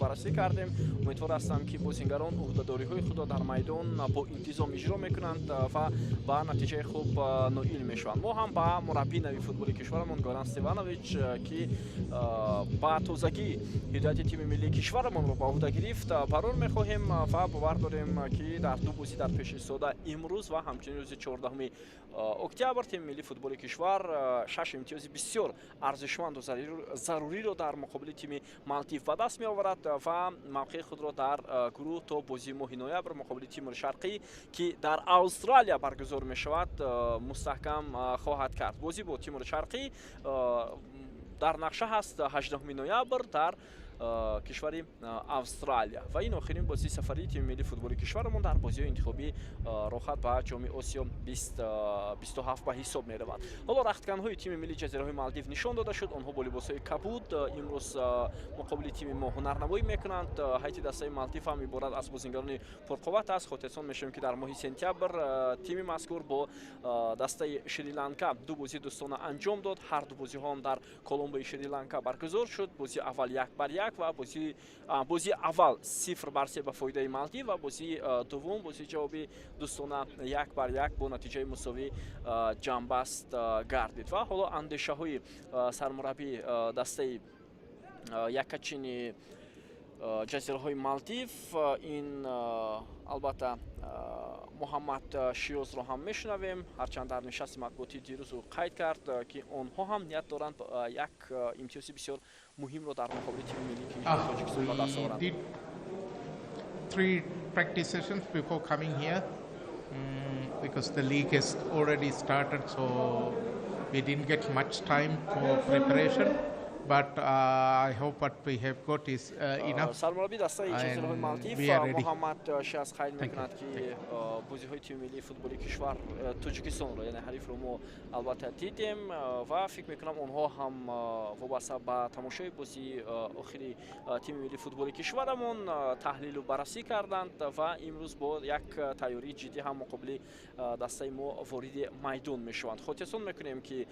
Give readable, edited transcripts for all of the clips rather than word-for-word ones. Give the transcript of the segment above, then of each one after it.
Баррасӣ кардем. Умедвор ҳастам, ки бозингарон ӯҳдадориҳои худро дар майдон бо интизом иҷро мекунанд ва ба натиҷаи хуб ноил мешаванд. Мо ҳам ба мураббии нави футболи кишварамон Горан Стеванович, ки ба тозагӣ ҳидояти тими миллии кишварамонро ба уҳда гирифт, барор мехоҳем ва бовар дорем, ки дар ду бозӣ дар пеш истода, имрӯз ва ҳамчунин рӯзи 14 октябр, тими миллии футболи кишвар шаш имтиёзи бисёр арзишманду заруриро дар муқобили тими Малдив ба даст меоварад ва мавқеи худро дар гурӯҳ то бозии моҳи ноябр муқобили Тимури Шарқӣ, ки дар Австралия баргузор мешавад, мустаҳкам хоҳад кард. Бозӣ бо Тимури Шарқӣ дар нақша ҳаст 18 ноябр дар кишвари Австралия ва ин охирин бозии сафарии тими миллии футболи кишварамон дар бозиҳои интихобии роҳхат ба Ҷоми Осиё 27 ба ҳисоб меравад. Ҳоло рахтканҳои тими миллии Ҷазираҳои Малдив нишон дода шуд. Онҳо бо либосҳои кабуд имрӯз муқобили тими мо ҳунарнамоӣ мекунанд. Ҳайати дастаи Малдив ҳам иборат аз бозингарони пурқувват аст. Хотирсон мешавем, ки дар моҳи сентябр тими мазкур бо дастаи Шри-Ланка ду бозии дӯстона анҷом дод. Ҳар ду бозиҳо ҳам дар Коломбои Шри-Ланка баргузор шуд. Бозии аввал 1-1 ва бозии аввал 0-3 ба фоидаи Малдив ва бозии дуввум, бозии ҷавоби дӯстона, 1-1 бо натиҷаи мусовӣ ҷамъбаст гардид. Ва ҳоло андешаҳои сармураббии дастаи яккачини Ҷазираҳои Малдив, ин албатта Муҳаммад Шиёзро ҳам мешунавем. Ҳарчанд дар нишасти матбуотии дирӯз ӯ қайд кард, ки онҳо ҳам ният доранд як имтиёзи бисёр муҳимро дар муқобили тими миллии Тоҷикистон ба даст оваранд. Three practice sessions before coming here because the league has already started, so we didn't get much time for preparation, but I hope what we have got is enough. Сармураббии дастаи Ҷазираҳои Малдив Муҳаммад Шиаз қайд мекунад, ки бозиҳои тими миллии футболи кишвар Тоҷикистонро, яъне ҳарифро, мо албатта дидем ва фикр мекунам, онҳо ҳам вобаста ба тамошои бозии охири тими миллии футболи кишварамон таҳлилу баррасӣ карданд ва имрӯз бо як тайёрии ҷиддӣ ҳам муқобили дастаи мо вориди майдон мешаванд. Хотирсон мекунем, ки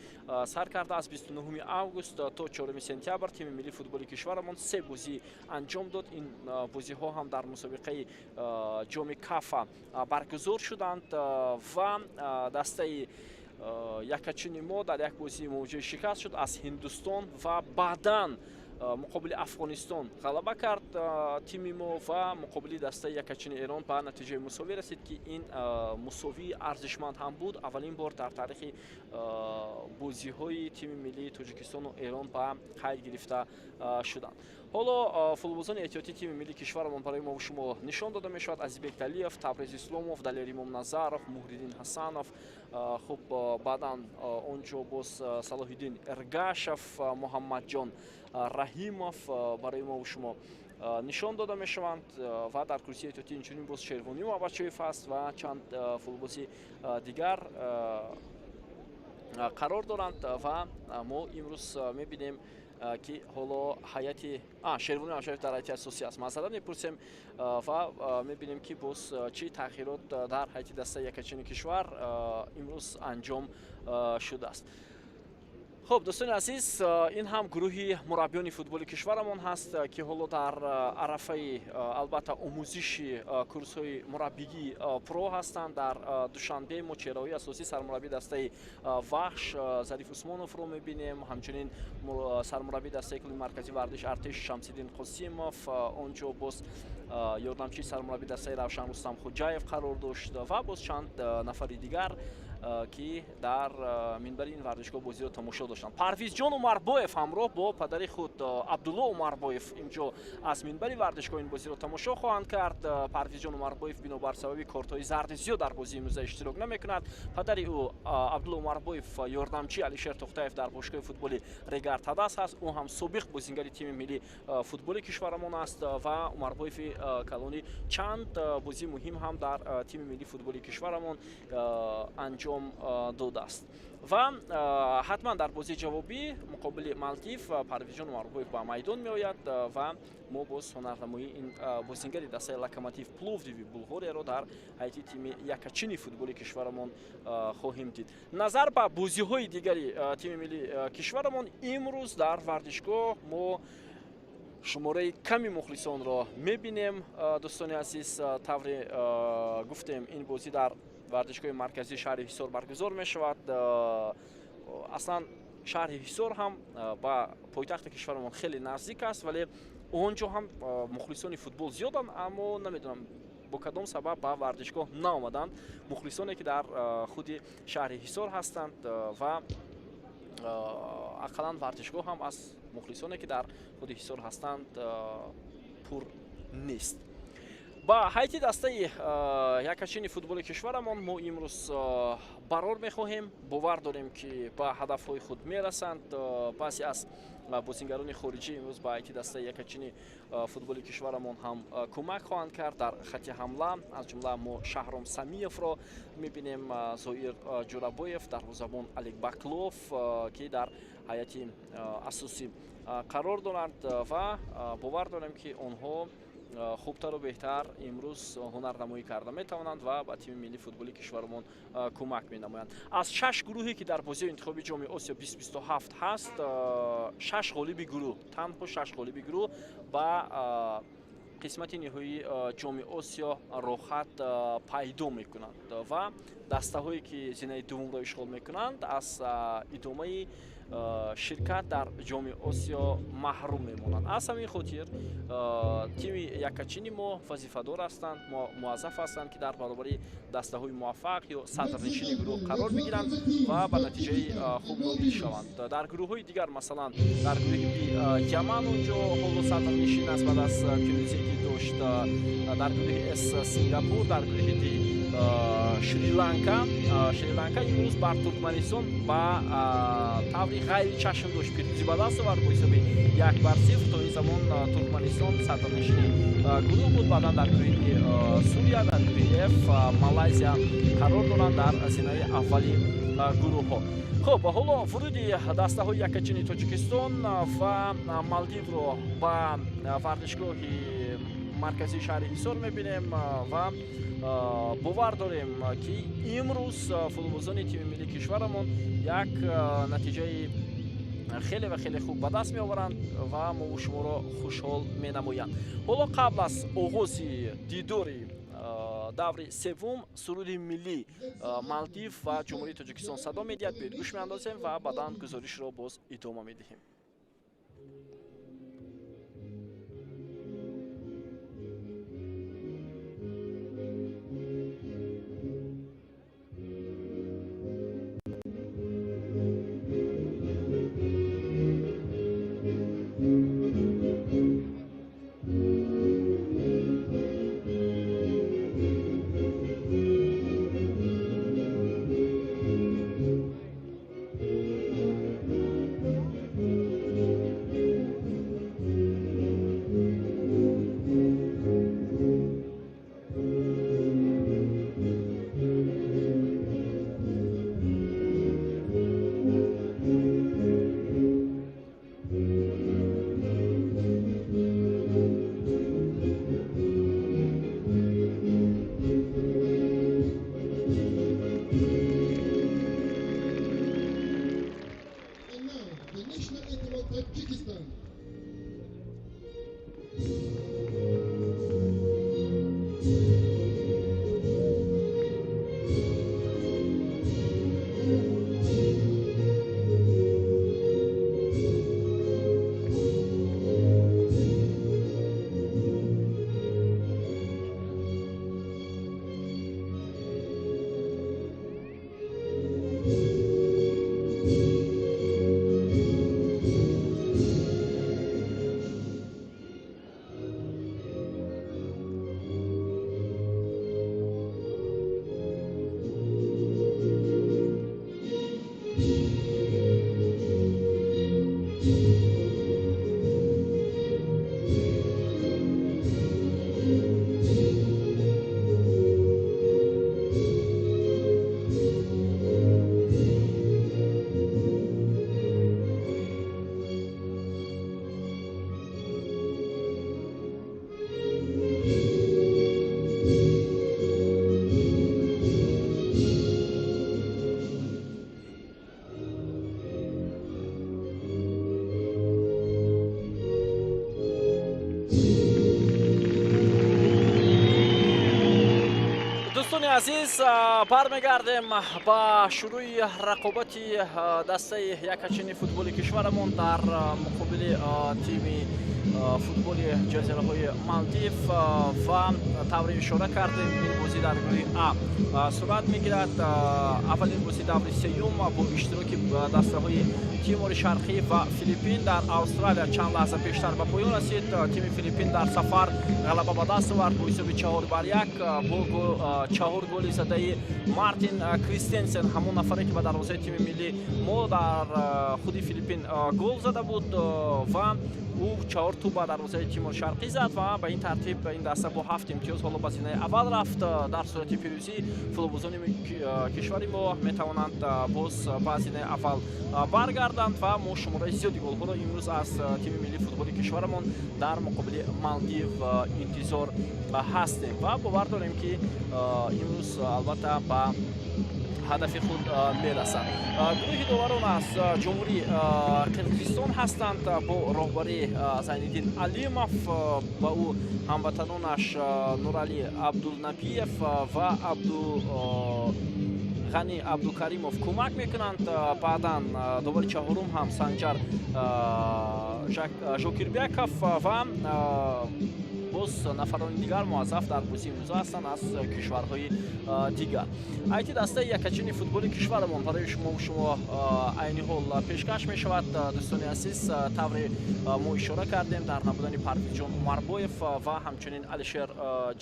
сар карда аз 29 август то 4 сентябр тими миллии футболи кишварамон се бозӣ анҷом дод. Ин бозиҳо ҳам дар мусобиқаи Ҷоми Кафа баргузор шуданд ва дастаи яккачини мо дар як бозии мувоҷиҳи шикаст шуд аз Ҳиндустон ва баъдан муқобили Афғонистон ғалаба кард тими мо ва муқобили дастаи яккачини Эрон ба натиҷаи мусовӣ расид, ки ин мусовии арзишманд ҳам буд. Аввалин бор дар таърихи бозиҳои тими миллии Тоҷикистону Эрон ба қайд гирифта шуданд. Ҳоло футболбозони эҳтиётии тими миллии кишварамон барои мо шумо нишон дода мешавад: Азизбек Далиев, Табрез Исломов, Далер Имомназаров, Муҳриддин Ҳасанов, хуб, баъдан он ҷо боз Салоҳиддин Эргашев, Муҳаммадҷон Раҳимов барои мо шумо нишон дода мешаванд. Ва дар курсии эҳтиётӣ инчунин боз Шервонӣ Муҳаббатшоев аст ва чанд футболбози дигар қарор доранд. Ва мо имрӯз мебинем, ки ҳоло ҳайати Шервони Муҳаббатшоев дар ҳайати асосӣ аст. Масалан, мепурсем ва мебинем, ки боз чӣ тағйирот дар ҳайати дастаи яккачини кишвар имрӯз анҷом шудааст. Хуб, дӯстони азиз, ин ҳам гурӯҳи мураббиёни футболи кишварамон ҳаст, ки ҳоло дар арафаи албатта омӯзиши курсҳои мураббигии про ҳастанд дар Душанбе. Мо чеҳраҳои асосӣ, сармураббии дастаи Вахш Зариф Усмоновро мебинем, ҳамчунин сармураббии дастаи клуби марказии варзиш Артеш Шамсиддин Қосимов, он ҷо боз ёрдамчии сармураббии дастаи Равшан Рустам Хуҷаев қарор дошт ва боз чанд нафари дигар, ки дар минбари ин варзишгоҳ бозиро тамошо доштанд. Парвизҷон Умарбоев ҳамроҳ бо падари худ Абдулло Умарбоев инҷо аз минбари варзишгоҳ ин бозиро тамошо хоҳанд кард. Парвизҷон Умарбоев бинобар сабаби кортҳои зарди зиёд дар бозии имрӯза иштирок намекунад. Падари ӯ Абдулло Умарбоев ёрдамчии Алишер Тохтаев дар бошгоҳи футболи Регар Тадаз ҳаст. Ӯ ҳам собиқ бозингари тими миллии футболи кишварамон аст ва Умарбоеви калонӣ чанд бозии муҳим ҳам дар тими миллии футболи кишварамон анҷом додааст. Ва ҳатман дар бозии ҷавобӣ муқобили Малдив Парвизҷон Умарбоев ба майдон меояд ва мо боз ҳунарнамоии ин бозингари дастаи Локомотив Пловдиви Булғорияро дар ҳайати тими яккачини футболи кишварамон хоҳим дид. Назар ба бозиҳои дигари тими миллии кишварамон, имрӯз дар варзишгоҳ мо Шумораи ками мухлисонро мебинем. Дӯстони азиз, тавре гуфтем, ин бозӣ дар варзишгоҳи марказии шаҳри Ҳисор баргузор мешавад. Аслан шаҳри Ҳисор ҳам ба пойтахти кишварамон хеле наздик аст, вале он ҷо ҳам мухлисони футбол зиёданд, аммо намедонам, бо кадом сабаб ба варзишгоҳ наомаданд мухлисоне, ки дар худи шаҳри Ҳисор ҳастанд, ва ақаллан варзишгоҳ ҳам аз мухлисоне, ки дар худи Ҳисор ҳастанд, пур нест. Ба ҳайати дастаи якачини футболи кишварамон мо имрӯз барор мехоҳем. Бовар дорем, ки ба ҳадафҳои худ мерасанд. Баъзе аз бозингарони хориҷӣ имрӯз ба ҳайати дастаи якачини футболи кишварамон ҳам кӯмак хоҳанд кард дар хати ҳамла. Аз ҷумла мо Шаҳром Самиевро мебинем, Зоир Ҷурабоев, дарвозабон Алик Баклов, ки дар ҳайати асосӣ қарор доранд, ва бовар дорем, ки онҳо хубтару беҳтар имрӯз ҳунарнамоӣ карда метавонанд ва ба тими миллии футболи кишварамон кӯмак менамоянд. Аз шаш гурӯҳе, ки дар бозиҳои интихоби Ҷоми Осиё 2027 ҳаст, шаш ғолиби гурӯҳ, танҳо шаш ғолиби гурӯҳ ба қисмати ниҳоии Ҷоми Осиё роҳат пайдо мекунанд ва дастаҳое, ки зинаи дуввумро ишғол мекунанд, аз идомаи ширкат дар Ҷоми Осиё маҳрум мемонанд. Аз ҳамин хотир тими якачини мо вазифадор ҳастанд, муаззаф ҳастанд, ки дар баробари дастаҳои муваффақ ё садрнишини гурӯҳ қарор бигиранд ва ба натиҷаи хуб ноил шаванд. Дар гурӯҳҳои дигар, масалан, дар гурӯҳи Би Яман онҷо ҳоло садрнишин аст баъд аз пирӯзие, ки дошт. Дар гурӯҳи С Сингапур, дар гурӯҳи Д Шри-Ланка. Шри-Ланка имрӯз бар Туркманистон ба таври ғайричашмдошт пирӯзӣ ба даст овард бо ҳисоби 1-0. То ин замон Туркманистон садрнишини гурӯҳ буд. Баъдан дар гурӯҳи Сурия, дар гурӯҳи Ф Малайзия қарор доранд дар зинаи аввали гурӯҳҳо. Хуб, ҳоло вуруди дастаҳои якачини Тоҷикистон ва Малдивро ба варзишгоҳи марказии шаҳри Ҳисор мебинем ва бовар дорем, ки имрӯз футболбозони тими миллии кишварамон як натиҷаи хеле ва хеле хуб ба даст меоваранд ва мову шуморо хушҳол менамоянд. Ҳоло қабл аз оғози дидори даври севум суруди миллӣ Малдив ва Ҷумҳурии Тоҷикистон садо медиҳад. Биёед, гӯш меандозем ва баъдан гузоришро боз идома медиҳем. Азиз, бармегардем ба шурӯи рақобати дастаи якачини футболи кишварамон дар муқобили тими футболи ҷазираҳои Малдив. Ва тавре ишора кардем, ин бозӣ дар гурӯҳи А сурат мегирад. Аввалин бозӣ даври сеюм бо иштироки дастаҳои Тимори Шарқӣ ва Филиппин дар Австралия чанд лаҳза пештар ба поён расид. Тими Филиппин дар сафар ғалаба ба даст овард бо ҳисоби 4-1, бо чаҳор голи задаи Мартин Кристенсен, ҳамон нафаре, ки ба дарвозаи тими миллӣ мо дар худи Филиппин гол зада буд, ва ӯ чаҳор тӯб ба дарвозаи Тимори Шарқӣ зад. Ва ба ин тартиб ин даста бо ҳафт имтиёз ҳоло ба зинаи аввал рафт. Дар сурати пирӯзӣ футболбозони кишвари мо метавонанд боз ба зинаи аввал баргарданд. Ва мо шумораи зиёди голҳоро имрӯз аз тими миллии футболи кишварамон дар муқобили Малдив интизор ҳастем ва бовар дорем, ки имрӯз албатта ба ҳадафи худ мерасад. Гурӯҳи доварон аз Ҷумҳурии Қирғизистон ҳастанд бо роҳбарии Зайниддин Алимов. Ба ӯ ҳамватанонаш Нуралӣ Абдулнабиев ва Абду Ғанӣ Абдукаримов кӯмак мекунанд. Баъдан довари чаҳорум ҳам Санҷар Жокирбеков ва боз нафарони дигар муаззаф дар бозии имрӯза ҳастанд аз кишварҳои дигар. Ҳайати дастаи якачини футболи кишварамон барои шумо айни ҳол пешкаш мешавад. Дӯстони азиз, тавре мо ишора кардем, дар набудани Парвизҷон Умарбоев ва ҳамчунин Алишер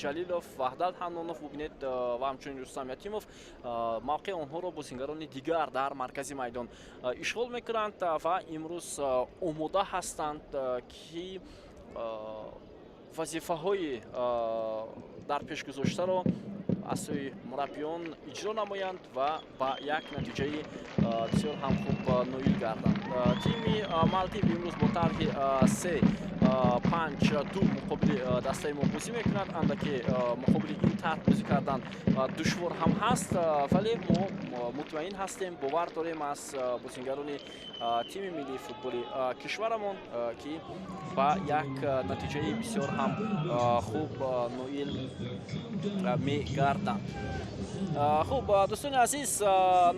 Ҷалилов, Ваҳдат Ҳаннонов, бубинед, ва ҳамчунин Рустам Ятимов, мавқеи онҳоро бозингарони дигар дар маркази майдон ишғол мекунанд ва имрӯз омода ҳастанд, ки вазифаҳои дар пеш гузоштаро аз сӯи мураббиён иҷро намоянд ва ба як натиҷаи бисёр ҳам хуб ноил гарданд. Тими Малдив имрӯз бо тарҳи 3-5-2 муқобили дастаи мо бозӣ мекунад. Андаке муқобили ин тарҳ бозӣ кардан душвор ҳам ҳаст, вале мо мутмаин ҳастем, бовар дорем аз бозингарони тими миллии футболи кишварамон, ки ба як натиҷаи бисёр ҳам хуб ноил мегарданд. Хуб, дӯстони азиз,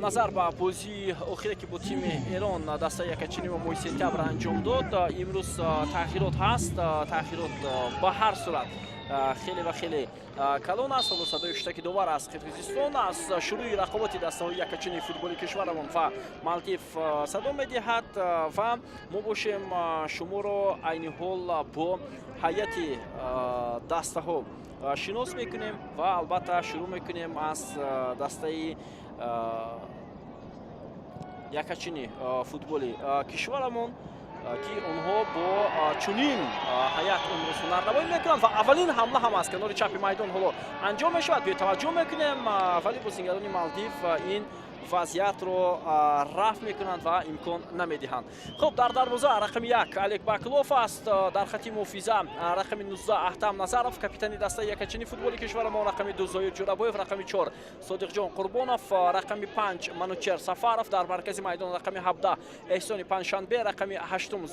назар ба бозии охире, ки бо тими Эрон дастаи якачини мо моҳи сентябр анҷом дод, имрӯз тағйирот ҳаст. Тағйирот ба ҳар сурат хеле ва хеле калон аст. Ҳоло садои шутаки довар аз Қирғизистон аз шурӯи рақобати дастаҳои якачини футболи кишварамон ва Малдив садо медиҳад. Ва мо бошем, шуморо айни ҳол бо ҳайати дастаҳо шинос мекунем ва албатта шурӯъ мекунем аз дастаи якачини футболи кишварамон, ки онҳо бо чунин ҳайат имрӯз ҳунарнамоӣ мекунанд. Ва аввалин ҳамла ҳам аз канори чапи майдон ҳоло анҷом мешавад. Бетаваҷҷӯҳ мекунем, вале бозингарони Малдив ин вазъиятро рафъ мекунанд ва имкон намедиҳанд. Хуб, дар дарвоза рақами 1 Олег Баклов аст. Дар хати муҳофиза рақами 19 Аҳтам Назаров, капитани дастаи якачини футболи кишварамон, рақами 2 Зоир Ҷурабоев, рақами 4 Содиқҷон Қурбонов, рақами 5 Манучер Сафаров, дар маркази майдон рақами 17 Эҳсони Панҷшанбе, рақами ҳаштум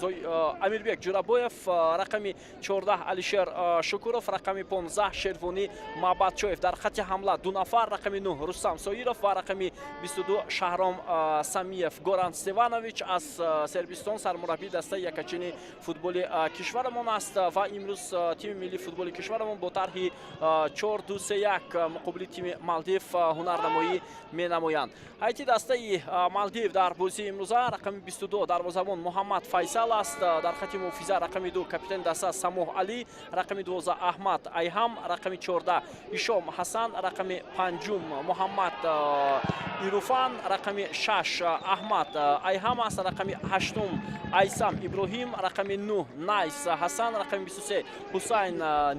Амирбек Ҷурабоев, рақами 14 Алишер Шукуров, рақами 15 Шервонӣ Маъбадчоев. Дар хати ҳамла ду нафар: рақами 9 Рустам Соиров ва рақами 22 Шаҳром Самиев. Горан Стеванович аз Сербистон сармураббии дастаи якачини футболи кишварамон аст. Ва имрӯз тими миллии футболи кишварамон бо тарҳи 4-2-3-1 муқобили тими Малдив ҳунарнамоӣ менамоянд. Ҳайати дастаи Малдив дар бозии имрӯза: рақами 22 дарвозабон Муҳаммад Файсал аст. Дар хати муҳофиза рақами 2 капитани даста Самоҳ Алӣ, рақами 12 Аҳмад Айҳам, рақами 14 Ишом Ҳасан, рақами панҷум Муҳаммад Ируфан, рақами 6 Аҳмад Айҳам аст, рақами ҳаштум Айсам Иброҳим, рақами 9 Найс Ҳасан, рақами 23 Ҳусайн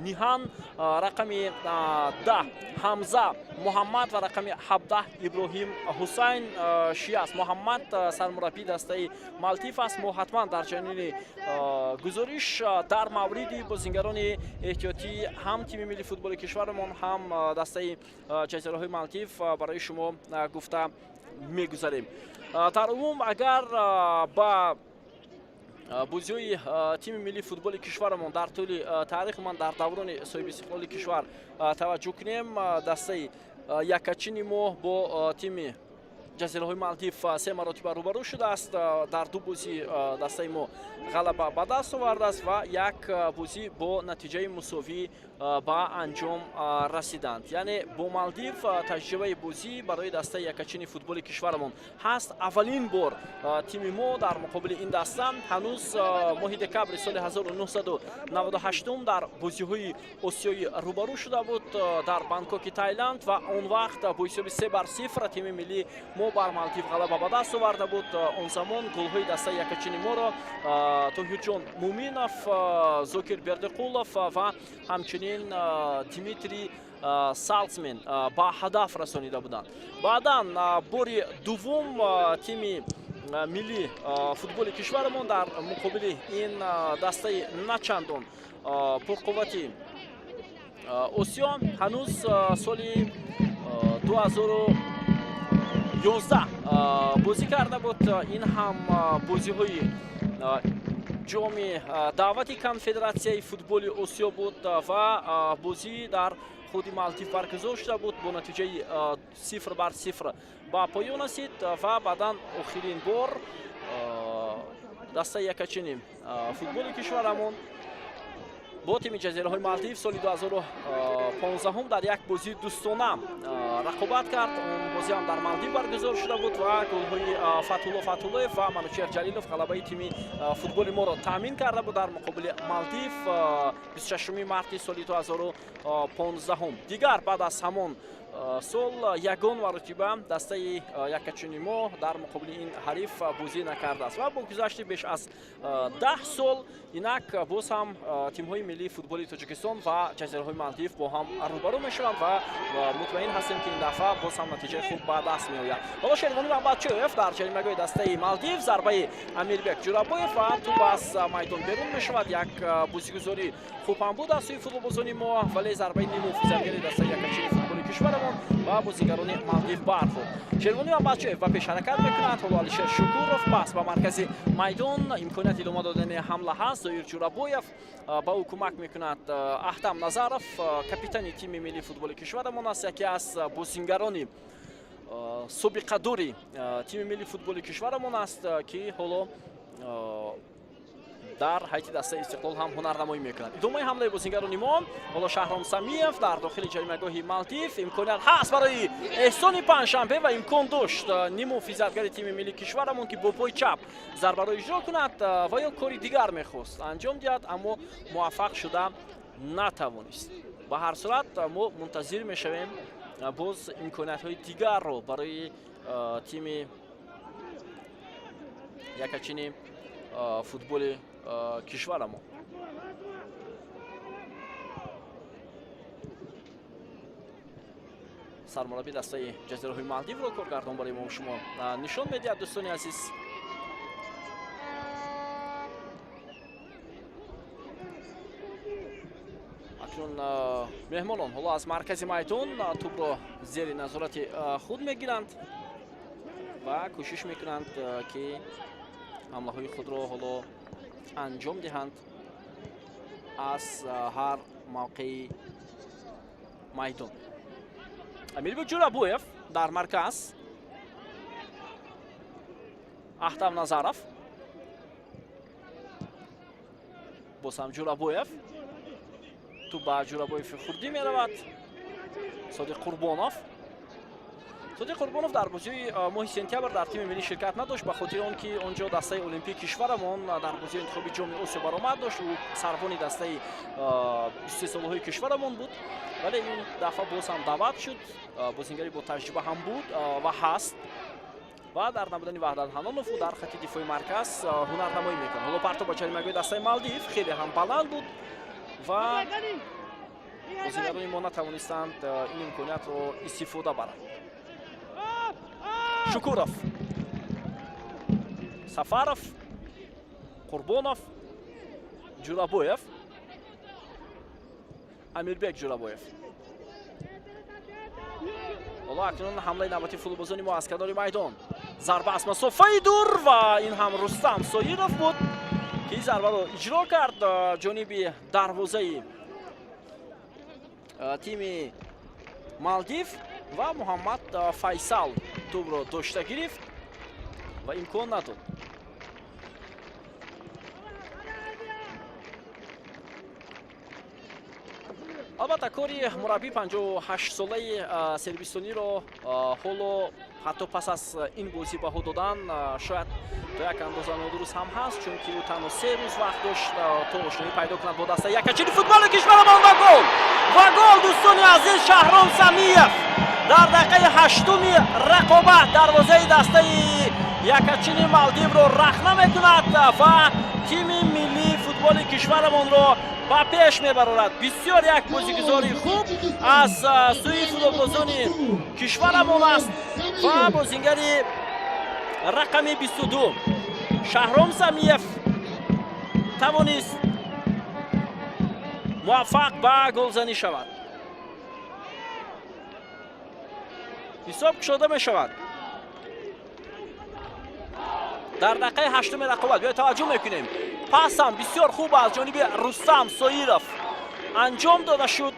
Ниҳан, рақами 10 Ҳамза Муҳаммад ва рақами 17 Иброҳим Ҳусайн. Шиас Муҳаммад сармураббии дастаи Малдив аст. Мо ҳатман дар ҷараёни гузориш дар мавриди бозингарони эҳтиётӣ ҳам тими милли футболи кишварамон, ҳам дастаи ҷазираҳои Малдив барои шумо гуфта мегузарем. Дар умум, агар ба бозиҳои тими миллии футболи кишварамон дар тӯли таърих, ман дар даврони соҳиби истиқлоли кишвар таваҷҷӯҳ кунем, дастаи Яккачини мо бо тими Ҷазираҳои Малдив се маротиба рӯбарӯ шудааст. Дар ду бозӣ дастаи мо ғалаба ба даст овардааст ва як бозӣ бо натиҷаи мусовӣ ба анҷом расиданд. Яъне бо Малдив таҷрибаи бозӣ барои дастаи яккачини футболи кишварамон ҳаст. Аввалин бор тими мо дар муқобили ин даста ҳанӯз моҳи декабри соли 1998 дар бозиҳои осиёӣ рӯбарӯ шуда буд дар Бангкоки Тайланд ва он вақт бо ҳисоби 3-0 тими миллии мо бар Малдив ғалаба ба даст оварда буд. Он замон голҳои дастаи яккачини моро Тоҳирҷон Муминов, Зокир Бердиқулов ва ҳамчунин Дмитрий Салцмен ба ҳадаф расонида буданд. Баъдан бори дуввум тими миллии футболи кишварамон дар муқобили ин дастаи начандон пурқуввати Осиё ҳанӯз соли 2011 бозӣ карда буд. Ин ҳам бозиҳои ҷоми даъвати Конфедератсияи футболи Осиё буд ва бозӣ дар худи Малдив баргузор шуда буд, бо натиҷаи 0-0 ба поён расид. Ва баъдан охирин бор дастаи яккачини футболи кишварамон бо тими Ҷазираҳои Малдив соли 2015 дар як бозии дӯстона рақобат кард. Он бозӣ ҳам дар Малдив баргузор шуда буд ва голҳои Фатҳулло Фатҳуллоев ва Манучеҳр Ҷалилов ғалабаи тими футболи моро таъмин карда буд дар муқобили Малдив 26 марти соли 2015. Дигар баъд аз ҳамон сол ягон маротиба дастаи яккачини мо дар муқобили ин ҳариф бозӣ накардааст ва бо гузашти беш аз 10 сол инак боз ҳам тимҳои миллии футболи Тоҷикистон ва Ҷазираҳои Малдив бо ҳам рӯбарӯ мешаванд ва мутмаин ҳастем, ки ин дафъа боз ҳам натиҷаи хуб ба даст меояд. Ҳоло Шервони Мамбатчоев дар ҷаримагоҳи дастаи Малдив, зарбаи Амирбек Ҷурабоев ва тӯб аз майдон берун мешавад. Як бозигузорӣ хуб ҳам буд аз сӯи футболбозони мо, вале зарбаи ниммуҳофизатгари дастаи яккачини футболи кишварамон ва бозигарони Малдив бархӯрд. Шервони Мамбатчоев ба пеш ҳаракат мекунад. Ҳоло Алишер Шукуров, пас ба маркази майдон, имконияти идома додани ҳамла ҳаст. Зоир Ҷурабоев, ба ӯ кӯмак мекунад Аҳтам Назаров, капитани тими миллии футболи кишварамон аст, яке аз бозингарони собиқадори тими миллии футболи кишварамон аст, ки ҳоло дар ҳайати дастаи Истиқлол ҳам ҳунарнамоӣ мекунад. Идомаи ҳамлаи бозингарони мо. Ҳоло Шаҳром Самиев дар дохили ҷаримагоҳи Малдив, имконият ҳаст барои Эҳсони Панҷшанбе ва имкон дошт ниммуҳофизатгари тими миллии кишварамон, ки бо пои чап зарбаро иҷро кунад ва ё кори дигар мехост анҷом диҳад, аммо муваффақ шуда натавонист. Ба ҳар сурат, мо мунтазир мешавем боз имкониятҳои дигарро барои тими яккачини футболи кишварамон. Сармурабби дастаи Ҷазираҳои Малдивро коргардон барои мо шумо нишон медиҳад, дӯстони азиз. Акнун меҳмонон ҳоло аз маркази майдон тӯбро зери назорати худ мегиранд ва кӯшиш мекунанд, ки ҳамлаҳои худро ҳоло анҷом диҳанд аз ҳар мавқеи майдон. Амирбек Ҷурабоев дар марказ, Аҳтам Назаров, боз ҳам Ҷурабоев, тӯб ба Ҷурабоеви хурдӣ меравад. Содиқ Қурбонов. Содиқ Қурбонов дар бозии моҳи сентябр дар тими миллӣ ширкат надошт, ба хотири он ки он ҷо дастаи олимпии кишварамон дар бозии интихоби Ҷоми Осиё баромад дошт. Ӯ сарвони дастаи 23 солаҳои кишварамон буд, вале ин дафъа боз ҳам даъват шуд. Бозингари бо таҷриба ҳам буд ва ҳаст ва дар набудани Ваҳдат Ҳанонов ӯ дар хати дифои марказ ҳунарнамоӣ мекунад. Ҳоло партоб ба ҷаримагоҳи дастаи Малдив, хеле ҳам баланд буд ва бозингарони мо натавонистанд ин имкониятро истифода баранд. Шукуров, Сафаров, Қурбонов, Ҷурабоев, Амирбек Ҷурабоев. Ҳоло акнун ҳамлаи навбати футболбозони мо аз канори майдон, зарба аз масофаи дур ва ин ҳам Рустам Соиров буд, ки зарбаро иҷро кард ҷониби дарвозаи тими Малдив. Ва Муҳаммад Файсал тӯбро дошта гирифт ва имкон надод. Албатта, кори мураббии 58-солаи сербистониро ҳоло, ҳатто пас аз ин бозӣ, баҳо додан шояд то як андоза нодуруст ҳам ҳаст, чунки ӯ танҳо 3 рӯз вақт дошт, то ошноӣ пайдо кунад бо дастаи якачини футболи кишварамон. Ва гол, ва гол, дӯстони азиз! Шаҳром Самиев дар дақиқаи ҳаштуми рақобат дарвозаи дастаи якачини Малдивро рахна мекунад ва тими миллии футболи кишварамонро ба пеш мебарорад. Бисёр як бозигузори хуб аз сӯи футболбозони кишварамон аст ва бозингари рақами 22 Шаҳром Самиев тавонист муваффақ ба голзанӣ шавад. Ҳисоб кушода мешавад дар дақиқаи ҳаштуми рақобат. Биёед, таваҷҷӯҳ мекунем. Пасам бисёр хуб аз ҷониби Рустам Соиров анҷом дода шуд.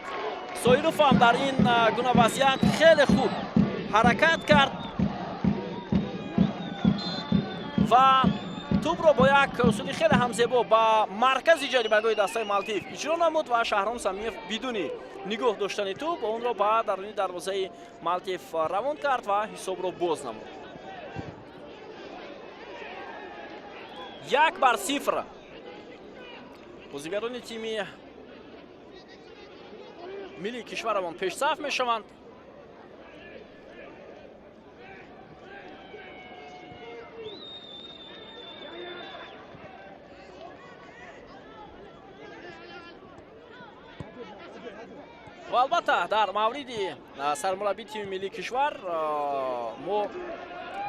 Соиров ҳам дар ин гуна вазъият хеле хуб ҳаракат кард ва тӯбро бо як усули хеле ҳам зебо ба маркази ҷаримагоҳи дастаи Малдив иҷро намуд ва Шаҳром Самиев бидуни нигоҳ доштани тӯб онро ба даруни дарвозаи Малдив равон кард ва ҳисобро боз намуд: 1-0. Бозигарони тими миллии кишварамон пешсаф мешаванд. Ва албатта, дар мавриди сармураббии тими миллии кишвар мо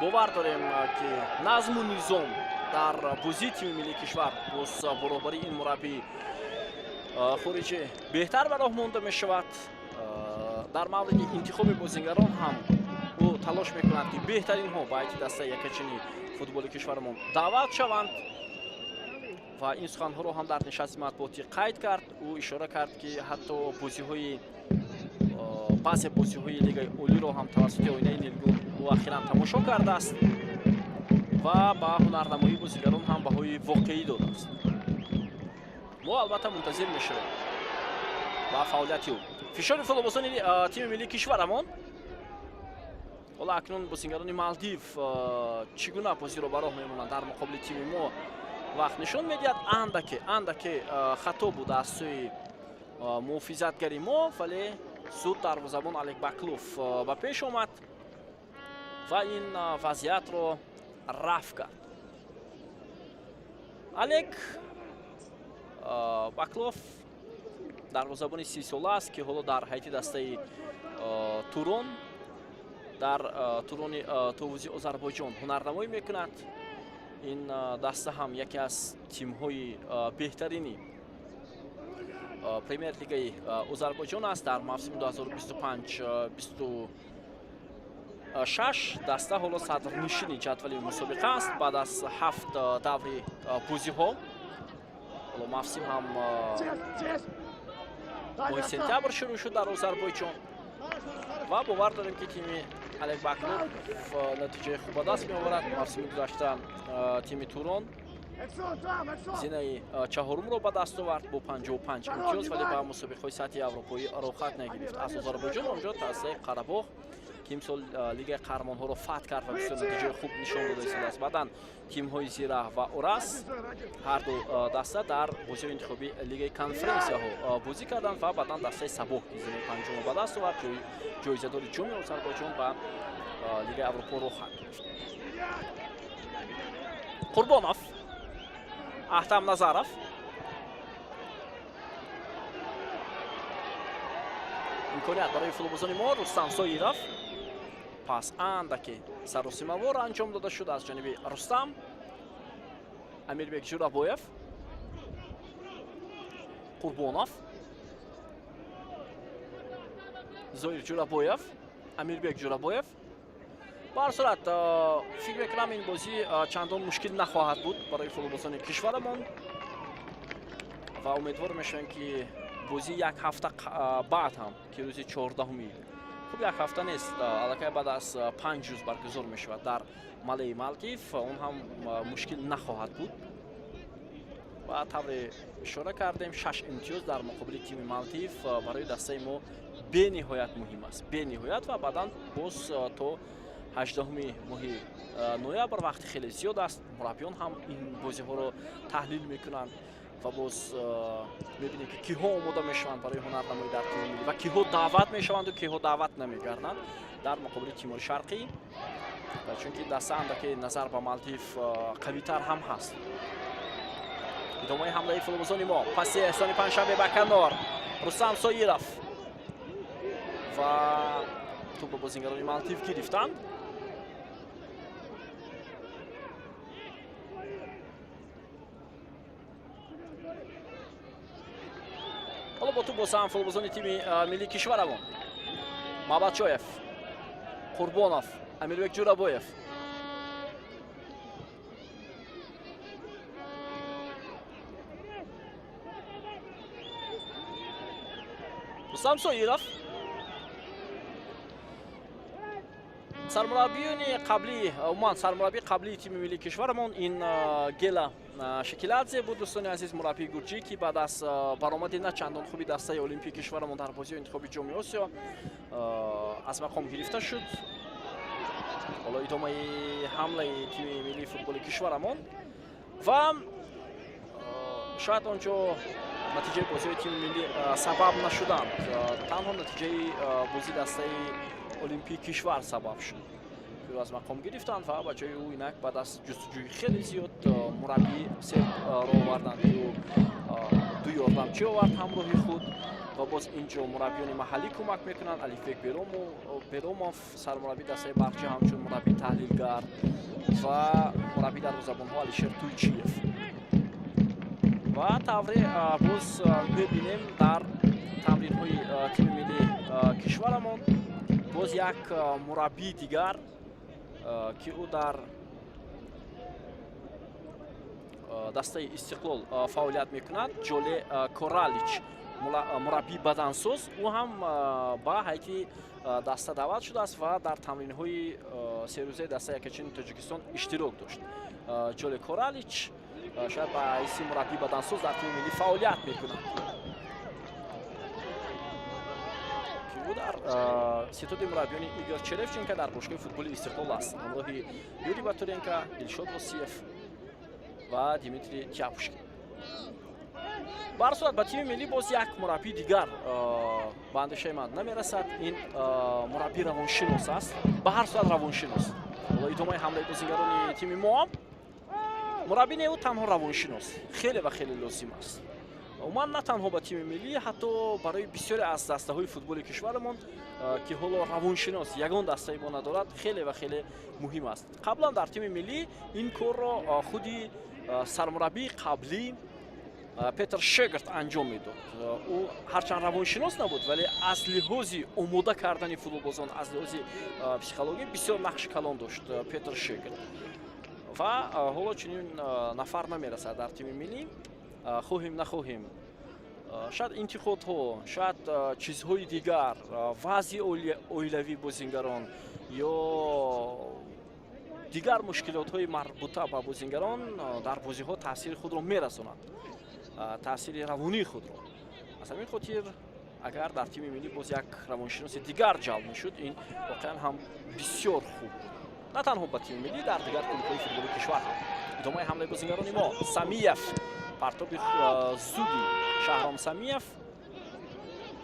бовар дорем, ки назму низом дар бозии тими миллии кишвар боз бо роҳбарии ин мураббии хориҷӣ беҳтар ба роҳ монда мешавад. Дар мавриди интихоби бозингарон ҳам ӯ талош мекунад, ки беҳтаринҳо ба ҳайати дастаи якачини футболи кишварамон даъват шаванд ва ин суханҳоро ҳам дар нишасти матбуотӣ қайд кард. Ӯ ишора кард, ки ҳатто бозиҳои баъзе бозиҳои Лигаи Олиро ҳам тавассути оинаи нилгун ӯ ахиран тамошо кардааст ва ба ҳунарнамоии бозигарон ҳам баҳои воқеӣ додааст. Мо албатта мунтазир мешавем ба фаъолияти ӯ. Фишори футболбозони тими миллии кишварамон. Ҳоло акнун бозингарони Малдив чӣ гуна бозиро ба роҳ мемонанд дар муқобили тими мо, вақт нишон медиҳад. Андаке, андаке хато буд аз сӯи муҳофизатгари мо, вале зуд дарвозабон Алек Баклов ба пеш омад ва ин вазъиятро рафъ кард. Алек Баклов дарвозабони 30-сола аст, ки ҳоло дар ҳайати дастаи Турон, дар Турони товузи Озарбойҷон ҳунарнамоӣ мекунад. Ин даста ҳам яке аз тимҳои беҳтарини премер лигаи Озарбойҷон аст. Дар мавсими 2025-26 даста ҳоло садрнишини ҷадвали мусобиқа аст баъд аз ҳафт даври бозиҳо. Ҳоло мавсим ҳам моҳи сентябр шурӯъ шуд дар Озарбойҷон ва бовар дорем, ки тими Алек Баклов натиҷаи хуб ба даст меоварад. Мавсими гузашта тими Турон зинаи чаҳорумро ба даст овард бо 55 имтиёз, вале ба мусобиқаҳои сатҳи аврупоӣ роҳхат нагирифт. Аз Озарбойҷон онҷо дастаи Қарабоғ, ки имсол Лигаи қаҳрамонҳоро фатҳ кард ва бисёр натиҷаи хуб нишон дода истодааст. Баъдан тимҳои Зираҳ ва Орас, ҳарду даста дар бозиҳои интихобии Лигаи конференсияҳо бозӣ карданд ва баъдан дастаи Сабоҳ, ки зинаи панҷумро ба даст овард, ҷоизадори Ҷоми Озарбойҷон, ба Лигаи Аврупо роҳхат гирифт. Қурбонов, Аҳтам Назаров. Имконият барои футболбозони мо. Рустам Соиров. Пас андаке саросимавор анҷом дода шуд аз ҷониби Рустам. Амирбек Ҷурабоев, Қурбонов, Зоир Ҷурабоев, Амирбек Ҷурабоев. Ба ҳар сурат, фикр мекунам, ин бозӣ чандон мушкил нахоҳад буд барои футболбозони кишварамон ва умедвор мешавем, ки бозӣ як ҳафта баъд ҳам, ки рӯзи 14-уми Хуб, як ҳафта нест, аллакай баъд аз 5 рӯз баргузор мешавад дар Малеи Малдив. Он ҳам мушкил нахоҳад буд ва тавре ишора кардем, шаш имтиёз дар муқобили тими Малдив барои дастаи мо бениҳоят муҳим аст, бениҳоят. Ва баъдан боз то 18-уми моҳи ноябр вақти хеле зиёд аст. Мураббиён ҳам ин бозиҳоро таҳлил мекунанд ва боз мебинем, ки киҳо омода мешаванд барои ҳунарнамоӣ дар тими миллӣ ва киҳо даъват мешаванду киҳо даъват намегарданд дар муқобили Тимори Шарқӣ, чунки даста андаке назар ба Малдив қавитар ҳам ҳаст. Идомаи ҳамлаи футболбозони мо, паси Эҳсони Панҷшанбе ба канор, Рустам Соиров ва тӯбро бозингарони Малдив гирифтанд. Ҳоло бо тӯб боз ҳам футболбозони тими миллии кишварамон: Мабачоев, Қурбонов, Амирбек Ҷурабоев. Рустам Соиров. Сармураббиёни қаблӣ, умуман сармураббии қаблии тими миллии кишварамон ин Гела Шекиладзе буд, дӯстони азиз, мураббии гурҷӣ, ки баъд аз баромади на чандон хуби дастаи олимпии кишварамон дар бозиҳои интихоби Ҷоми Осиё аз мақом гирифта шуд. Ҳоло идомаи ҳамлаи тими миллии футболи кишварамон ва шояд он ҷо натиҷаи бозиҳои тими миллӣ сабаб нашуданд, танҳо натиҷаи бозии дастаи олимпии кишвар сабаб шуд, ки аз мақом гирифтанд ва ба ҷои ӯ инак баъд аз ҷустуҷӯи хеле зиёд мураббии сербро оварданд, ки ӯ ду ёрдамчӣ овард ҳамроҳи худ ва боз ин ҷо мураббиёни маҳаллӣ кӯмак мекунанд: Алифбек Беромов, сармураббии дастаи Барқчӣ, ҳамчун мураббии таҳлилгар ва мураббии дарвозабонҳо Алишер Туйчиев. Ва тавре боз мебинем, дар тамринҳои тими миллии кишварамон боз як мураббии дигар, ки ӯ дар дастаи Истиқлол фаъолият мекунад, Ҷоле Коралич, мураббии бадансоз, ӯ ҳам ба ҳайати даста даъват шудааст ва дар тамринҳои серӯзаи дастаи Якачини Тоҷикистон иштирок дошт. Ҷоле Коралич шояд ба ҳайси мураббии бадансоз дар тими миллӣ фаъолият мекунад, ки ӯ дар ситоди мураббиёни Игор Черевченко дар бошгоҳи футболи Истиқлол аст, ҳамроҳи Юрий Батуренко, Дилшод Восиев ва Дмитрий Тяпушкин. Ба ҳар сурат, ба тими миллӣ боз як мураббии дигар ба андешаи ман намерасад. Ин мураббӣ равоншинос аст, ба ҳар сурат равоншинос. Ҳоло идомаи ҳамлаи бозингарони тими мо. Мураббӣ не, ӯ танҳо равоншинос хеле ва хеле лозим аст. Умуман, на танҳо ба тими миллӣ, ҳатто барои бисёре аз дастаҳои футболи кишварамон, ки ҳоло равоншинос ягон дастаи мо надорад, хеле ва хеле муҳим аст. Қаблан дар тими миллӣ ин корро худи сармураббии қаблӣ Петр Шегард анҷом медод. Ӯ ҳарчанд равоншинос набуд, вале аз лиҳози омода кардани футболбозон, аз лиҳози психологӣ бисёр нақши калон дошт Петр Шегард. Ва ҳоло чунин нафар намерасад дар тими миллӣ. Хоҳем нахоҳем, шояд интиқодҳо, шояд чизҳои дигар, вазъи оилавии бозингарон ё дигар мушкилотҳои марбута ба бозингарон дар бозиҳо таъсири худро мерасонанд, таъсири равонии худро. Аз ҳамин хотир, агар дар тими миллӣ боз як равоншиноси дигар ҷалб мешуд, ин воқеан ҳам бисёр хуб буд, на танҳо ба тими миллӣ, дар дигар клубҳои футболи кишвар ҳам. Идомаи ҳамлаи бозингарони мо, Самиев, партоби зуди Шаҳром Самиев.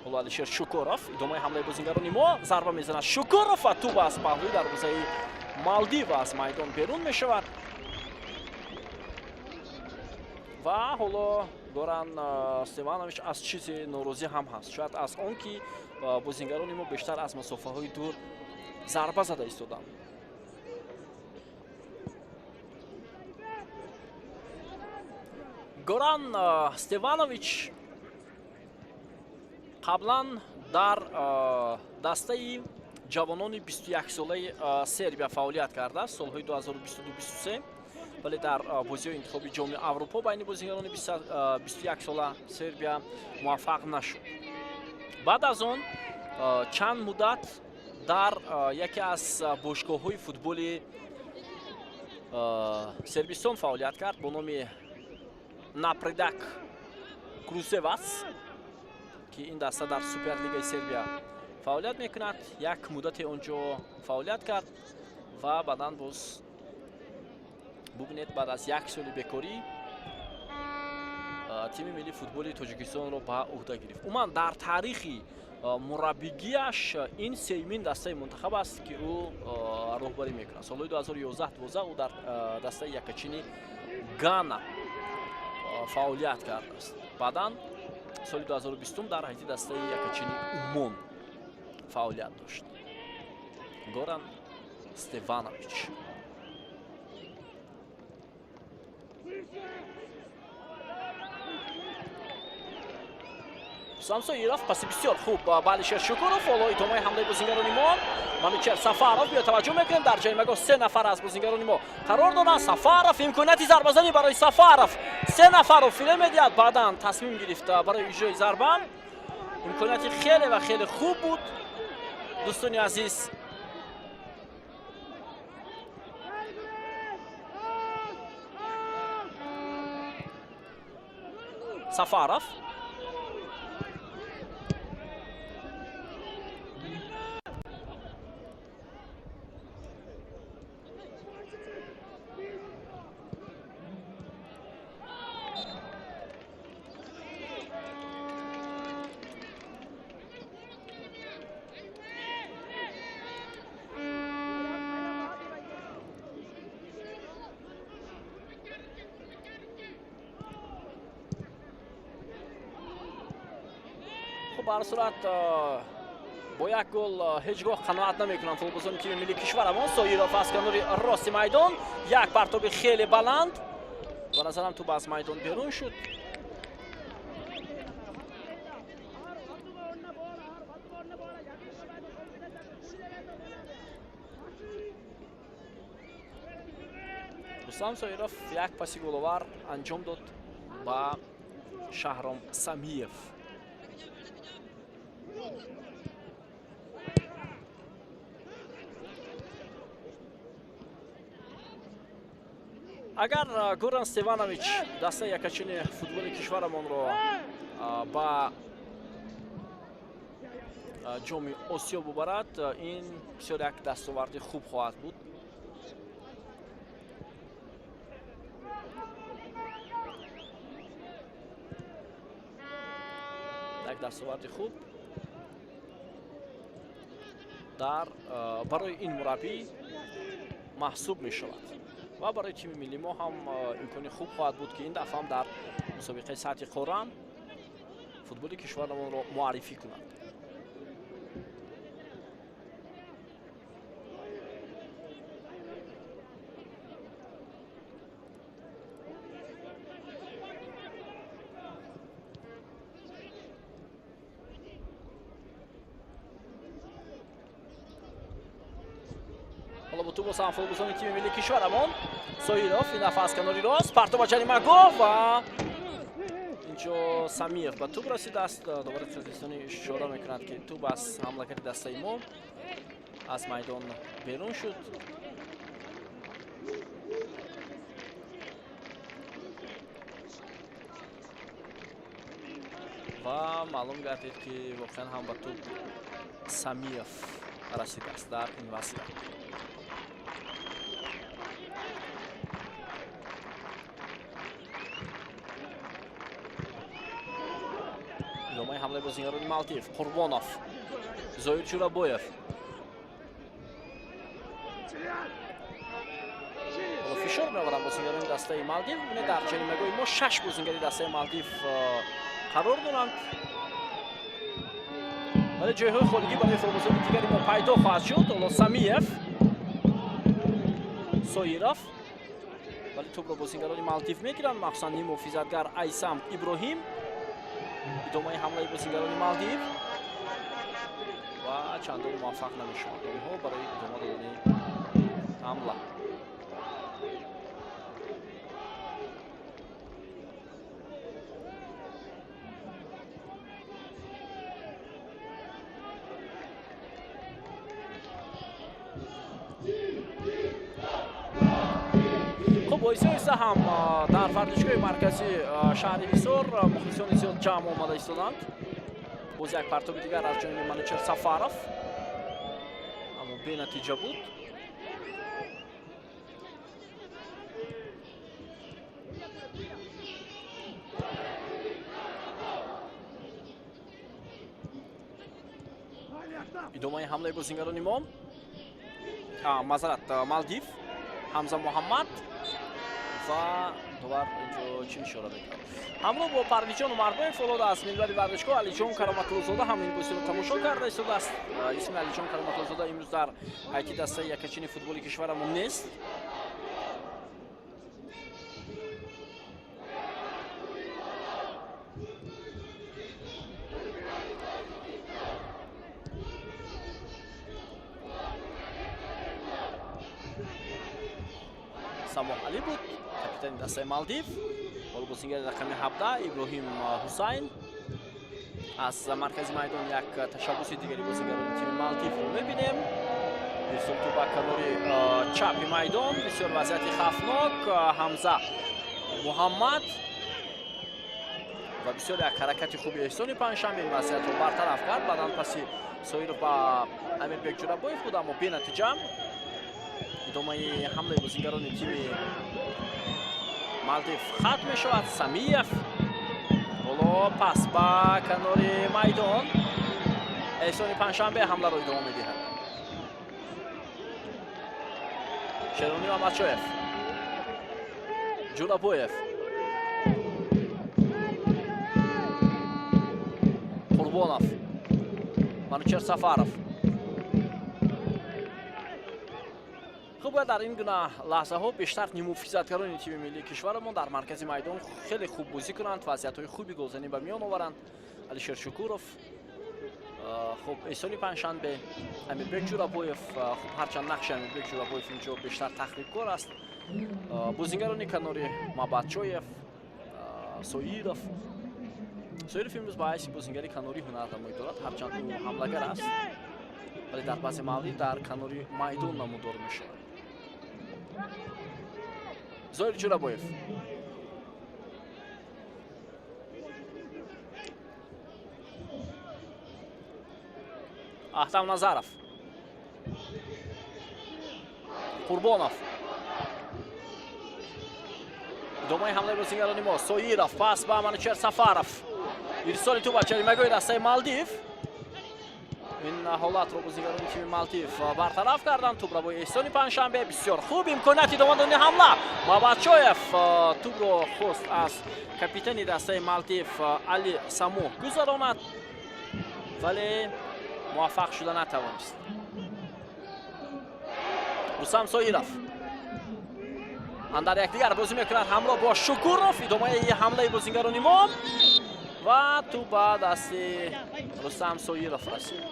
Ҳоло Алишер Шукуров. Идомаи ҳамлаи бозингарони мо, зарба мезанад Шукуров ва тӯб аз паҳлӯи дарвозаи Малдива аз майдон берун мешавад. Ва ҳоло Горан Стеванович аз чизе норозӣ ҳам ҳаст, шояд аз он ки бозингарони мо бештар аз масофаҳои дур зарба зада истоданд. Горан Стеванович қаблан дар дастаи ҷавонони 21-солаи Сербия фаъолият кардааст солҳои 2022-23, вале дар бозиҳои интихоби Ҷоми Аврупо байни бозигарони 21 сола Сербия муваффақ нашуд. Баъд аз он чанд муддат Дар яке аз бошгоҳҳои футболи Сербистон фаъолият кард бо номи Напредак Крусевац, ки ин даста дар Суперлигаи Сербия фаъолият мекунад. Як муддате он ҷо фаъолият кард ва баъдан боз бубинед, баъд аз як соли бекорӣ тими миллии футболи Тоҷикистонро ба ӯҳда гирифт. Умуман дар таърихи мураббигиаш ин сеюмин дастаи мунтахаб аст, ки ӯ роҳбарӣ мекунад. Солҳои 2011-12 ӯ дар дастаи якачини Гана фаъолият кардааст. Баъдан соли 2020 дар ҳайати дастаи якачини Умон фаъолият дошт. Горан Стеванович. Рустам Соиров паси бисёр хуб ба Алишер Шукуров. Ҳоло идомаи ҳамлаи бозингарони мо. Манучер Сафаров, биё таваҷҷӯҳ мекунем, дар ҷаримагоҳ се нафар аз бозингарони мо қарор доранд. Сафаров, имконияти зарбазанӣ барои Сафаров. Се нафарро фиреб медиҳад, баъдан тасмим гирифт барои иҷрои зарба. Имконияти хеле ва хеле хуб буд, дӯстони азиз. Сафаров ба ҳар сурат бо як гол ҳеҷ гоҳ қаноат намекунанд футболбозони тими миллии кишварамон. Соиров аз канори рости майдон, як партоби хеле баланд, ба назарам тӯб аз майдон берун шуд. Рустам Соиров як паси головар анҷом дод ба Шаҳром Самиев. Агар Горан Стеванович дастаи якачини футболи кишварамонро ба ҷоми Осиё бубарад, ин бисёр як дастоварди хуб хоҳад буд. Як дастоварди хуб дар барои ин мураббӣ маҳсуб мешавад ва барои тими миллии мо ҳам имкони хуб хоҳад буд, ки ин дафъа ҳам дар мусобиқаи сатҳи қора футболи кишварамонро муаррифӣ кунад. Ҳоло бо тӯб босам футболбозони тими миллии кишварамон. Соиров ин дафъа аз канори рост партоб ба ҷаримагоҳ ва инҷо Самиев ба тӯб расидааст. Довари қирғизистонӣ ишора мекунад, ки тӯб аз ҳамлакари дастаи мо аз майдон берун шуд. Ва маълум гардид, ки воқеан ҳам ба тӯб Самиев расидааст дар ин вазъият. Идомаи ҳамлаи бозингарони Малдив. Қурбонов, Зоир Ҷурабоев. Фишор меоваранд бозингарони дастаи Малдив. Бибинед, дар ҷаримагоҳи мо шаш бозингари дастаи Малдив қарор доранд, вале ҷойҳои холигӣ барои футболбозони дигари мо пайдо хоҳад шуд. Ҳоло Самиев, Соиров, вале тӯбро бозингарони Малдив мегиранд, махсусан ниммуҳофизатгар Айсам Иброҳим. Идомаи ҳамлаи бозингарони Малдив ва чандон муваффақ намешаванд онҳо барои идома додани ҳамла. Хуб, оҳиста-оҳиста ҳам дар варзишгоҳи марказии шаҳри Ҳисор мухлисони зиёд ҷамъ омада истоданд. Боз як партоби дигар аз ҷониби Манучер Сафаров, аммо бенатиҷа буд. Идомаи ҳамлаи бозингарони мо, мазарат, Малдив, Ҳамза Муҳаммад ва довар инҷо чӣ ишора мекунад? Ҳамроҳ бо Парвизҷон Умарбоев фолод аз минбари варзишгоҳ Алиҷон Кароматуллозода ҳам ин бозиро тамошо карда истодааст. Исми Алиҷон Кароматуллозода имрӯз дар ҳайати дастаи якачини футболи кишварамон нест. Самоҳ Алӣ буд капитани дастаи Малдив. Ҳоло бозингари рақами 17 Иброҳим Ҳусайн аз маркази майдон як ташаббуси дигари бозингарони тими Малдивро мебинем. Ирсол тӯб ба канори чапи майдон, бисёр вазъияти хавфнок. Ҳамза Муҳаммад ва бисёр як ҳаракати хуби Эҳсони Панҷшанбе ин вазъиятро бартараф кард. Баъдан паси Соиров ба Амирбек Ҷурабоев буд, аммо бенатиҷа. Идомаи ҳамлаи бозингарони тими Малдив хатм мешавад. Самиев ҳоло пас ба канори майдон. Эҳсони Панҷшанбе ҳамларо идома медиҳад. Шерони Мамадшоев, Ҷурабоев, Қурбонов, Манучер Сафаров. Хуб, бояд дар ин гуна лаҳзаҳо бештар нимуфизатгарони тими миллии кишварамон дар маркази майдон хеле хуб бозӣ кунанд, вазъиятҳои хуби голзанӣ ба миён оваранд. Алишер Шукуров, хуб, Эҳсони Панҷшанбе, Амирбек Ҷурабоев. Хуб, ҳарчанд нақши Амирбек Ҷурабоев инҷо бештар тахрибкор аст. Бозингарони канори Мабадчоев, Соиров. Соиров имрӯз ба ҳайси бозингари канорӣ ҳунарнамоӣ дорад, ҳарчанд ӯ ҳамлагар аст, вале дар баъзе маврид дар канори майдон намудор мешавад. Зоир Ҷурабоев, Аҳтам Назаров, Қурбонов. Идомаи ҳамлаи бозингарони мо. Соиров пас ба Манучер Сафаров. Ирсоли тӯб ба ҷаримагоҳи дастаи Малдив. Ин ҳолатро бозингарони тими Малдив бартараф карданд. Тӯбрабои Эҳсони Панҷшанбе, бисёр хуб имконияти идома додани ҳамла. Мабадшоев тӯбро хост аз капитани дастаи Малдив Али Самоҳ гузаронад, вале муваффақ шуда натавонист. Рустам Соиров андар якдигар бозӣ мекунад ҳамроҳ бо Шукуров. Идомаи ҳамлаи бозингарони мо ва тӯб ба дасти Рустам Соиров расид.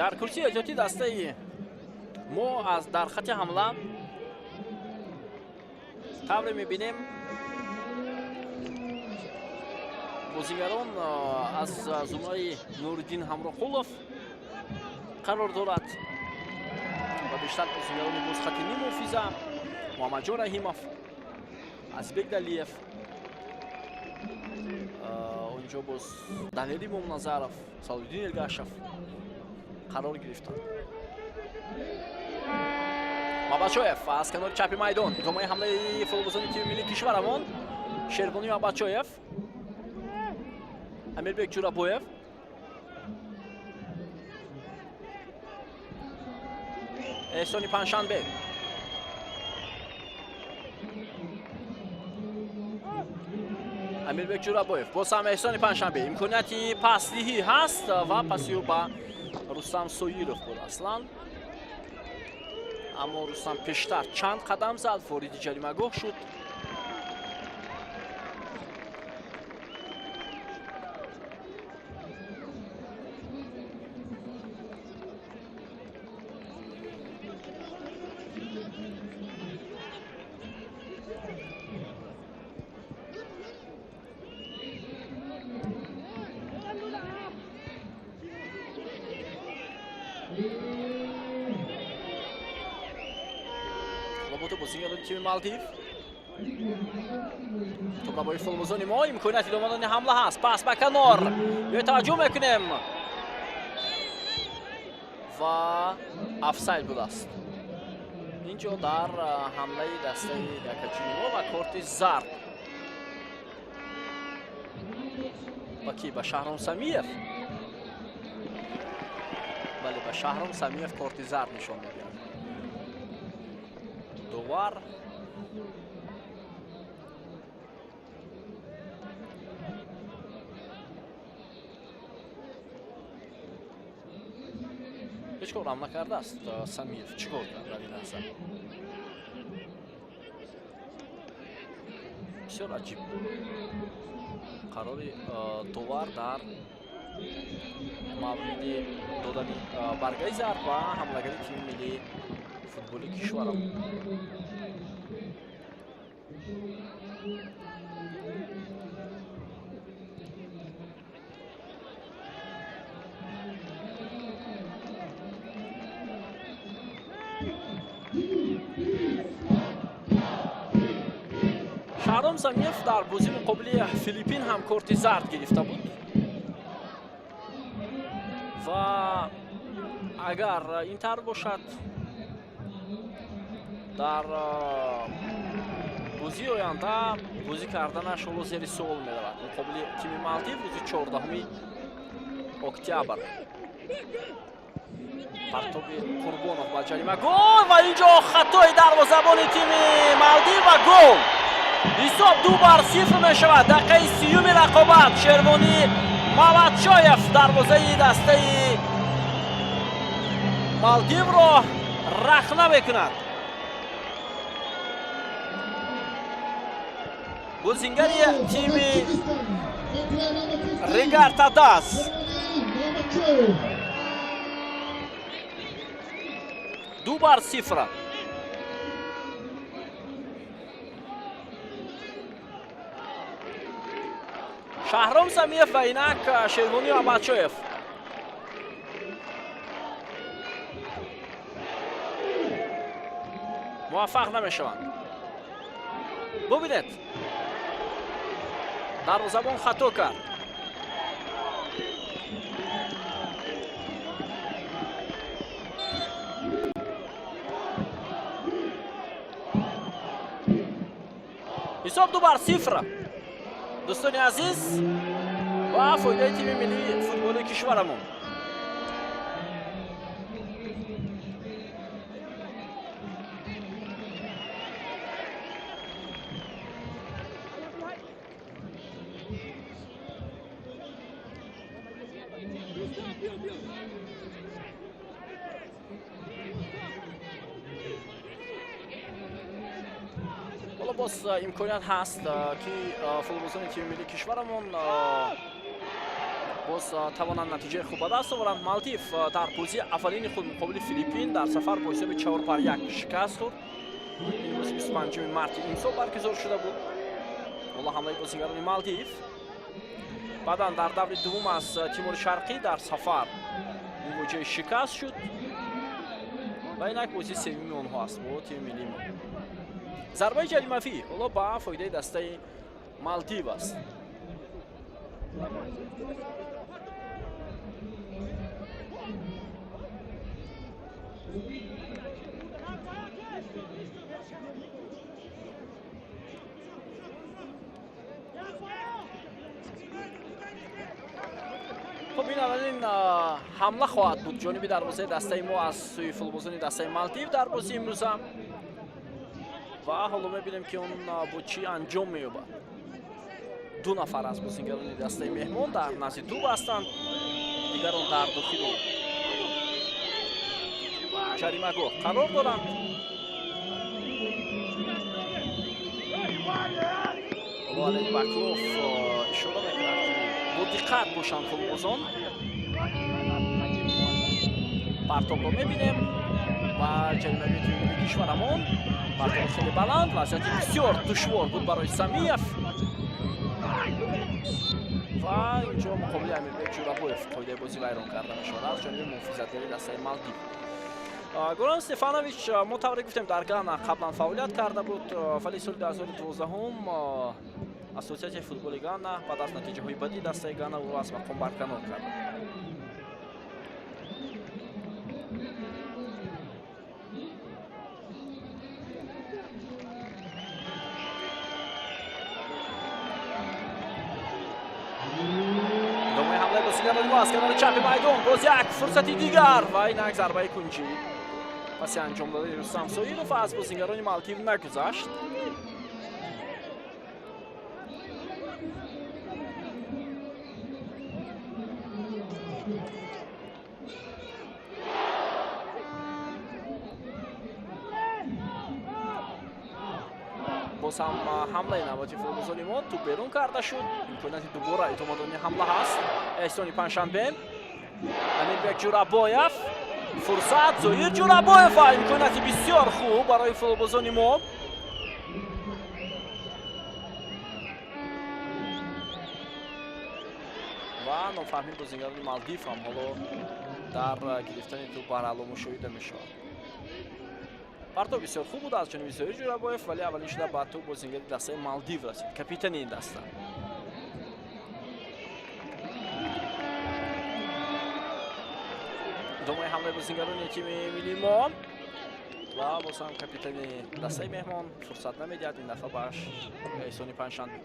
Дар курсии эҳтиётии дастаи мо аз дар хати ҳамла тавре мебинем бозингарон аз зумраи Нуриддин Ҳамроқулов қарор дорад ва бештар бозингарони бозхати нимуҳофиза Муҳаммадҷон Раҳимов, Азизбек Далиев, онҷо боз Далери Момназаров, Салоҳиддин Эргашев қарор гирифтанд. Мабадшоев аз канори чапи майдон. Идомаи ҳамлаи футболбозони тими миллии кишварамон. Шербони Мабадшоев, Амирбек Ҷурабоев, Эҳсони Панҷшанбе. Амирбек Ҷурабоев боз ҳам Эҳсони Панҷшанбе. Имконияти пасдиҳӣ ҳаст ва паси ӯ ба Рустам Соиров буд аслан, аммо Рустам пештар чанд қадам зад, вориди ҷаримагоҳ шуд. Лоботу бозингарони тими Малдив. Тӯбрабои футболбозони мо, имконияти идома додани ҳамла ҳаст. Пас ба канор. Биёед таваҷҷӯҳ мекунем. Ва офсайд будааст. Инҷо дар ҳамлаи дастаи якачини мо ва корти зард. Ба ки? Ба Шаҳром Самиев. Бале, ба Шаҳром Самиев корти зард нишон медиҳад. Довар ҳеҷ корам накардааст. Самиев чӣ кор кард дар ин лаҳза? Бисёр аҷиб қарори довар дар мавриди додани баргаи зард ба ҳамлагари тими миллии футболи кишварам. Шаҳром Самиев дар бозӣ муқобили Филиппин ҳам корти зард гирифта буд ва агар ин тавр бошад, дар бозии оянда бозӣ карданаш ҳоло зери суол меравад муқобили тими Малдив рӯзи 14 октябр. Партоби Қурбонов ба ҷарима, гол! Ва инҷо хатои дарвозабони тими Малдив ва гол! Ҳисоб 2-0 мешавад. Дақиқаи 30-уми рақобат, Шервонӣ Мамадшоев дарвозаи дастаи Малдивро рахна мекунад. Бозингари тими Регар-ТадАЗ 2-0. Шаҳром Самиев ва инак Шервонӣ Мамадшоев. Муваффақ намешаванд. Бубинед, дарвозабон хато кард. Ҳисоб 2-0, дӯстони азиз, ва фоидаи тими миллии футболи кишварамон. Ҳоло боз имконият ҳаст, ки футболбозони тими миллии кишварамон боз тавонанд натиҷаи хуб ба даст оваранд. Малдив дар бозии аввалини худ муқобили Филиппин дар сафар бо ҳисоби 4-1 шикаст хӯрд. Ин рӯзи 25 марти имсол баргузор шуда буд. Ҳоло ҳамлаи бозигарони Малдив. Баъдан дар даври дуввум аз Тимори Шарқӣ дар сафар мувоҷиҳаи шикаст шуд ва инак бозии севуми онҳо аст бо тими миллии мо. Зарбаи ҷаримавӣ ҳоло ба фоидаи дастаи Малдив аст. Хуб, ин аввалин ҳамла хоҳад буд ҷониби дарвозаи дастаи мо аз сӯи футболбозони дастаи Малдив дар бозии имрӯза ва ҳоло мебинем, ки он бо чӣ анҷом меёбад. Ду нафар аз бозингарони дастаи меҳмон дар назди тӯб ҳастанд, дигарон дар дохили ҷаримагоҳ қарор доранд. Ҳоло Олег Баклов ишора мекунад, ки бо диққат бошанд футболбозон. Партобро мебинем ба ҷаримагоҳи тими миллии кишварамон. Партоби хеле баланд, вазъияти бисёр душвор буд барои Самиев Ва инҷо муқобили Амирбек Ҷурабоев қоидаи бозӣ вайрон карда мешавад аз ҷониби муҳофизатгари дастаи Малдив. Горан Стефанович, мо тавре гуфтем, дар Гана қаблан фаъолият карда буд, вале соли 2012 Ассотсиатсияи футболи Гана баъд аз натиҷаҳои бади дастаи Гана ӯро аз мақом барканор кард. Идомаи ҳамлаи бозигарони мо аз канори чапи майдон, боз як фурсати дигар ва инак зарбаи кунҷӣ паси анҷом додани Рустам Соиров аз бозигарони Малдив нагузашт. Боз ҳам ҳамлаи навбати футболбозони мо, тӯб берун карда шуд. Имконияти дубора идома додани ҳамла ҳаст. Эҳсони Панҷшанбе, Амирбек Ҷурабоев, фурсат, Зоир Ҷурабоев ва имконияти бисёр хуб барои футболбозони мо. Ва нофаҳмии бозигарони Малдив ҳам ҳоло дар гирифтани тӯб баръало мушоҳида мешавад. Партов бисёр хуб буд аз ҷониби Зоир Ҷурабоев, вале аввалин шуда ба тӯб бозигари дастаи Малдив расид, капитани ин даста. Идомаи ҳамлаи бозигарони тими миллии мо ва боз ҳам капитани дастаи меҳмон фурсат намедиҳад ин дафъа ба Эҳсони Панҷшанбе.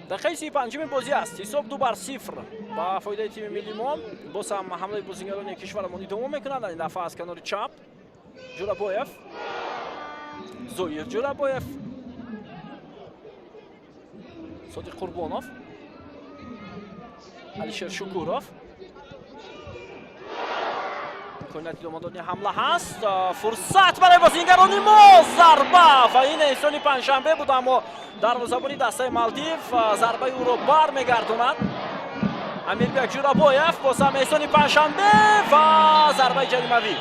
Дақиқаи 35-уми бозӣ аст. Ҳисоб 2-0 ба фоидаи тими миллии мо. Боз ҳам ҳамлаи бозигарони кишварамон идома мекунанд. Ин дафъа аз канори чап Ҷурабоев, Зоир Ҷурабоев, Содиқ Қурбонов, Алишер Шукуров. Имконияти идома додани ҳамла ҳаст. Фурсат барои бозигарони мо, зарба ва ин Эҳсони Панҷшанбе буд, аммо дарвозабони дастаи Малдив зарбаи ӯро бармегардонад. Амирбек Ҷурабоев, боз ҳам Эҳсони Панҷшанбе ва зарбаи ҷаримавӣ.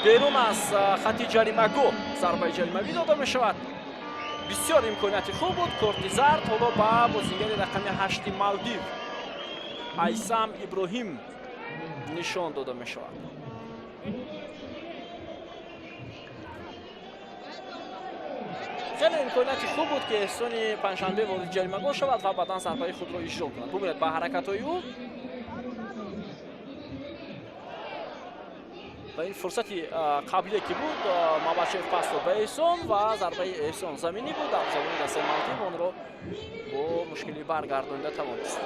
Берун аз хати ҷаримагоҳ зарбаи ҷаримавӣ дода мешавад. Бисёр имконияти хуб буд. Корти зард ҳоло ба бозигари рақами 8 Малдив Айсам Иброҳим нишон дода мешавад. Хеле имконияти хуб буд, ки Эҳсони Панҷшанбе ворид ҷаримагоҳ шавад ва баъдан зарбаи худро иҷро кунад. Бубинед ба ҳаракатҳои ӯ ва ин фурсати қаблие ки буд, Мабачев пас дод ба Эҳсон ва зарбаи Эҳсон заминӣ буд. Дарвозабони дастаи Малдив онро бо мушкилӣ баргардонида тавонист.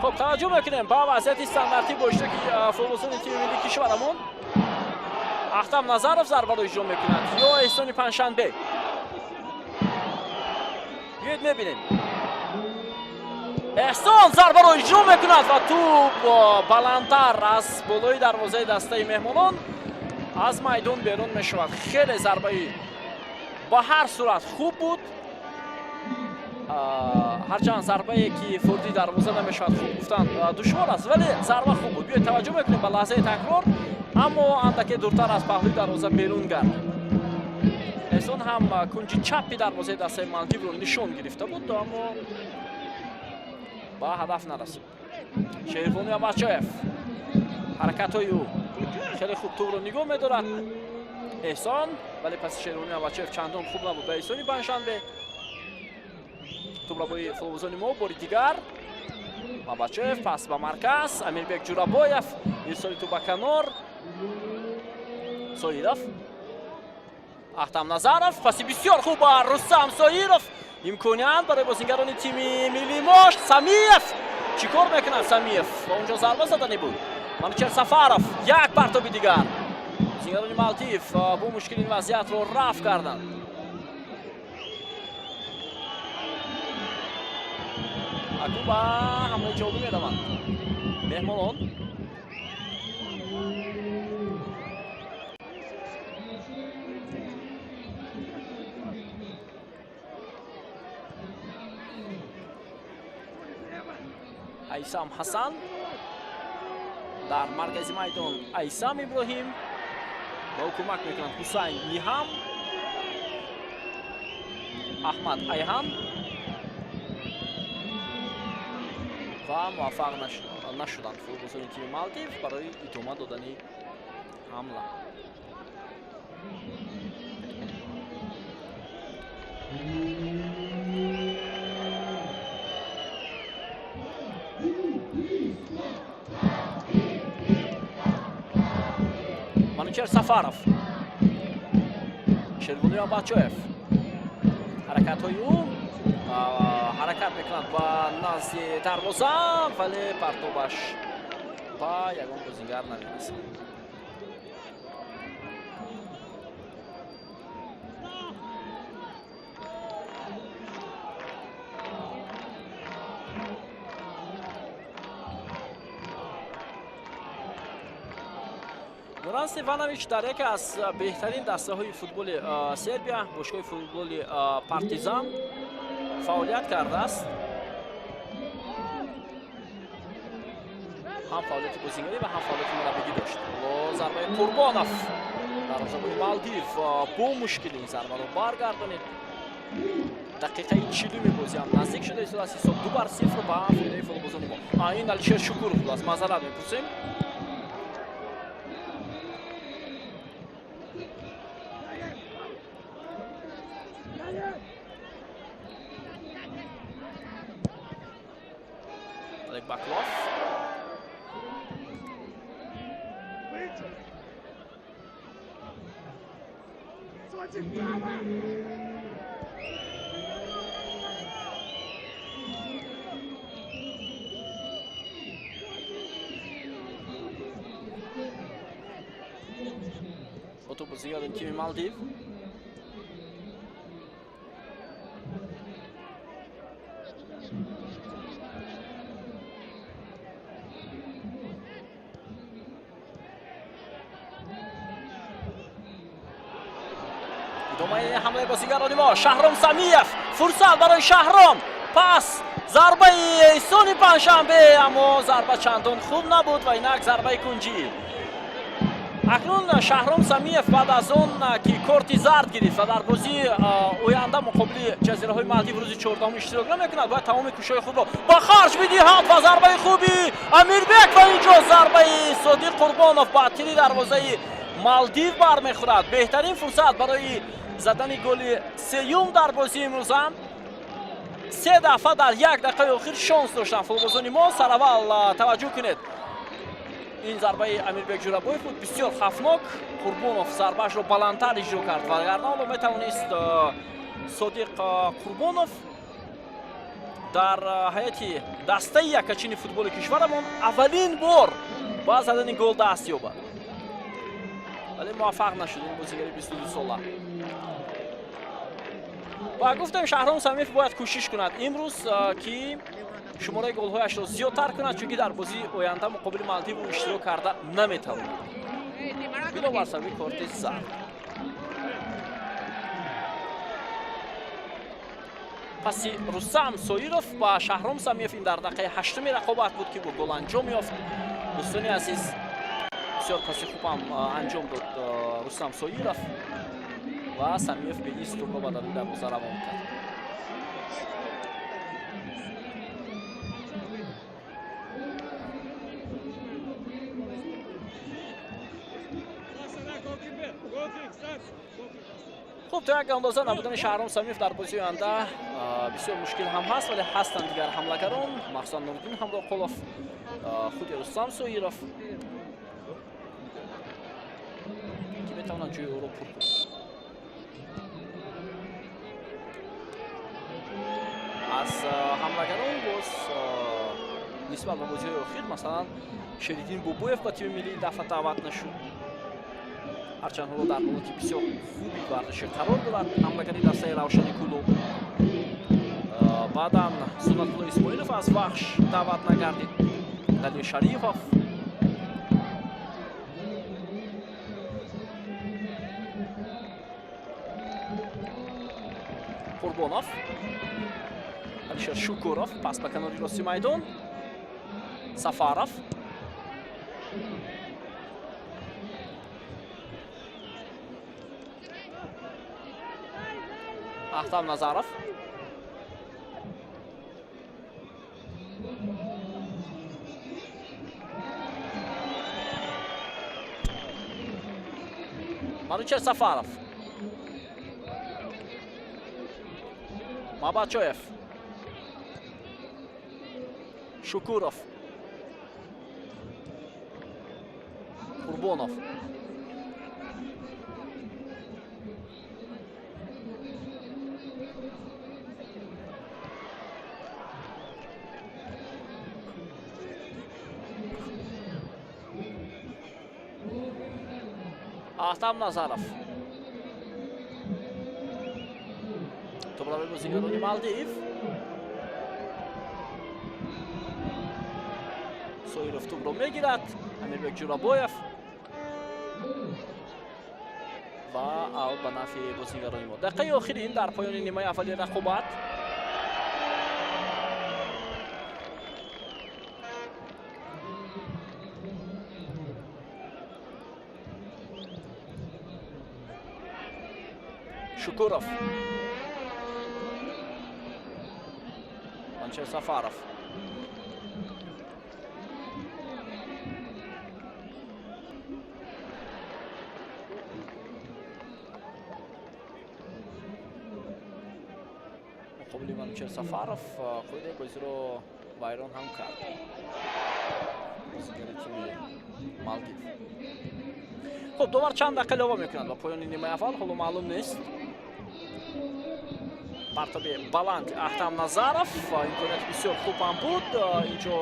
Хуб, таваҷҷӯҳ мекунем ба вазъияти стандартӣ бо иштироки футболбозони тими миллии кишварамон. Ахтам Назаров зарбаро иҷро мекунад ё Эҳсони Панҷшанбе? Биёед мебинем. Эҳсон зарбаро иҷро мекунад ва тӯб баландтар аз болои дарвозаи дастаи меҳмонон аз майдон берун мешавад. Хеле зарбаи ба ҳар сурат хуб буд. Ҳарчанд зарбае ки фурди дарвоза намешавад хуб гуфтан душвор аст, вале зарба хуб буд. Биёед таваҷҷӯҳ мекунем ба лаҳзаи такрор, аммо андаке дуртар аз паҳлӯи дарвоза берун гардид. Эҳсон ҳам кунҷи чапи дарвозаи дастаи Малдивро нишон гирифта буд, аммо ба ҳадаф нарасид. Шервони Абачаев, ҳаракатҳои ӯ хеле хуб, тӯбро нигоҳ медорад Эҳсон, вале паси Шервони Абачаев чандон хуб набуд ба Эҳсони Панҷшанбе. Тӯбрабои футболбозони мо бори дигар Мабачоев пас ба марказ, Амирбек Ҷурабоев ирсоли тӯб ба канор. Соиров, Ахтам Назаров, паси бисёр хуб ба Рустам Соиров. Имконият барои бозингарони тими миллии мо. Самиев чӣ кор мекунад? Самиев ва унҷо зарба задани буд. Манучер Сафаров, як партоби дигар. Бозингарони Малдив бо мушкил ин вазъиятро рафъ карданд. Акнун ба ҳамлаи ҷавобӣ мераванд меҳмонон. Айсам Ҳасан дар маркази майдон, Айсам Иброҳим ба ӯ кӯмак мекунанд Ҳусайн Ниҳам, Аҳмад Айҳам ва муваффақ нашуданд футболбозони тими Малдив барои идома додани ҳамла. Манучер Сафаров, Шервони Абачоев, ҳаракатҳои ӯ, ҳаракат мекунад ба назди дарвоза, вале партобаш ба ягон бозингар намерасад. Горан Стефанович дар яке аз беҳтарин дастаҳои футболи Сербия, бошгоҳи футболи Партизан фаъолият кардааст. Ҳам фаъолияти бозингарӣ ва ҳам фаъолияти мураббигӣ дошт. Ҳоло зарбаи Қурбонов, дарвозабони Малдив бо мушкили ин зарбаро баргардонид. Дақиқаи 40-уми бозӣ ҳам наздик шуда истодааст. Ҳисоб 2-0 ба фоидаи футболбозони мо. Ин Алишер Шукуров будааст. Маъзарат мепурсем. Олег Баклов. Ото бозигарони тими Малдив. Идомаи ҳамлаи бозигарони мо. Шаҳром Самиев, фурсат барои Шаҳром, пас зарбаи Сони Панҷшанбе, аммо зарба чандон хуб набуд ва инак зарбаи кунҷӣ. Акнун Шаҳром Самиев баъд аз он ки корти зард гирифт ва дар бозии оянда муқобили ҷазираҳои Малдив рӯзи 14 иштирок намекунад, бояд тамоми кӯшишҳои худро ба харҷ бидиҳад ва зарбаи хуби Амирбек ва инҷо зарбаи Содиқ Қурбонов ба тири дарвозаи Малдив бармехӯрад. Беҳтарин фурсат барои задани голи сеюм дар бозии имрӯза. Се дафъа дар як дақиқаи охир шонс доштанд футболбозони мо. Сараввал таваҷҷӯҳ кунед, ин зарбаи Амирбек Ҷурабоев буд, бисёр хавфнок. Қурбонов зарбаашро баландтар иҷро кард, вагарна ҳоло метавонист Содиқ Қурбонов дар ҳайати дастаи якачини футболи кишварамон аввалин бор ба задани гол даст ёбад, вале муваффақ нашуд ин бозигари 22 сола. Ва гуфтем, Шаҳром Самиев бояд кӯшиш кунад имрӯз, ки шумораи голҳояшро зиёдтар кунад, чунки дар бозии оянда муқобили Малдив ӯ иштирок карда наметавонад бинобар сабаби корти зард. Паси Рустам Соиров ба Шаҳром Самиев ин дар дақиқаи 8-уми рақобат буд, ки бо гол анҷом ёфт. Дӯстони азиз, бисёр паси хуб ҳам анҷом дод Рустам Соиров ва Самиев беист тӯбро ба даруни дарвоза равон кард. Хуб, то як андоза набудани Шаҳром Самиев дар бозии оянда бисёр мушкил ҳам ҳаст, вале ҳастанд дигар ҳамлагарон, махсусан Нуриддин Ҳамроқулов, худи Рустам Соиров, ки метавонанд ҷои ӯро пур кунанд. Аз ҳамлагарон боз нисбат ба бозиҳои охир, масалан, Шериддин Бобоев ба тими миллии дафъа даъват нашуд. Ҳарчанд ҳоло дар ҳолати бисёр хуби варзишӣ қарор дорад ҳамлагари дастаи Равшани Кулоб. Баъдан Суннатулло Исмоилов аз Вахш даъват нагардид. Далер Шарифов, Қурбонов, Алишер Шукуров, пас ба канори рости майдон, Сафаров, Ахтам Назаров, Манучер Сафаров, Мабачоев, Шукуров, Курбонов. Ахтам Назаров. Топрави бозигарони Малдив. Соиров тӯбро мегирад. Амирбек Ҷурабоев ва аут ба нафъи бозигарони мо. Дақиқаи охирин дар поёни нимаи аввали рақобат. Шукуров, Манучер Сафаров, муқобили Манучер Сафаров қоидаи бозиро вайрон ҳам кард бозигари тими Малдив. Хуб, довар чанд дақиқа илова мекунад ба поёни нимаи аввал, ҳоло маълум нест. Партоби баланд Ахтам Назаров, имконияти бисёр хуб ҳам буд. Инҷо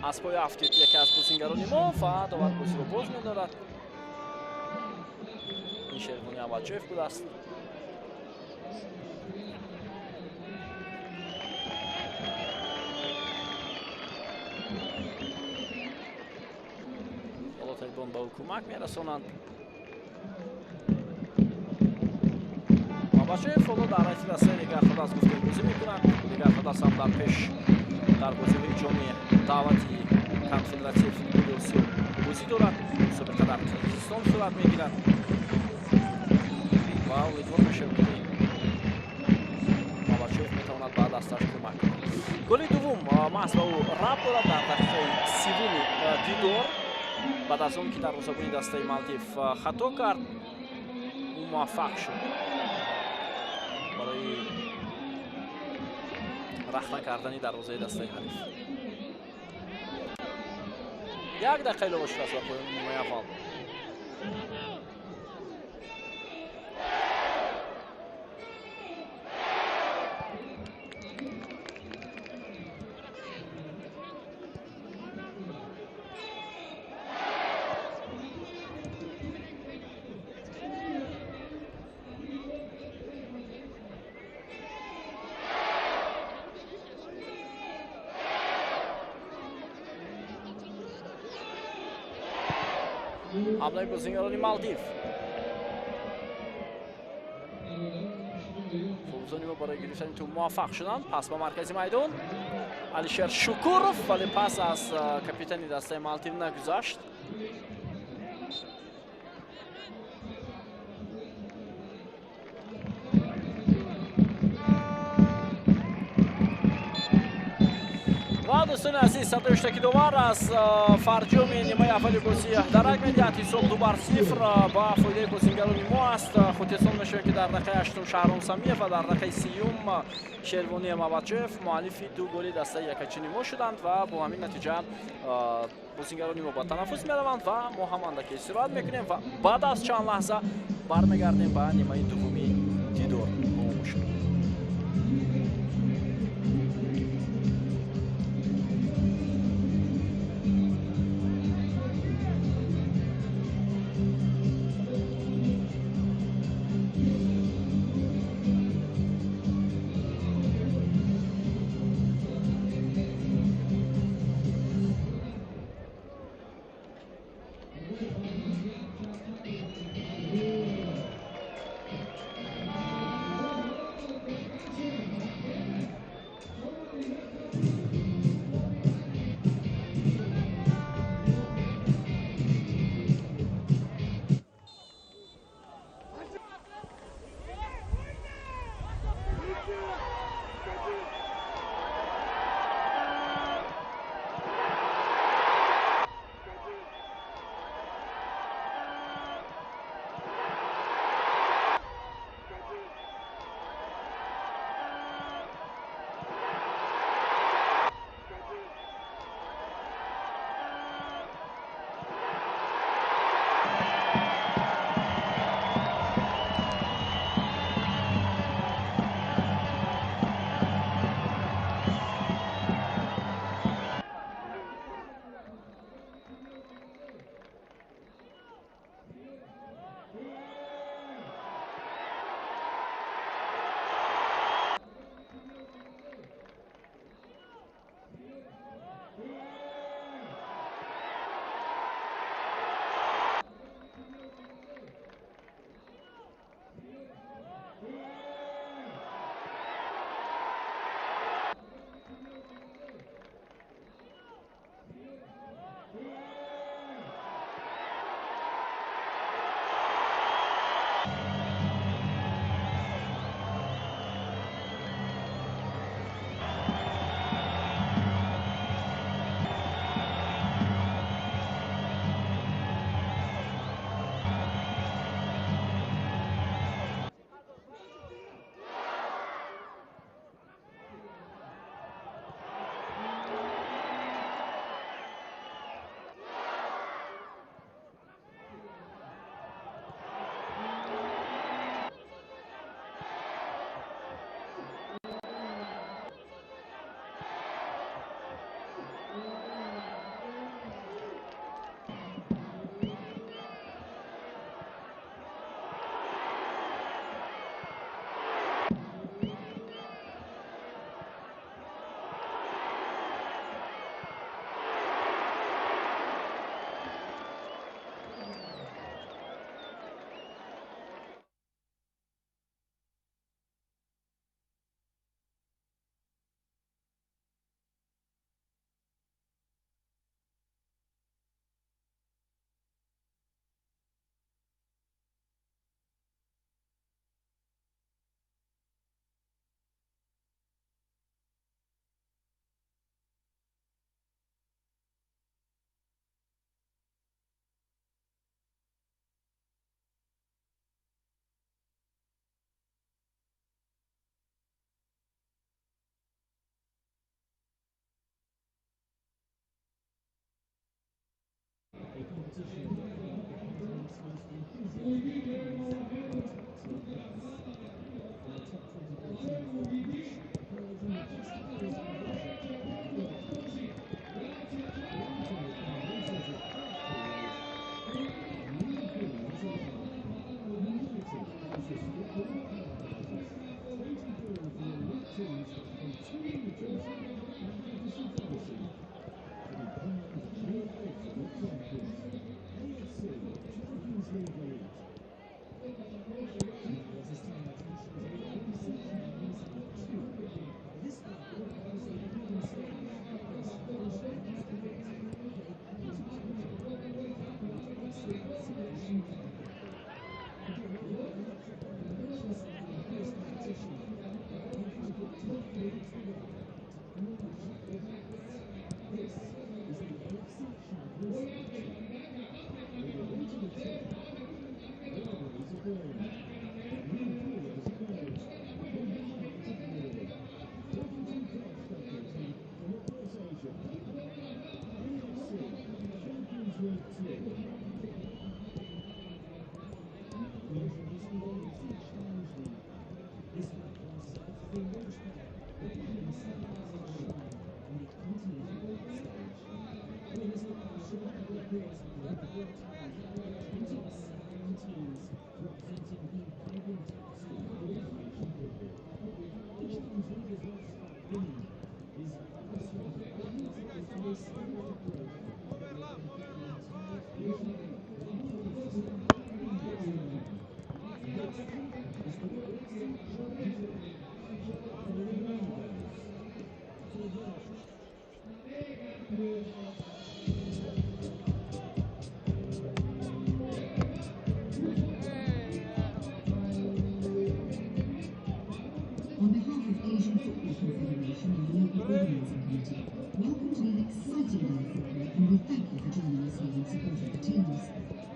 аз пои афтид яке аз бозингарони мо ва довар бозиро боз медорад. Ин Шервони Абаҷоев будааст. Ҳоло табибон ба ӯ кӯмак мерасонанд. Мабачоев ҳоло дар ҳайати дастаи Лигархадас гуфтем бозӣ мекунад. Лигархадас ҳам дар пеш дар бозиҳои ҷоми даъвати конфедератсияи футболи Осиё бозӣ дорад. Мусобиқа дар Қирғизистон сурат мегирад ва умедвор мешавем, ки Мабачоев метавонад ба дасташ кӯмак кунад. Голи дуввум маҳз ба ӯ рабт дорад дар дақиқаи 30-уми дидор. Баъд аз он ки дарвозабони дастаи Малдив хато кард, ӯ муваффақ шуд барои рахна кардани дарвозаи дастаи ҳариф. Як дақиқа илова шудааст ба поёни нимаи аввал. Ҳамлаи бозигарони Малдив. Футболбозони мо барои гирифтани тӯб муваффақ шуданд. Пас ба маркази майдон Алишер Шукуров, вале пас аз капитани дастаи Малдив нагузашт. Ва Дӯстони азиз, садои штакидовар аз фарҷоми нимаи аввали бозӣ дарак медиҳад. Ҳисоб 2-0 ба фоидаи бозингарони мо аст. Хотирсон мешавад, ки дар дақиқаи ҳаштум Шаҳром Самиев ва дар дақиқаи 30-юм Шервони Мабадчоев муаллифи ду голи дастаи якачини мо шуданд ва бо ҳамин натиҷа бозингарони мо ба танаффус мераванд ва мо ҳам андаке истироҳат мекунем ва баъд аз чанд лаҳза бармегардем ба нимаи дуввуми дидор. Бо мо бошед.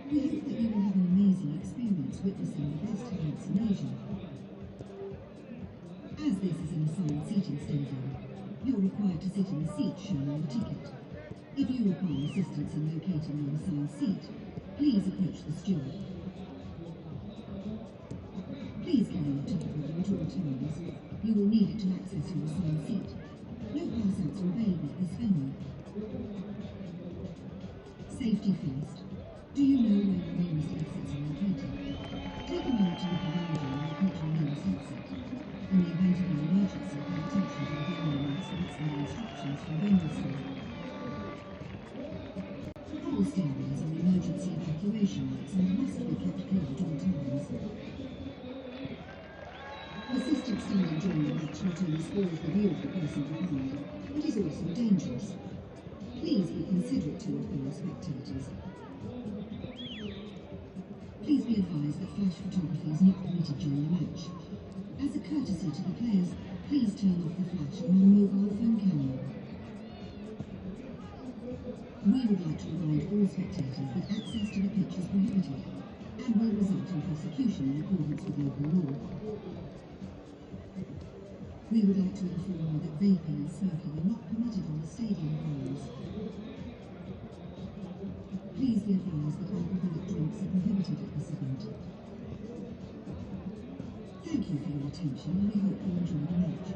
We hope that you will have an amazing experience witnessing the best events in Asia. As this is an assigned seating stadium, you're required to sit in the seat shown on the ticket. If you require assistance in locating your assigned seat, please approach the steward. Please carry your ticket with you at all times. You will need it to access your assigned seat. No pass-outs are available at this venue. Safety first. Do you know where your nearest exits are located? Take a moment to look around you and locate your nearest exit. In the event of an emergency, pay attention to the venue announcements and the instructions from venue staff. All stairways are emergency evacuation routes and must be kept clear at all times. Assisted standing during the match not only spoils the view of the person behind, but is also dangerous. Please be considerate to your fellow spectators. Please be advised that flash photography is not permitted during the match. As a courtesy to the players, please turn off the flash on your mobile phone camera. We would like to remind all spectators that access to the pitch is prohibited and will result in prosecution in accordance with local law. We would like to inform you that vaping and smoking are not permitted on the stadium grounds. Please be advised that alcoholic drinks are prohibited at this event. Thank you for your attention and we hope you enjoy the match.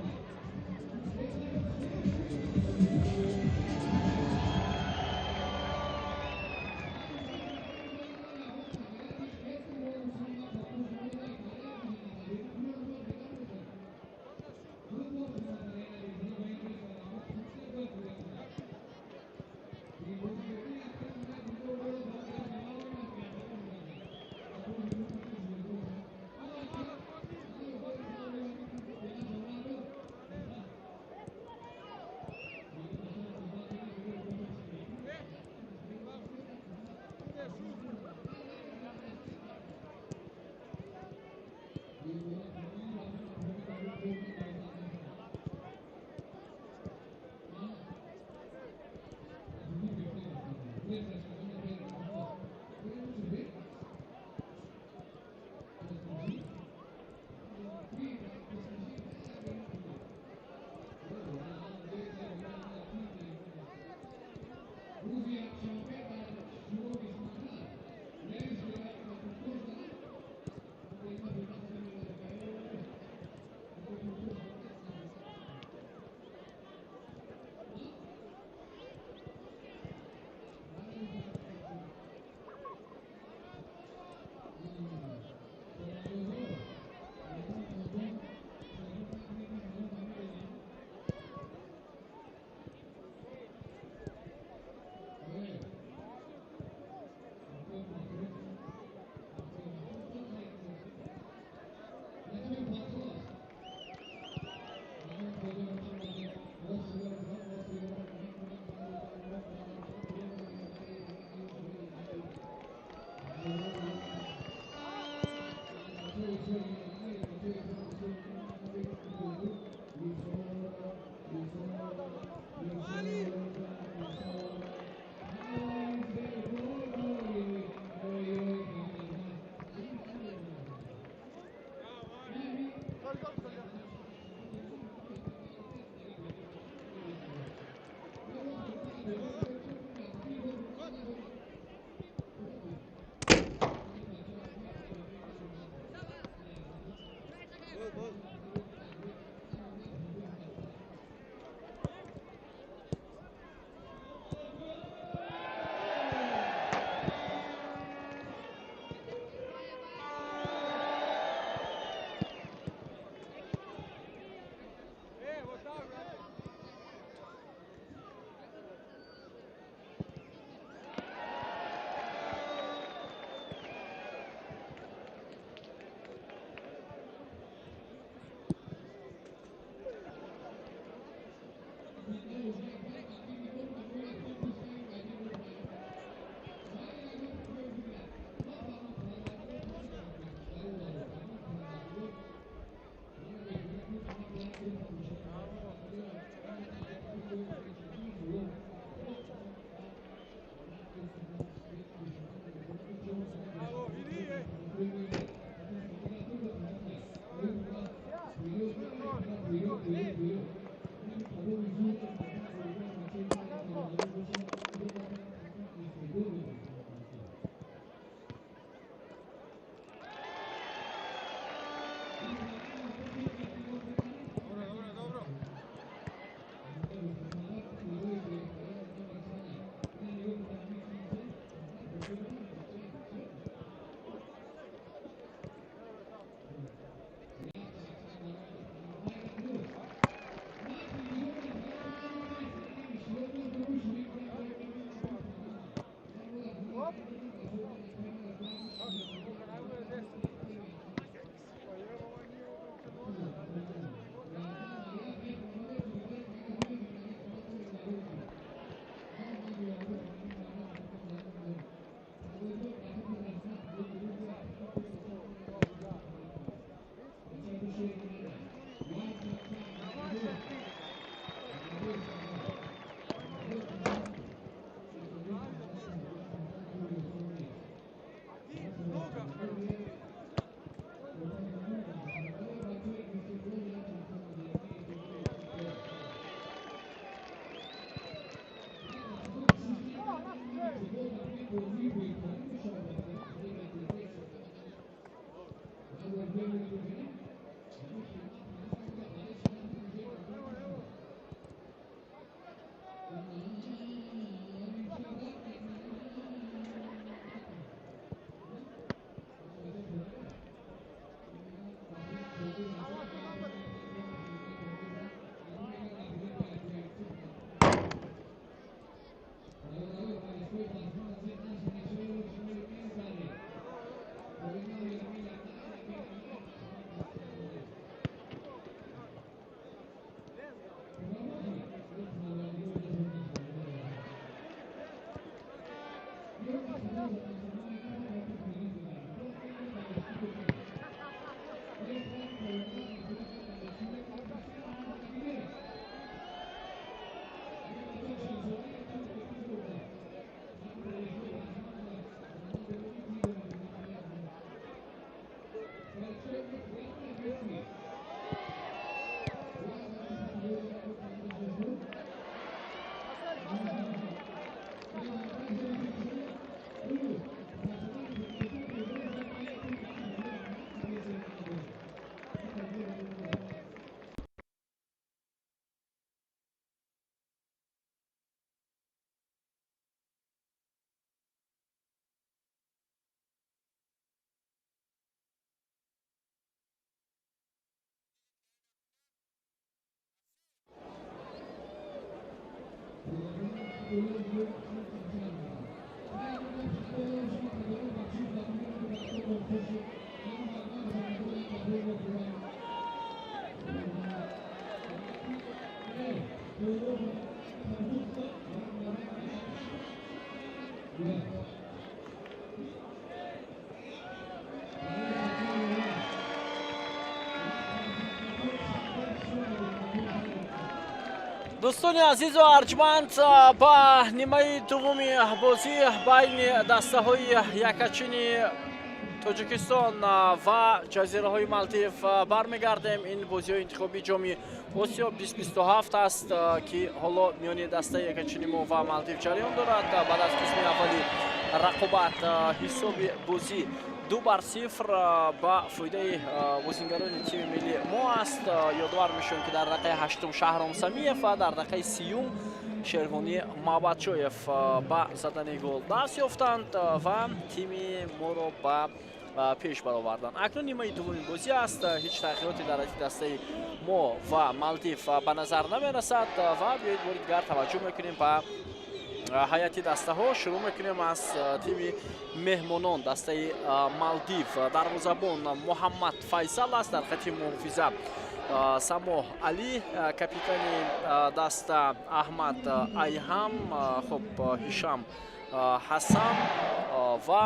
Дӯстони азизу арҷманд, ба нимаи дуввуми бозӣ байни дастаҳои якачини Тоҷикистон ва Ҷазираҳои Малдив бармегардем. Ин бозиҳои интихобии Ҷоми Осиё 2027 аст, ки ҳоло миёни дастаи якачини мо ва Малдив ҷараён дорад. Баъд аз қисми аввали рақобат ҳисоби бозӣ 2-0 ба фоидаи бозингарони тими миллии мо аст. Ёдовар мешавем, ки дар дақиқаи ҳаштум Шаҳром Самиев ва дар дақиқаи 30-юм Шервонӣ Маҳбатшоев ба задани гол даст ёфтанд ва тими моро ба пеш бароварданд. Акнун нимаи дуввуми бозӣ аст. Ҳеҷ тағйироте дар ҳайати дастаи мо ва Малдив ба назар намерасад ва биёед, бори дигар таваҷҷӯҳ мекунем ба ҳайати дастаҳо. Шурӯъ мекунем аз тими меҳмонон, дастаи Малдив. Дарвозабон Муҳаммад Файсал аст, дар хати муҳофиза Самоҳ Алӣ, капитани даста Аҳмад Айҳам, хуб, Ҳишам Ҳасан ва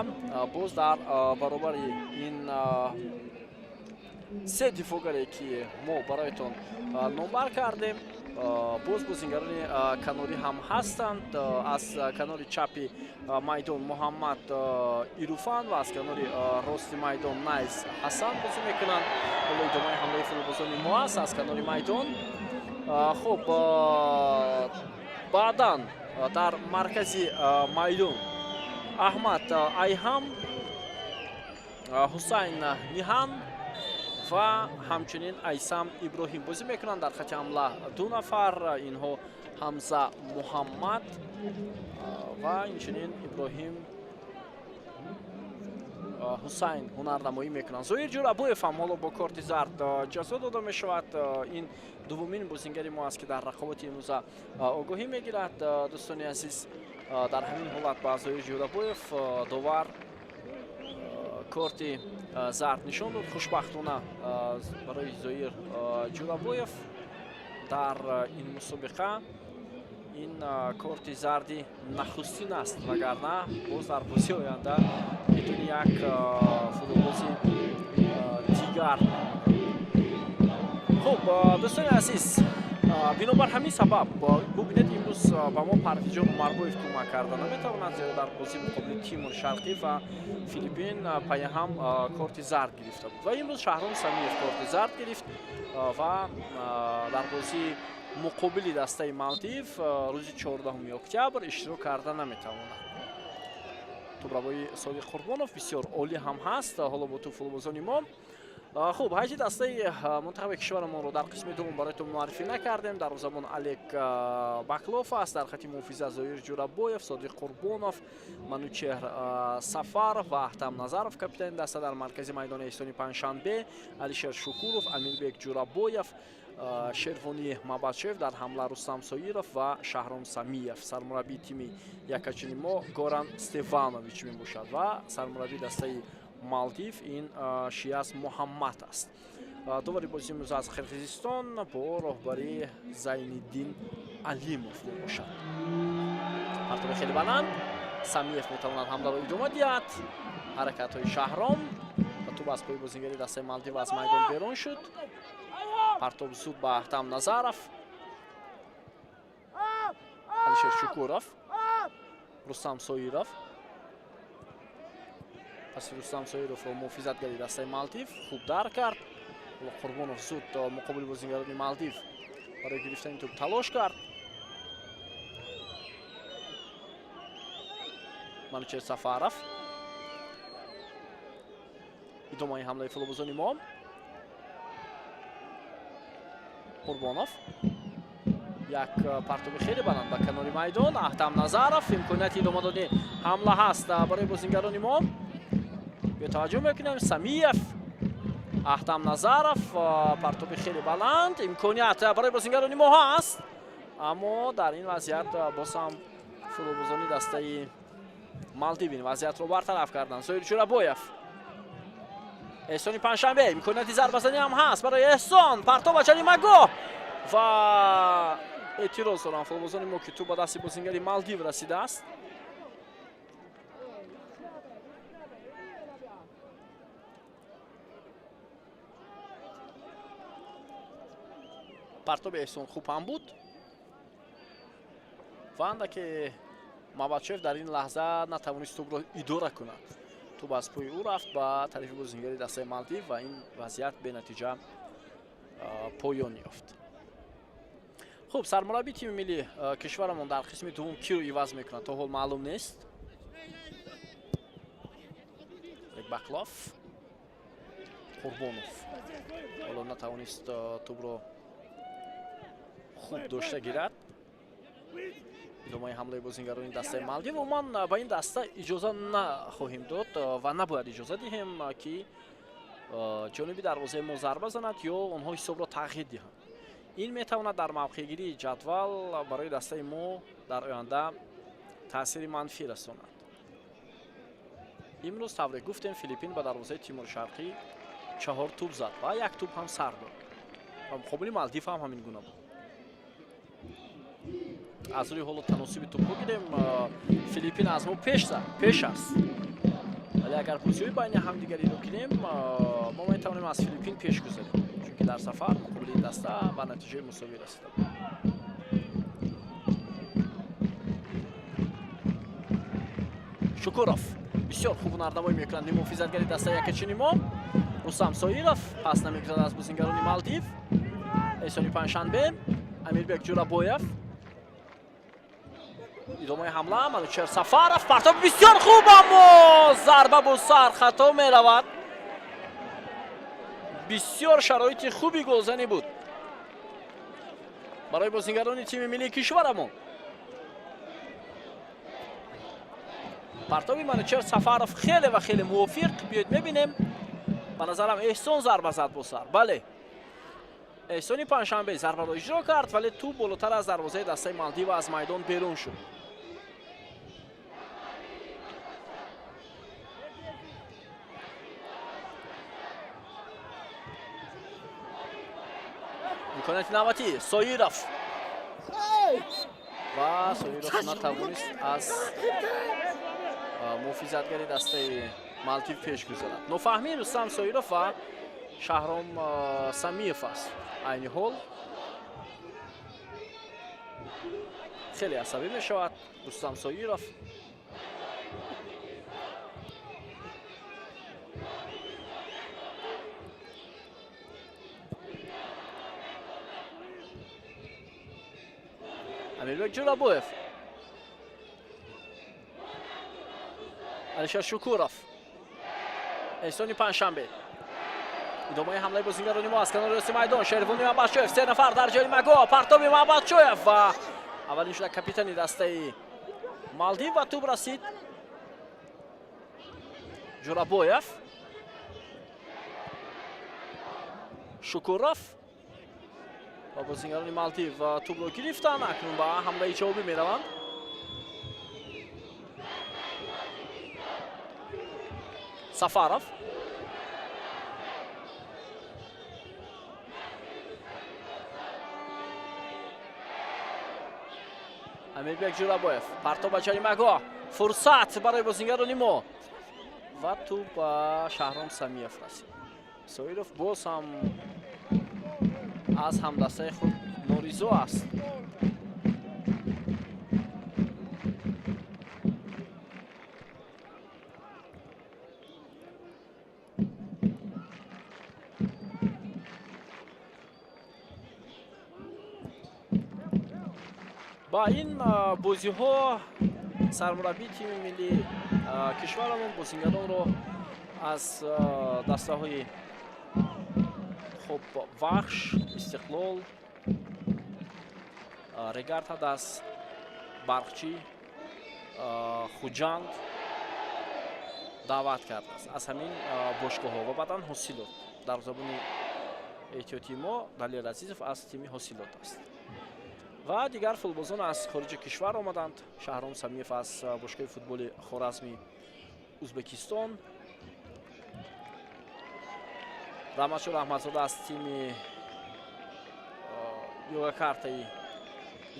боз дар баробари ин се дифоъгаре, ки мо бароятон номбар кардем, боз бозингарони канорӣ ҳам ҳастанд. Аз канори чапи майдон Муҳаммад Ируфан ва аз канори рости майдон Найс Ҳасан бозӣ мекунанд. Ҳоло идомаи ҳамлаи футболбозони мо аст аз канори майдон. Хуб, баъдан дар маркази майдон Аҳмад Айҳам, Ҳусайн Ниҳан ва ҳамчунин Айсам Иброҳим бозӣ мекунанд. Дар хати ҳамла ду нафар, инҳо Ҳамза Муҳаммад ва инчунин Иброҳим Ҳусайн ҳунарнамоӣ мекунанд. Зоир Ҷурабоев ҳам ҳоло бо корти зард ҷазо дода мешавад. Ин дуввумин бозингари мо аст, ки дар рақобати имрӯза огоҳӣ мегирад. Дӯстони азиз, дар ҳамин ҳолат ба Зоир Ҷурабоев довар корти зард нишон дод. Хушбахтона барои Зоир Ҷурабоев дар ин мусобиқа ин корти зарди нахустин аст, вагарна боз дар бозии оянда бидуни як футболбози дигар. Хуб, дӯстони азиз, бинобар ҳамин сабаб, бубинед, имрӯз ба мо Парвизҷон Умарбоев кӯмак карда наметавонад, зеро дар бозии муқобили Тимур Шарқӣ ва Филиппин паяҳам корти зард гирифта буд ва имрӯз Шаҳром Самиев корти зард гирифт ва дар бозии муқобили дастаи Малдив рӯзи 14 октябр иштирок карда наметавонад. Тӯбравои Содиқ Қурбонов бисёр олӣ ҳам ҳаст ҳоло бо тӯб футболбозони мо. Хуб, ҳайати дастаи мунтахаби кишварамонро дар қисми дуввум бароятон муаррифӣ накардем. Дарвозабон Олег Баклов аст, дар хати муҳофиза Зоир Ҷурабоев, Содиқ Қурбонов, Манучеҳр Сафаров ва Аҳтам Назаров капитани даста. Дар маркази майдони Эҳсони Панҷшанбе Алишер Шукуров, Амирбек Ҷурабоев, Шервонӣ Мабадшоев, дар ҳамла Рустам Соиров ва Шаҳром Самиев. Сармураббии тими якачини мо Горан Стеванович мебошад ва сармураббии дастаи Малдив ин Шияс Муҳаммад аст. Довари бозии имрӯз аз Қирғизистон бо роҳбарии Зайниддин Алимов мебошад. Партоби хеле баланд, Самиев метавонад ҳамларо идома диҳад. Ҳаракатҳои Шаҳром ва тӯб аз пои бозингари дастаи Малдив аз майдон берун шуд. Партоб зуд ба Аҳтам Назаров, Алишер Шукуров, Рустам Соиров. Паси Рустам Соировро муҳофизатгари дастаи Малдив хуб дарк кард. Қурбонов зуд муқобили бозингарони Малдив барои гирифтани тӯб талош кард. Манучер Сафаров, идомаи ҳамлаи футболбозони мо. Қурбонов, як партоби хеле баланд ба канори майдон. Аҳтам Назаров, имконияти идома додани ҳамла ҳаст барои бозингарони мо. Бетаваҷҷӯҳ мекунем. Самиев, Аҳтам Назаров, партоби хеле баланд, имконият барои бозингарони мо ҳаст, аммо дар ин вазъият боз ҳам футболбозони дастаи Малдив ин вазъиятро бартараф карданд. Зоир Ҷурабоев. Эҳсони Панҷшанбе, имконияти зарбазанӣ ҳам ҳаст барои Эҳсон. Партоб ба ҷаримагоҳ ва эътироз доранд футболбозони мо, ки тӯб ба дасти бозингари Малдив расидааст. Партоби Эҳсон хуб ҳам буд ва андаке Мабадшоев дар ин лаҳза натавонист тӯбро идора кунад. Тӯб аз пӯи ӯ рафт ба тарафи бозингари дастаи Малдив ва ин вазъият бенатиҷа поён ёфт. Хуб, сармураббии тими милли кишварамон дар қисми дуввум киро иваз мекунад, то ҳол маълум нест. Баклов, Қурбонов ҳоло натавонист тӯбро хуб дошта гирад. Идомаи ҳамлаи бозингарони дастаи Малдив. Умуман ба ин даста иҷоза нахоҳем дод ва набояд иҷоза диҳем, ки ҷониби дарвозаи мо зарба занад ё онҳо ҳисобро тағйир диҳанд. Ин метавонад дар мавқеъгирии ҷадвал барои дастаи мо дар оянда таъсири манфӣ расонад. Имрӯз тавре гуфтем, Филиппин ба дарвозаи Тимури Шарқӣ 4 тӯб зад ва 1 тӯб ҳам сар дод. Ва муқобили Малдив ҳам ҳамин гуна буд. Аз рӯи ҳоло таносуби тӯбҳо гирем, Филиппин аз мо пеш аст. Вале агар бозиҳои байни ҳамдигариро гирем, мо метавонем аз Филиппин пеш гузарем, чунки дар сафар муқобили ин даста ба натиҷаи мусовӣ расида буд. Шукуров бисёр хуб ҳунарнамоӣ мекунад муҳофизатгари дастаи якачини мо. Рустам Соиров пас намегузарад аз бозингарони Малдив. Эҳсони Панҷшанбе, Амирбек Ҷурабоев. Идомаи ҳамла, Манучер Сафаров, партоб бисёр хуб, аммо зарба бо сар хато меравад. Бисёр шароити хуби голзанӣ буд барои бозингарони тими миллии кишварамон. Партоби Манучер Сафаров хеле ва хеле мувофиқ. Биёед мебинем. Ба назарам Эҳсон зарба зад бо сар. Бале, Эҳсони Панҷшанбе зарбаро иҷро кард, вале тӯб болотар аз дарвозаи дастаи Малдива аз майдон берун шуд. Имконияти навбатӣ, Соиров ва Соиров натавонист аз муҳофизатгари дастаи Малдив пеш гузарад. Нофаҳмии Рустам Соиров ва Шаҳром Самиев аст. Айни ҳол хеле асабӣ мешавад Рустам Соиров. Амирбек Ҷурабоев, Алишер Шукуров, Эҳсони Панҷшанбе. Идомаи ҳамлаи бозингарони мо аз канори рости майдон. Шервони Мабадшоев, 3 нафар дар ҷаримагоҳ, партоби Мабадшоев ва аввалин шуда капитани дастаи Малдив ба тӯб расид. Ҷурабоев, Шукуров ва бозингарони Малдив тӯбро гирифтанд. Акнун ба ҳамлаи ҷавобӣ мераванд. Сафаров, Амирбек Ҷурабоев, партоб ба ҷаримагоҳ, фурсат барои бозингарони мо ва тӯб ба Шаҳром Самиев расид. Соиров боз ҳам аз ҳамдастаи худ норизо аст. Ба ин бозиҳо сармураббии тими миллии кишварамон бозингаронро аз дастаҳои хуб Вахш, Истиқлол, Регард Ҳадас, Барқчӣ, Хуҷанд даъват кардааст аз ҳамин бошгоҳҳо ва баъдан Ҳосилот. Дар забони эҳтиётии мо Далер Азизов аз тими Ҳосилот аст. Ва дигар футболбозон аз хориҷи кишвар омаданд. Шаҳром Самиев аз бошгоҳи футболи Хоразми Узбекистон. Раҳматшо Раҳматзода аз тими Йогакартаи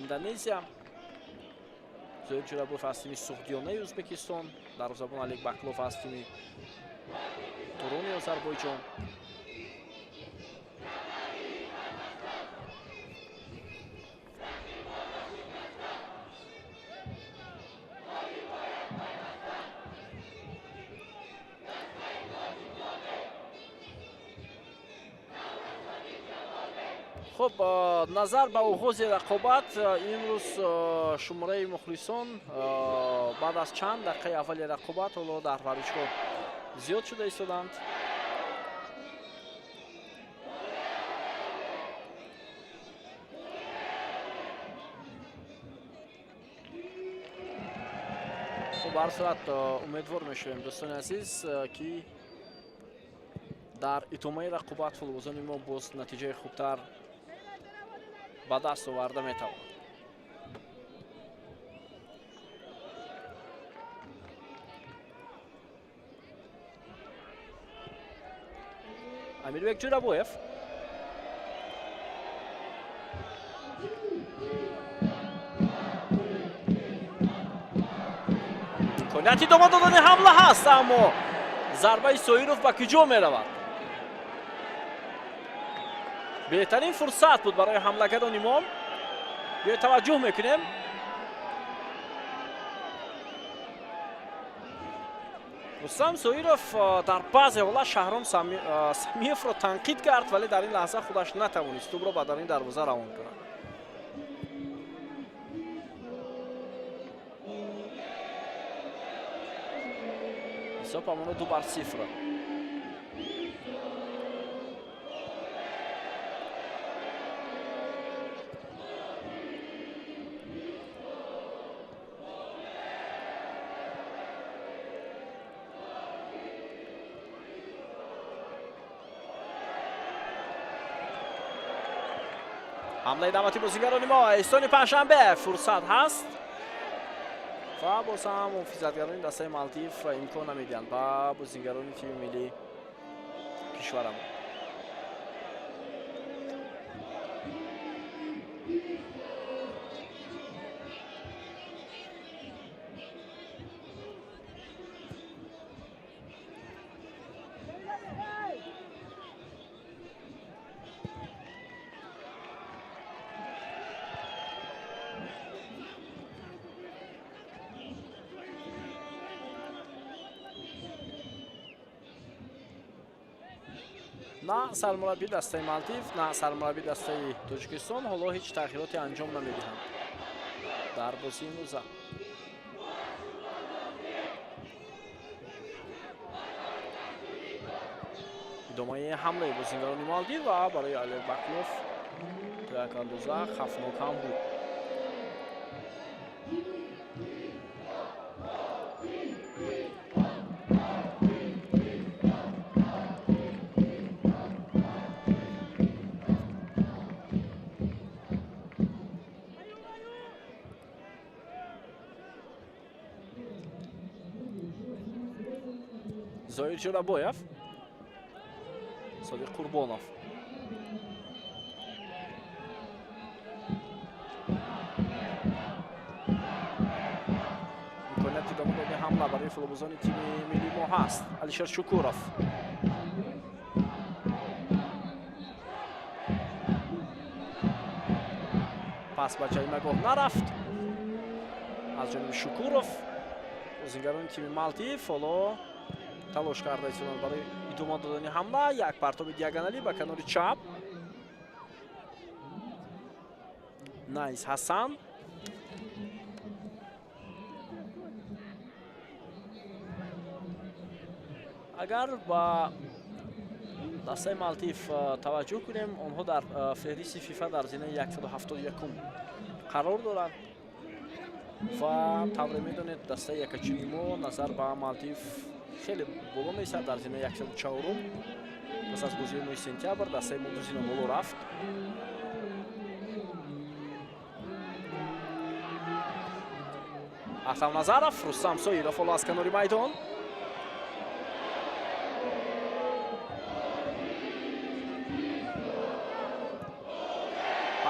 Индонезия, Зоир Ҷурабов аз тими Суғдиёнаи Ӯзбекистон, дарвозабон Алик Баклов аз тими Турони Озарбойҷон. Хуб, назар ба оғози рақобат, имрӯз шумораи мухлисон баъд аз чанд дақиқаи аввали рақобат ҳоло дар варзишгоҳ зиёд шуда истоданд. Хуб, ҳар сурат умедвор мешавем, дӯстони азиз, ки дар идомаи рақобат футболбозони мо боз натиҷаи хубтар ба даст оварда метавонад. Амирбек Ҷурабоев, имконияти идома додани ҳамла ҳаст, аммо зарбаи Соиров ба куҷо меравад? Беҳтарин фурсат буд барои ҳамлагарони мо. Биёед, таваҷҷӯҳ мекунем. Рустам Соиров дар баъзе ҳолат Шаҳром Самиевро танқид кард, вале дар ин лаҳза худаш натавонист тӯбро ба даруни дарвоза равон кунад. Ҳисоб ҳамоно 2-0. Ҳамлаи даъвати бозигарони мо, Эҳсони Панҷшанбе, фурсат ҳаст ва боз ҳам муҳофизатгарони дастаи Малдив имкон намедиҳанд ба бозигарони тими миллии кишварамон. На сармураббии дастаи Малдив, на сармураббии дастаи Тоҷикистон ҳоло ҳеҷ тағйироте анҷом намедиҳанд дар бозии имрӯза. Идомаи ҳамлаи бозингарони Малдив ва барои Олег Баклов то як андоза хавфнок ҳам буд. Зоир Ҷурабоев, Содиқ Қурбонов. Имконияти идома додани ҳамла барои футболбозони тими миллии мо ҳаст. Алишер Шукуров. Пас ба ҷаримагоҳ нарафт. Аз ҷониби Шукуров бозингарони тими Малдив ҳоло талош карда истоданд барои идома додани ҳамла. Як партоби диагоналӣ ба канори чап. Найс Ҳасан. Агар ба дастаи Малдив таваҷҷӯҳ кунем, онҳо дар феҳристи ФИФА дар зинаи 171 қарор доранд ва тавре медонед, дастаи якачини мо назар ба Малдив хеле боло меистад, дар зинаи 104. Пас аз бозии моҳи сентябр дастаи мо ду зина боло рафт. Ахтам Назаров, Рустам Соиров ҳоло аз канори майдон.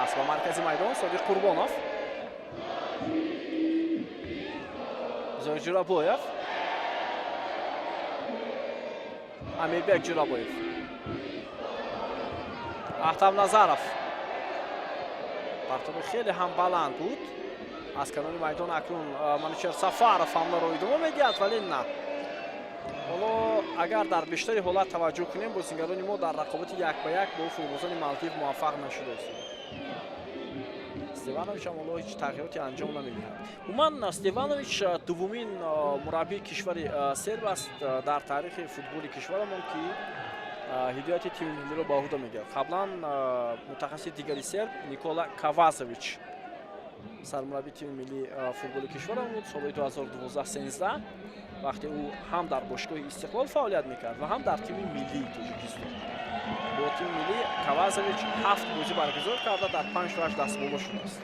Пас ба маркази майдон, Содиқ Қурбонов, Зоир Ҷурабоев, Амирбек Ҷурабоев, Аҳтам Назаров. Партоби хеле ҳам баланд буд аз канори майдон. Акнун Манучер Сафаров ҳамларо идома медиҳад, вале на. Ҳоло агар дар бештари ҳолат таваҷҷӯҳ кунем, бозингарони мо дар рақобати як ба як бо футболбозони Малдив муваффақ нашуда истоданд. Стеванович ҳам ҳоло ҳеҷ тағйироте анҷом намедиҳад. Умуман, Стеванович дуввумин мураббии кишвари серб аст дар таърихи футболи кишварамон, ки ҳидояти тими миллиро ба ӯҳда мегирад. Қаблан мутахассиси дигари серб Никола Кавазович сармураббии тими миллии футболи кишварам буд солҳои 2012-13, вақте ӯ ҳам дар бошгоҳи Истиқлол фаъолият мекард ва ҳам дар тими миллии Тоҷикистон. Бо тими миллӣ Кавазович ҳафт бозӣ баргузор карда, дар панҷ тоаш дастболо шудааст.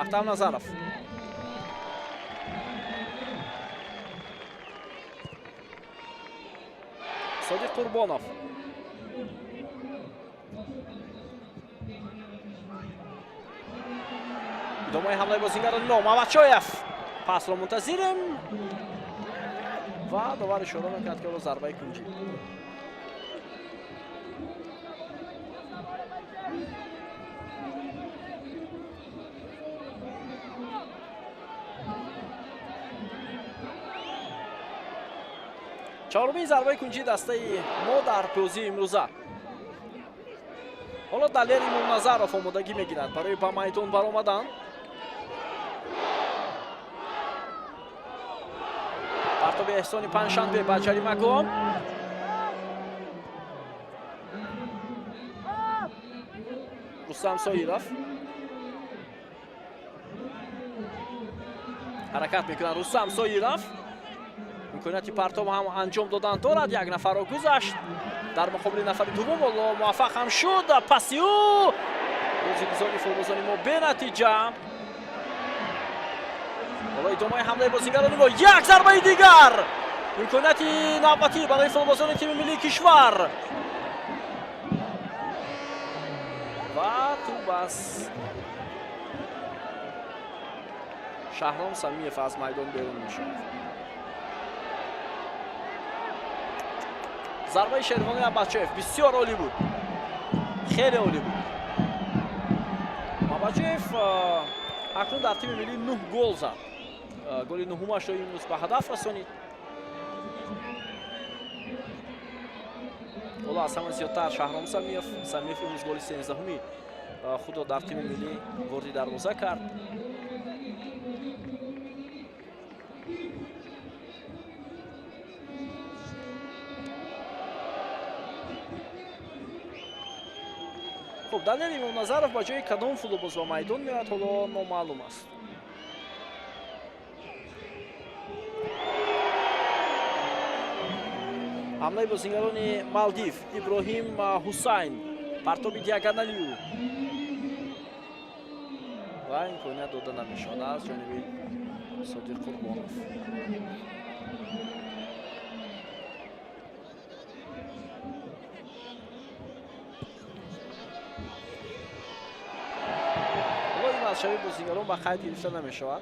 Ахтам Назаров, Содиқ Қурбонов, идомаи ҳамлаи бозингарони мо. Мамадшоев, пасро мунтазирем ва довар ишора мекунад, ки ҳоло зарбаи кунҷӣ. Чаҳорумин зарбаи кунҷии дастаи мо дар бозии имрӯза. Ҳоло Далер Имомназаров омодагӣ мегирад барои ба майдон баромадан. Партоби Эҳсони Панҷшанбе ба ҷаримагоҳ. Рустам Соиров ҳаракат мекунад. Рустам Соиров имконияти партоб ҳам анҷом додан дорад. Як нафарро гузашт, дар муқобили нафари дуввум муваффақ ҳам шуд. Паси ӯ бозигузори футболбозони мо бенатиҷа. Ҳоло идомаи ҳамлаи бозигарони мо, як зарбаи дигар, имконияти навбатӣ барои футболбозони тими миллии кишвар ва тӯб аз Шаҳром Самиев аз майдон берун мешавад. Зарбаи Шервони Аббасчоев бисёр олӣ буд, хеле олӣ буд. Аббасчоев акнун дар тими миллӣ нӯҳ гол зад, голи нӯҳумашро имрӯз ба ҳадаф расонид. Ҳоло аз ҳама зиёдтар Шаҳром Самиев. Самиев имрӯз голи сенздаҳуми худро дар тими миллӣ вориди дарвоза кард. Хуб, Далер Имомназаров ба ҷои кадом футболбоз ба майдон меояд, ҳоло номаълум аст. Ҳамлаи бозингарони Малдив, Иброҳим Ҳусайн, партоби диагоналиу ва имконият дода намешавад аз ҷониби Содиқ Қурбонов. Ивазшавии бозингарон ба қайд гирифта намешавад.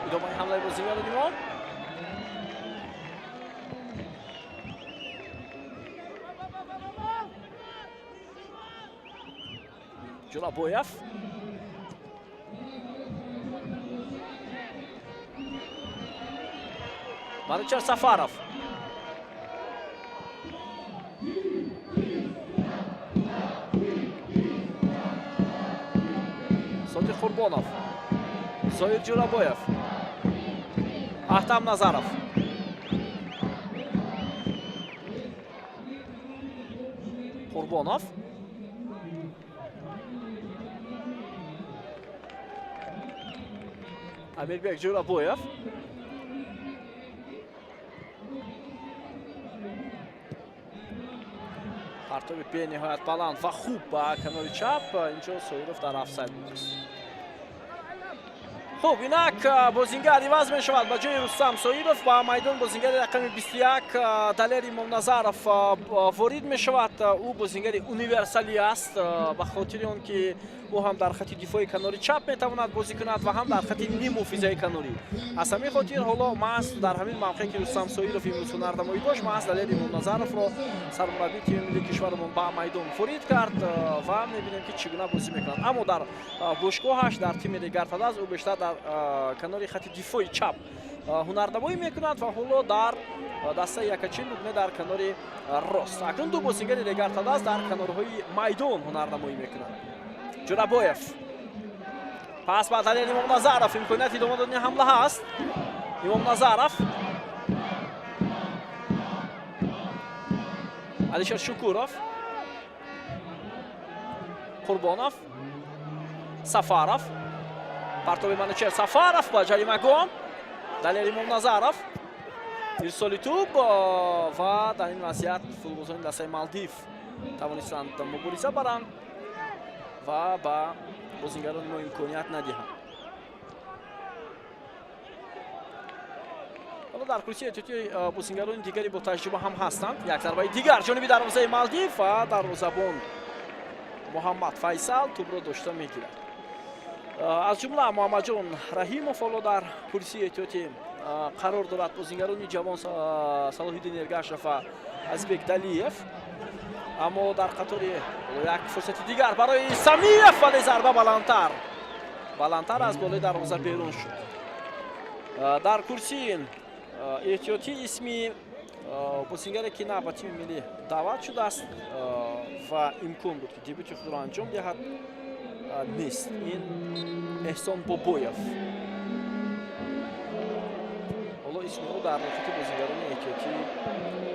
Идомаи ҳамлаи бозингарони мо. Ҷурабоев, Манучар Сафаров, Содиқ Қурбонов, Зоир Ҷурабоев, Аҳтам Назаров. Қурбонов. Амирбек Ҷӯрабоев. Партоби бениҳоят баланд ва хуб ба канори чап. Инҷо Соиров дар офсайд будааст. Хуб, инак бозингар иваз мешавад. Ба ҷои Рустам Соиров ба майдон бозингари рақами 21 Далер Имомназаров ворид мешавад. Ӯ бозингари универсалӣ аст, ба хотири он ки ӯ ҳам дар хати дифои канори чап метавонад бозӣ кунад ва ҳам дар хати ниммуҳофизаи канорӣ. Аз ҳамин хотир ҳоло маҳз дар ҳамин мавқеъ, ки Рустам Соиров имрӯз ҳунарнамоӣ дошт, маҳз Далер Имомназаровро сармураббии тими миллии кишварамон ба майдон ворид кард ва мебинем, ки чӣ гуна бозӣ мекунад. Аммо дар бошгоҳаш, дар тими Регар-ТадАЗ, ӯ бештар дар канори хати дифои чап ҳунарнамоӣ мекунад ва ҳоло дар дастаи Якачин Лубне дар канори рост. Акнун ду бозингари Регар-ТадАЗ дар канорҳои майдон ҳунарнамоӣ мекунанд. Ҷӯрабоев пас ба Далер Имомназаров, имконияти идома додани ҳамла ҳаст. Имомназаров, Алишер Шукуров, Қурбонов, Сафаров. Партоби Манучер Сафаров ба ҷаримагоҳ. Далер Имомназаров, ирсоли тӯб ва дар ин вазъият футболбозони дастаи Малдив тавонистанд мубориза баранд ва ба бозингарони мо имконият надиҳанд. Ҳоло дар курсии эҳтиётии бозингарони дигари бо таҷриба ҳам ҳастанд. Як зарбаи дигар ҷониби дарвозаи Малдив ва дарвозабон Муҳаммад Файсал тӯбро дошта мегирад. Аз ҷумла Муҳаммадҷон Раҳимов ҳоло дар курсии эҳтиётӣ қарор дорад. Бозингарони ҷавон Салоҳиддин Эргашев ва Азизбек Далиев. Аммо дар қатори як фурсати дигар барои Самиев, вале зарба баландтар, баландтар аз болои дарвоза берун шуд. Дар курсии эҳтиётӣ исми бозингаре, ки на ба тими миллӣ даъват шудааст ва имкон буд, ки дебюти худро анҷом диҳад, нест. Ин Эҳсон Бобоев. Ҳоло исми ӯ дар рӯйхати бозингарони эҳтиётӣ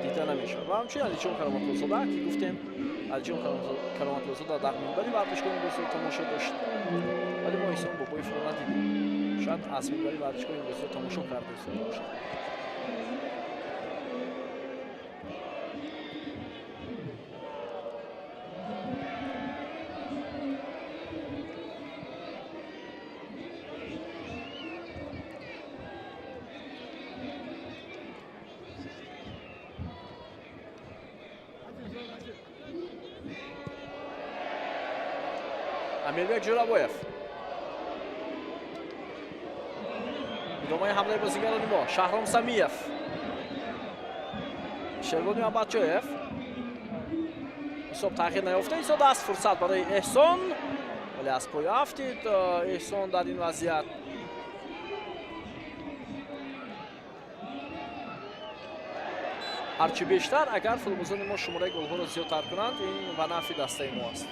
дида намешавад. Ва ҳамчунин Алиҷон Кароматлозода, ки гуфтем, Алиҷон Кароматлозода дар минбари варзишгоҳи бозиро тамошо дошт, вале мо Эҳсон Бобоевро надидем. Шояд аз минбари варзишгоҳи бозиро тамошо карда истода бошад. Амирбек Ҷӯрабоев. Идомаи ҳамлаи бозигарони мо. Шаҳром Самиев, Шервони Мамадҷоев. Ҳисоб тағйир наёфта истодааст. Фурсат барои Эҳсон, вале аз пой афтид Эҳсон дар ин вазъият. Ҳарчи бештар агар футболбозони мо шумораи голҳоро зиёдтар кунанд, ин ба нафъи дастаи мо аст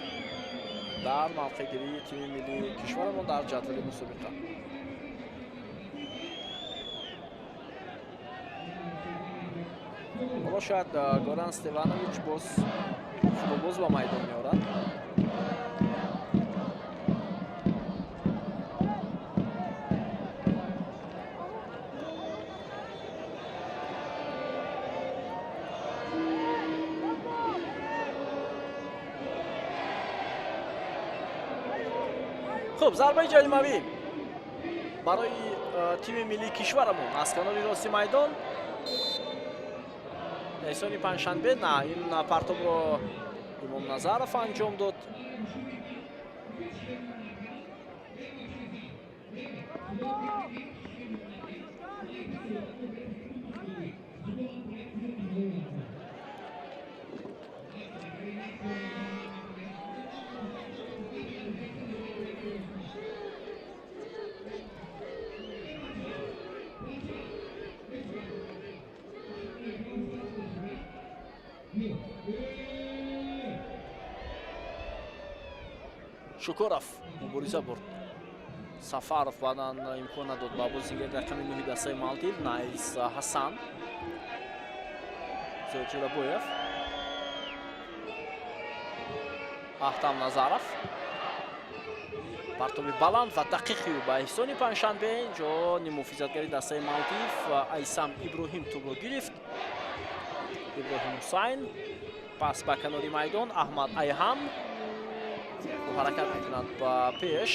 дар мавқеъгирии тими миллии кишварамон дар ҷадвали мусобиқа. Ҳоло шояд Горан Стеванович боз футболбоз ба майдон меорад. Хуб, зарбаи ҷаримавӣ барои тими миллии кишварамон аз канори рости майдон. Эҳсони Панҷшанбе, на, ин партобро Имомназаров анҷом дод. Шукуров мубориза бурд. Сафаров баъдан имкон надод ба бозигари рақами 9 дастаи Малдив Найс Ҳасан. Зоир Ҷӯрабоев, Аҳтам Назаров. Партоби баланд ва дақиқи ӯ ба Эҳсони Панҷшанбе. Инҷо ниммуҳофизатгари дастаи Малдив Айсам Иброҳим тӯбро гирифт. Иброҳим Ҳусайн пас ба канори майдон. Аҳмад Айҳам ӯ ҳаракат мекунад ба пеш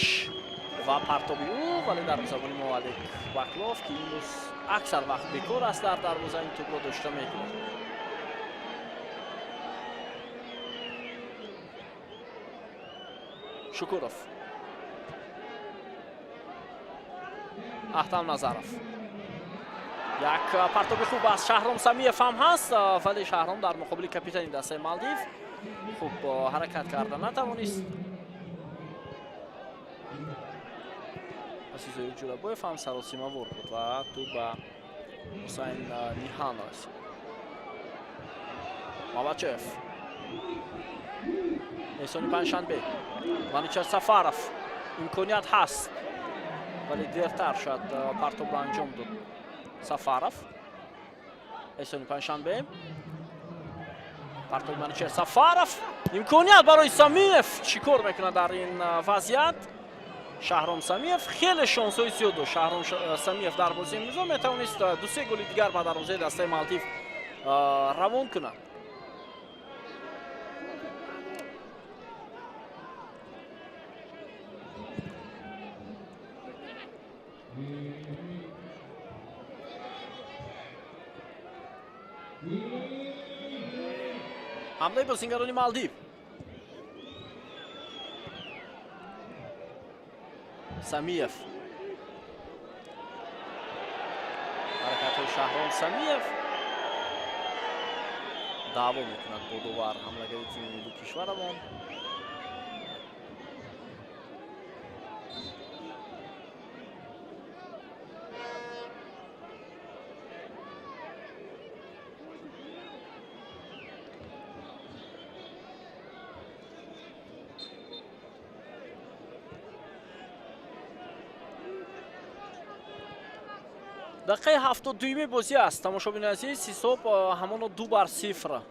ва партоби ӯ, вале дарвозабони мо Алек Баклов, ки имрӯз аксар вақт бекор аст дар дарвоза, ин тӯбро дошта мекунад. Шукуров, Аҳтам Назаров. Як партоби хуб аз Шаҳром Самиев ҳам ҳаст, вале Шаҳром дар муқобили капитани дастаи Малдив хуб ҳаракат карда натавонист. Паси Зоир Ҷӯрабоев ҳам саросимавор буд ва тӯб ба Ҳусайн Ниҳан расид. Мамадчоев, Эҳсони Панҷшанбе, Манучар Сафаров. Имконият ҳаст, вале дертар шояд партобро анҷом дод Сафаров. Эҳсони Панҷшанбе, партоби Манучар Сафаров, имконият барои Самиев. Чӣ кор мекунад дар ин вазъият Шаҳром Самиев? Хеле шонсҳои зиёд дошт Шаҳром Самиев дар бозии имрӯза, метавонист ду-се голи дигар ба дарвозаи дастаи Малдив равон кунад. Ҳамлаи бозингарони Малдив. Самиев, ҳаракатҳои Шаҳром Самиев, даъво мекунад бо довар ҳамлагари тими миллии кишварамон. Дақиқаи 72-юми бозӣ аст, тамошобини азиз. Ҳисоб ҳамоно 2-0.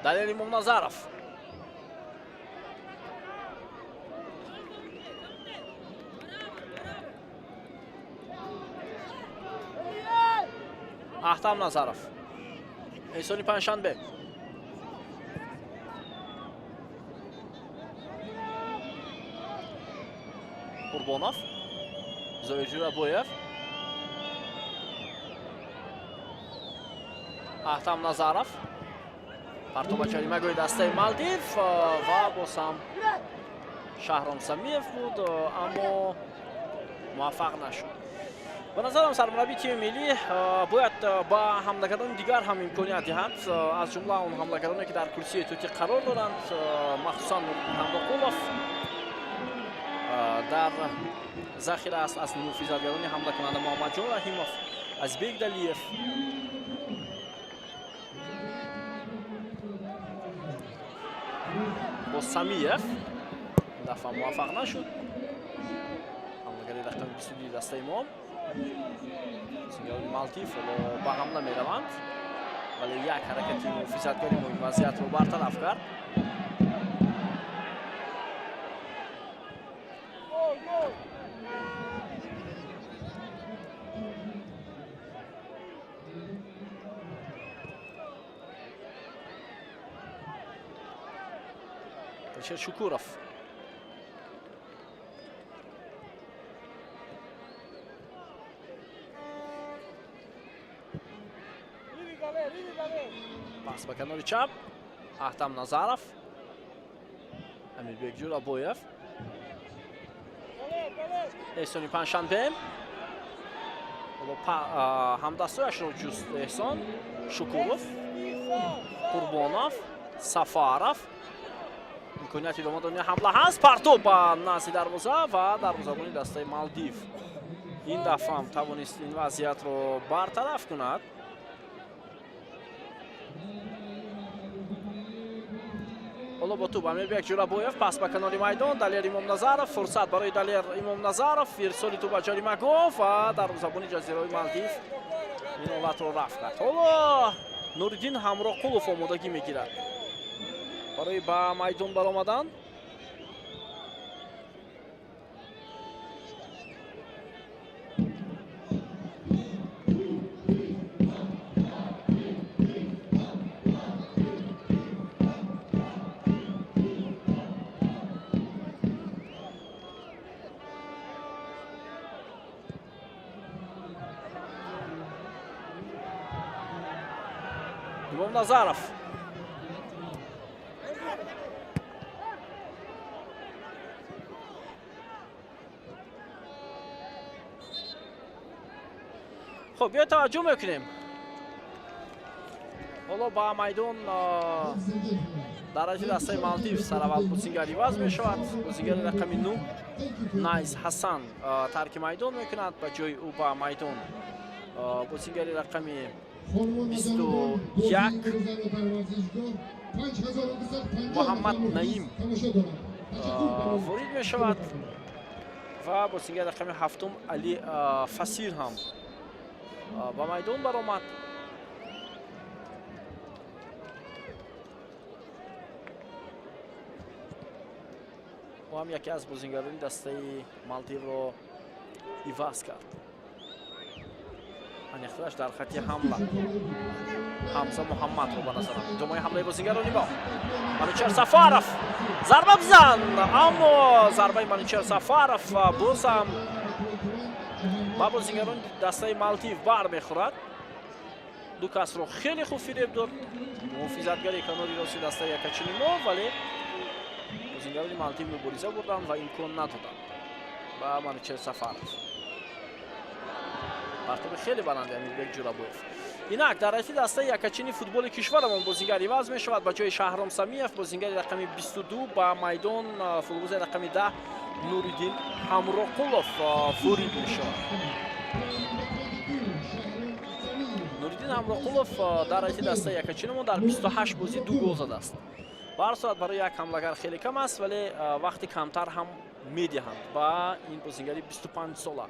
Далер Имомназаров. Аҳтам Назаров, Эҳсони Панҷшанбе, Қурбонов, Зоир Ҷӯрабоев, Аҳтам Назаров. Партоба ҷаримагоҳи дастаи Малдив ва боз ҳам Шаҳром Самиев буд, аммо муваффақ нашуд. Ба назарам, сармураббии тими миллӣ бояд ба ҳамлагарони дигар ҳам имконият диҳад, аз ҷумла он ҳамлагароне, ки дар курсии эҳтиётӣ қарор доранд, махсусан Нуриддин Ҳамроқулов дар захира аст. Аз муҳофизатгарони ҳамлакунанда Муҳаммадҷон Раҳимов, Азбек Далиев. Бо Самиев ин дафъа муваффақ нашуд ҳамлагари рақами 22 дастаи мо. Сингарони Малдив ҳоло ба ҳамла мераванд, вале як ҳаракати муҳофизатгари мо ин вазъиятро бартараф кард. Алишер Шукуров, пас ба канори чап. Аҳтам Назаров, Амирбек Ҷӯрабоев, Эҳсони Панҷшанбе. Ҳоло ҳамдастояшро ҷуст Эҳсон. Шукуров, Қурбонов, Сафаров. Имконияти идома додани ҳамла ҳаст. Партоб ба назди дарвоза ва дарвозабони дастаи Малдив ин дафъа ҳам тавонист ин вазъиятро бартараф кунад. Ҳоло бо тӯб Амирбек Ҷурабоев, пас ба канори майдон Далер Имомназаров. Фурсат барои Далер Имомназаров, ирсоли тӯб ба ҷаримагоҳ ва дарвозабони ҷазираҳои Малдив ин ҳолатро рафт кард. Ҳоло Нуриддин Ҳамроқулов омодагӣ мегирад барои ба майдон баромадан. Назаров. Хуб, биё таваҷҷӯҳ мекунем. Ҳоло ба майдон дар ҳайати дастаи Малдив сараввал бозингар иваз мешавад. Бозингари рақами 9 Найз Ҳасан тарки майдон мекунад. Ба ҷои ӯ ба майдон бозингари рақами 21 Муҳаммад Наим ворид мешавад ва бозингари рақами 7 Али Фасир ҳам ба майдон баромад. Ӯ ҳам яке аз бозингарони дастаи Малдивро иваз кард. Аниқтараш дар хати ҳамла Ҳамза Муҳаммадро ба назарам. Идомаи ҳамлаи бозингарони мо. Манучер Сафаров зарба бизан, аммо зарбаи Манучер Сафаров боз ҳам ба бозингарони дастаи Малдив бармехӯрад. Ду касро хеле хуб фиреб дод муҳофизатгари канори рости дастаи якачини мо, вале бозингарони Малдив мубориза бурданд ва имкон надоданд ба Манучер Сафаров. Партоби хеле баланди Амирбек Ҷурабоев. Инак дар ҳайати дастаи якачини футболи кишварамон бозингар иваз мешавад. Ба ҷои Шаҳром Самиев бозингари рақами 22 ба майдон футболбози рақами 10 Нуриддин Ҳамроқулов ворид мешавад. Нуриддин Ҳамроқулов дар ҳайати дастаи якачинамон дар 28 бозӣ 2 гол задааст. Ба ҳар сурат барои як ҳамлагар хеле кам аст, вале вақти камтар ҳам медиҳанд ба ин бозингари 25 сола.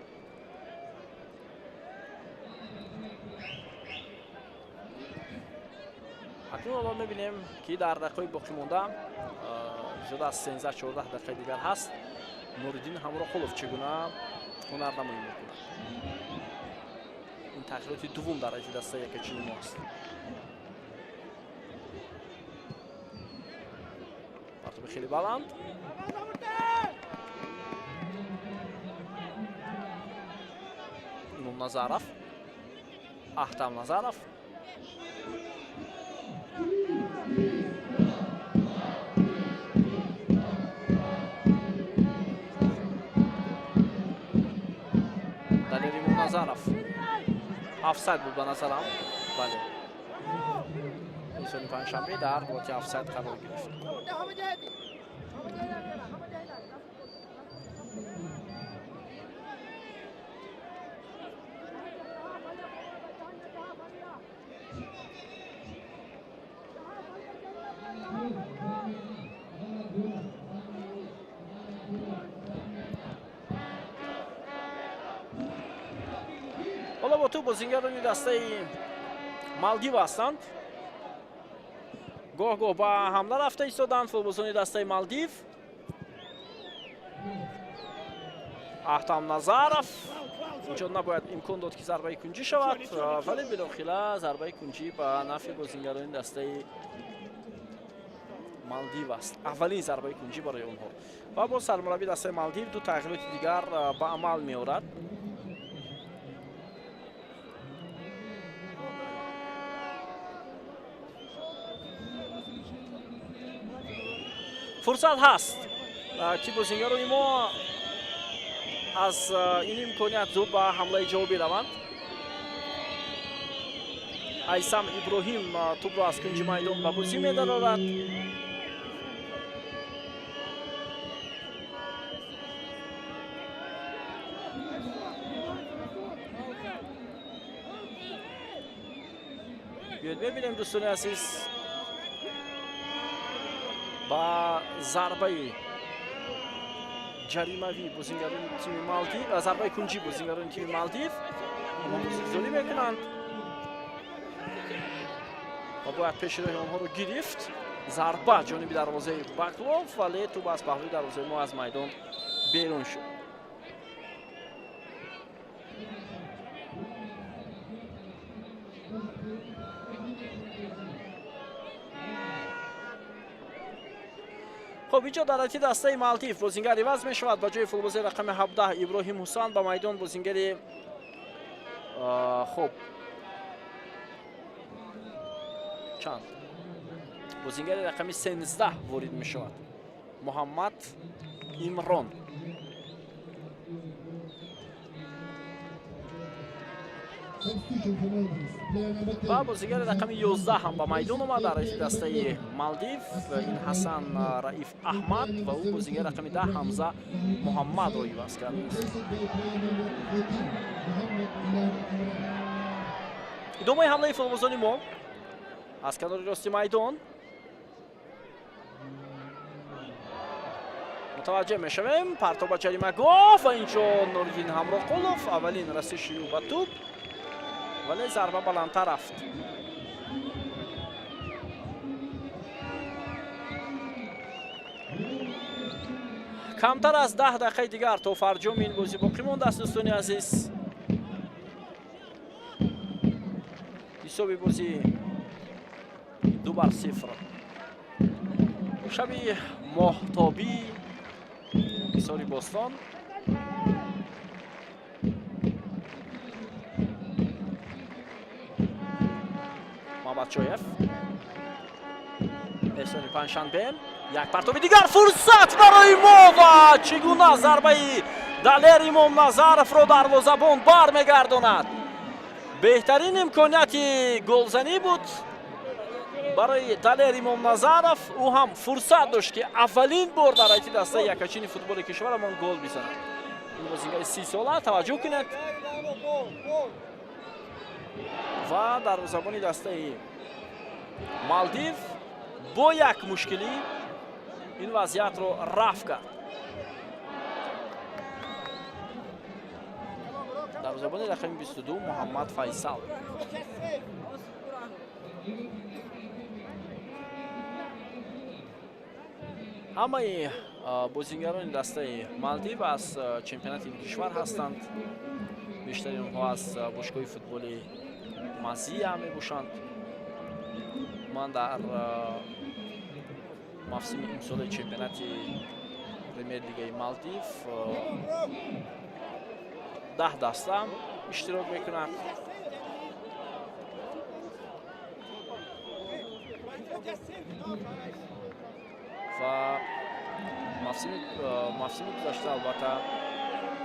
Акнун ҳоло мебинем, ки дар дақиқаи боқимонда зиёда аз 13-14 дақиқаи дигар ҳаст, Нуриддин Ҳамроқулов чӣ гуна ҳунарнамоӣ мекунад. Ин тағйироти дуввум дар ҳайати дастаи якачини мо аст. Партоби хеле баланд. Имом Назаров, Аҳтам Назаров. Далер Имомназаров. Офсайд буд ба назарам. Бале. Инсони панҷшанбе дар ҳолати офсайд қарор гирифт. Ҳоло бо тӯб бозингарони дастаи Малдив ҳастанд. Гоҳ-гоҳ ба ҳамла рафта истоданд футболбозони дастаи Малдив. Аҳтам Назаров инҷо набояд имкон дод, ки зарбаи кунҷӣ шавад, вале билохира зарбаи кунҷӣ ба нафъи бозингарони дастаи Малдив аст. Аввалин зарбаи кунҷӣ барои онҳо. Ва боз сармураббии дастаи Малдив ду тағйироти дигар ба амал меорад. Фурсат ҳаст, ки бозингарони мо аз ин имконият зуд ба ҳамлаи ҷавобӣ раванд. Айсам Иброҳим тӯбро аз кунҷи майдон ба бозӣ медарорад. Биёед мебинем, дӯстони азиз, Ба зарбаи ҷаримавӣ бозингарони тими Малдив, зарбаи кунҷӣ бозингарони тими Малдив онҳо бозигузорӣ мекунанд ва бояд пеши роҳи онҳоро гирифт. Зарба ҷониби дарвозаи Баклов, вале тӯб аз паҳлӯи дарвозаи мо аз майдон берун шуд. Хуб, инҷо дар ҳайати дастаи Малдив бозингар иваз мешавад. Ба ҷои футболбози рақами 17 Иброҳим Ҳусан ба майдон бозингари хуб чанд бозингари рақами 13 ворид мешавад, Муҳаммад Имрон. Ва бозигари рақами 11 ҳам ба майдон омад дар ҳайати дастаи Малдив, ин Ҳасан Раиф Аҳмад, ва ӯ бозигари рақами 10 Ҳамза Муҳаммадро иваз кардааст. Идомаи ҳамлаи футболбозони мо аз канори рости майдон. Мутаваҷҷеҳ мешавем, партоб ба ҷаримагоҳ ва инҷо Нуриддин Ҳамроқулов, аввалин расиши ӯ ба тӯб, вале зарба баландтар рафт. Камтар аз 10 дақиқаи дигар то фарҷоми ин бозӣ боқӣ мондааст, дӯстони азиз. Ҳисоби бозӣ 2-0. Шаби моҳтобӣ ҳисори бостон. Мамадчоев, Эҳсони Панҷшанбе, як партоби дигар, фурсат барои мо ва чӣ гуна зарбаи Далер Имомназаровро дарвозабон бармегардонад. Беҳтарин имконияти голзанӣ буд барои Далер Имомназаров. Ӯ ҳам фурсат дошт, ки аввалин бор дар ҳайати дастаи якачини футболи кишварамон гол бизанад. Ин бозингари 30 сола, таваҷҷӯҳ кунед, ва дарвозабони дастаи Малдив бо як мушкилӣ ин вазъиятро рафъ кард. Дарвозабони рақами 22 Муҳаммад Файсал. Ҳамаи бозингарони дастаи Малдив аз чемпионати ин кишвар ҳастанд. Бештари онҳо аз бошгоҳи футболи Мазия мебошанд. Ман дар мавсими имсолаи чемпионати премер-лигаи Малдив 10 даста иштирок мекунад. Ва мавсими гузашта албатта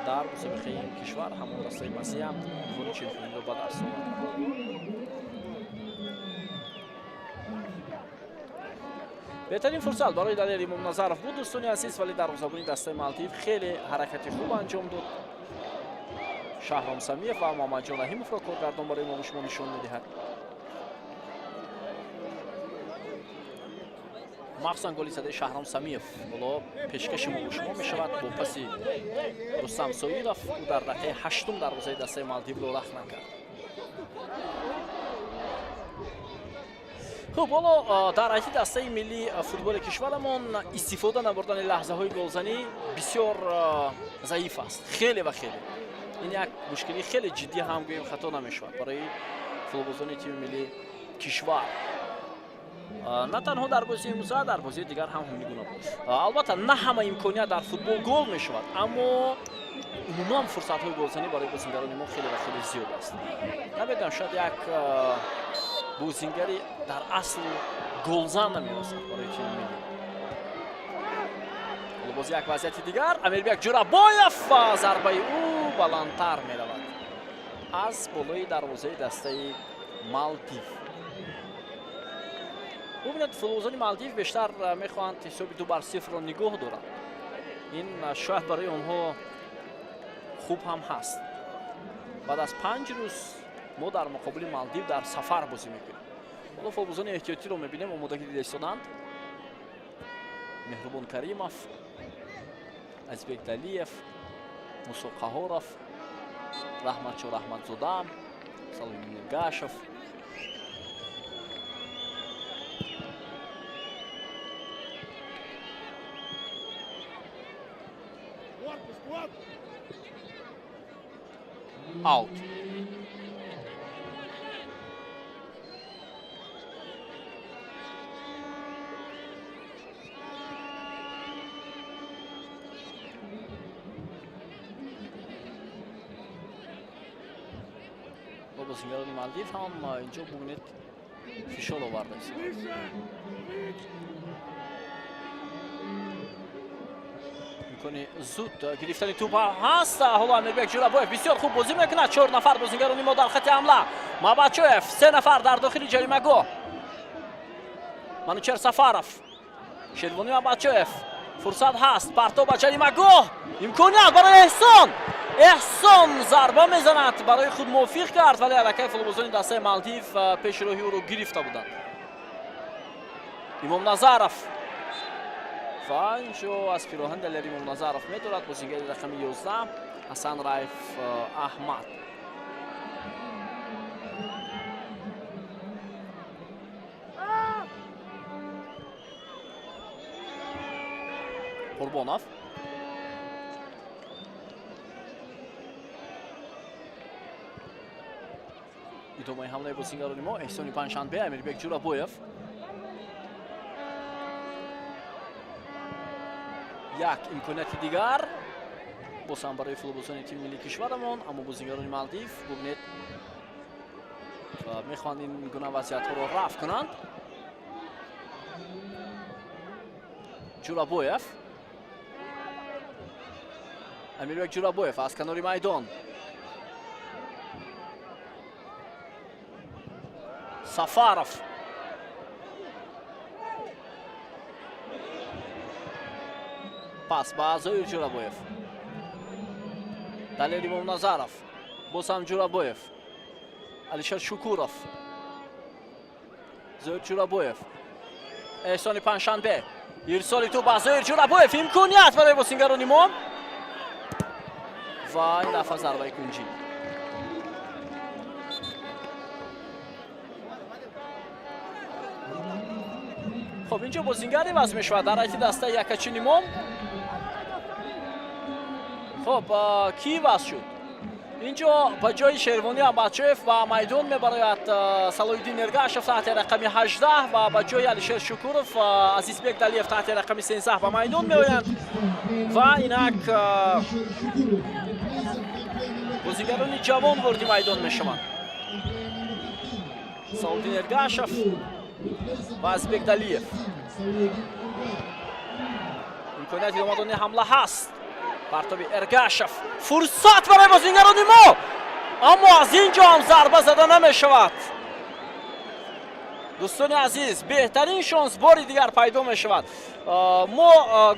дар мусобиқаи ин кишвар ҳамон дастаи Мазия унвони чемпиониро ба даст овард. Беҳтарин фурсат барои Далер Имомназаров буд, дӯстони азиз, вале дарвозабони дастаи Малдив хеле ҳаракати хуб анҷом дод. Шаҳром Самиев ва Муҳаммадҷон Раҳимовро коргардон барои мо шумо нишон медиҳад. Махсусан голи задаи Шаҳром Самиев ҳоло пешкаши мо шумо мешавад бо паси Рустам Соиров. Ӯ дар дақиқаи 8 дарвозаи дастаи Малдивро рахна кард. Хуб, ҳоло дар ҳайати дастаи миллии футболи кишварамон истифода набурдани лаҳзаҳои голзанӣ бисёр заиф аст, хеле ва хеле. Ин як мушкили хеле ҷиддӣ ҳам гӯем хато намешавад барои футболбозони тими миллии кишвар. На танҳо дар бозии имрӯза, дар бозии дигар ҳам ҳамин гуна буд. Албатта на ҳама имконият дар футбол гол мешавад, аммо умуман фурсатҳои голзанӣ барои бозингарони мо хеле ва хеле зиёд аст. Намедонам, шояд як бозингари дар асл голзан намерасад барои тими миллӣ. Ҳоло боз як вазъияти дигар, Амирбек Ҷурабоев ва зарбаи ӯ баландтар меравад аз болои дарвозаи дастаи Малдив. Бубинед, футболбозони Малдив бештар мехоҳанд ҳисоби 2-0-ро нигоҳ доранд. Ин шояд барои онҳо хуб ҳам ҳаст. Баъд аз 5 рӯз мо дар муқобили Малдив дар сафар бозӣ мекунем. Ҳоло футболбозони эҳтиётиро мебинем, омодагӣ дида истоданд. Меҳрубон Каримов, Азизбек Далиев, Мусо Қаҳоров, Раҳматшо Раҳматзода, Салоҳиддин Эргашев. Аут. Бозингарони Малдив ҳам инҷо бубинед, фишор овардааст. Имкони зуд гирифтани тӯп ҳаст. Ҳоло Амирбек Ҷӯрабоев бисёр хуб бозӣ мекунад. Чор нафар бозингарони мо дар хати ҳамла. Мабачоев, се нафар дар дохили ҷаримагоҳ. Манучер Сафаров, Шервони Мабачоев. Фурсат ҳаст, партоб ба ҷаримагоҳ. Имконият барои Эҳсон. Эҳсон зарба мезанад, барои худ мувофиқ кард, вале аллакай футболбозони дастаи Малдив пеши роҳи ӯро гирифта буданд. Имомназаров ва инҷо аз пироҳан Далер Имомназаров медорад бозингари рақами 11 Ҳасан Раев Аҳмад. Қурбонов, идомаи ҳамлаи бозингарони мо. Эҳсони Панҷшанбе, Амирбек Ҷӯрабоев. Як имконияти дигар боз ҳам барои футболбозони тими миллии кишварамон, аммо бозингарони Малдив, бубинед, мехоҳанд ин гуна вазъиятҳоро рафъ кунанд. Ҷӯрабоев, Амирбек Ҷӯрабоев аз канори майдон. Сафаров, пас ба Зоир Ҷӯрабоев, Далер Имомназаров, боз ҳам Ҷӯрабоев, Алишер Шукуров, Зоир Ҷӯрабоев, Эҳсони Панҷшанбе. Ирсоли тӯп ба Зоир Ҷӯрабоев. Имконият барои бозингарони мо ва ин дафъа зарбаи кунҷӣ. Хоб, инҷо бозингар иваз мешавад дар ҳайати дастаи якачини мо. Хоб, кӣ иваз шуд? Инҷо ба ҷои Шервонӣ Абачоев ба майдон мебарояд Салоҳиддин Эргашев таҳти рақами 18 ва ба ҷои Алишер Шукуров Азизбек Далиев таҳти рақами 13 ба майдон меоянд. Ва инак бозигарони ҷавон вориди майдон мешаванд. Салоҳиддин Эргашев ва Азизбек Далиев. Имконияти идомадони ҳамла ҳаст. Партоби Эргашев, фурсат барои бозингарони мо, аммо аз ин ҷо ҳам зарба зада намешавад. Дӯстони азиз, беҳтарин шонс бори дигар пайдо мешавад. Мо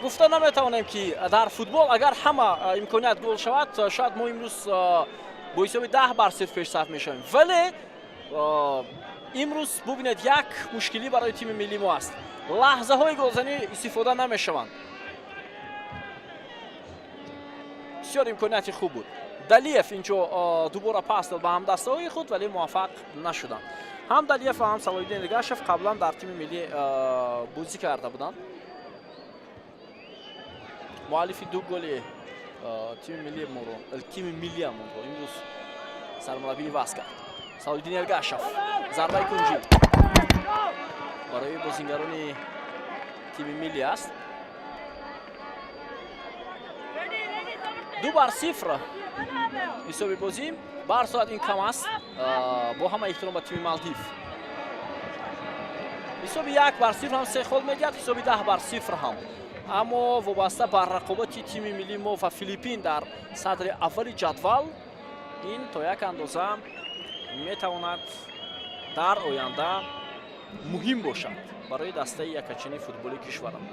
гуфта наметавонем, ки дар футбол агар ҳама имконият гол шавад, шояд мо имрӯз бо ҳисоби 10-0 пешсаф мешавем, вале имрӯз бубинед, як мушкилӣ барои тими миллии мо аст: лаҳзаҳои голзанӣ истифода намешаванд. Бисёр имконияти хуб буд. Далиев инҷо дубора пас дод ба ҳамдастаҳои худ, вале муваффақ нашуданд. Ҳам Далиев ва ҳам Салоҳиддин Эргашев қаблан дар тими миллӣ бозӣ карда буданд. Муаллифи ду голи тими миллиамонро имрӯз сармураббӣ иваз кард. Салоҳиддин Эргашев, зарбаи кунҷӣ барои бозингарони тими миллӣ аст. 2-0 ҳисоби бозӣ. Ба ҳар сурат ин кам аст, бо ҳама эҳтиром ба тими Малдив. Ҳисоби 1-0 ҳам се хол медиҳад, ҳисоби 10-0 ҳам. Аммо вобаста ба рақобати тими миллии мо ва Филиппин дар садри аввали ҷадвал, ин то як андоза метавонад дар оянда муҳим бошад барои дастаи якачини футболи кишварам.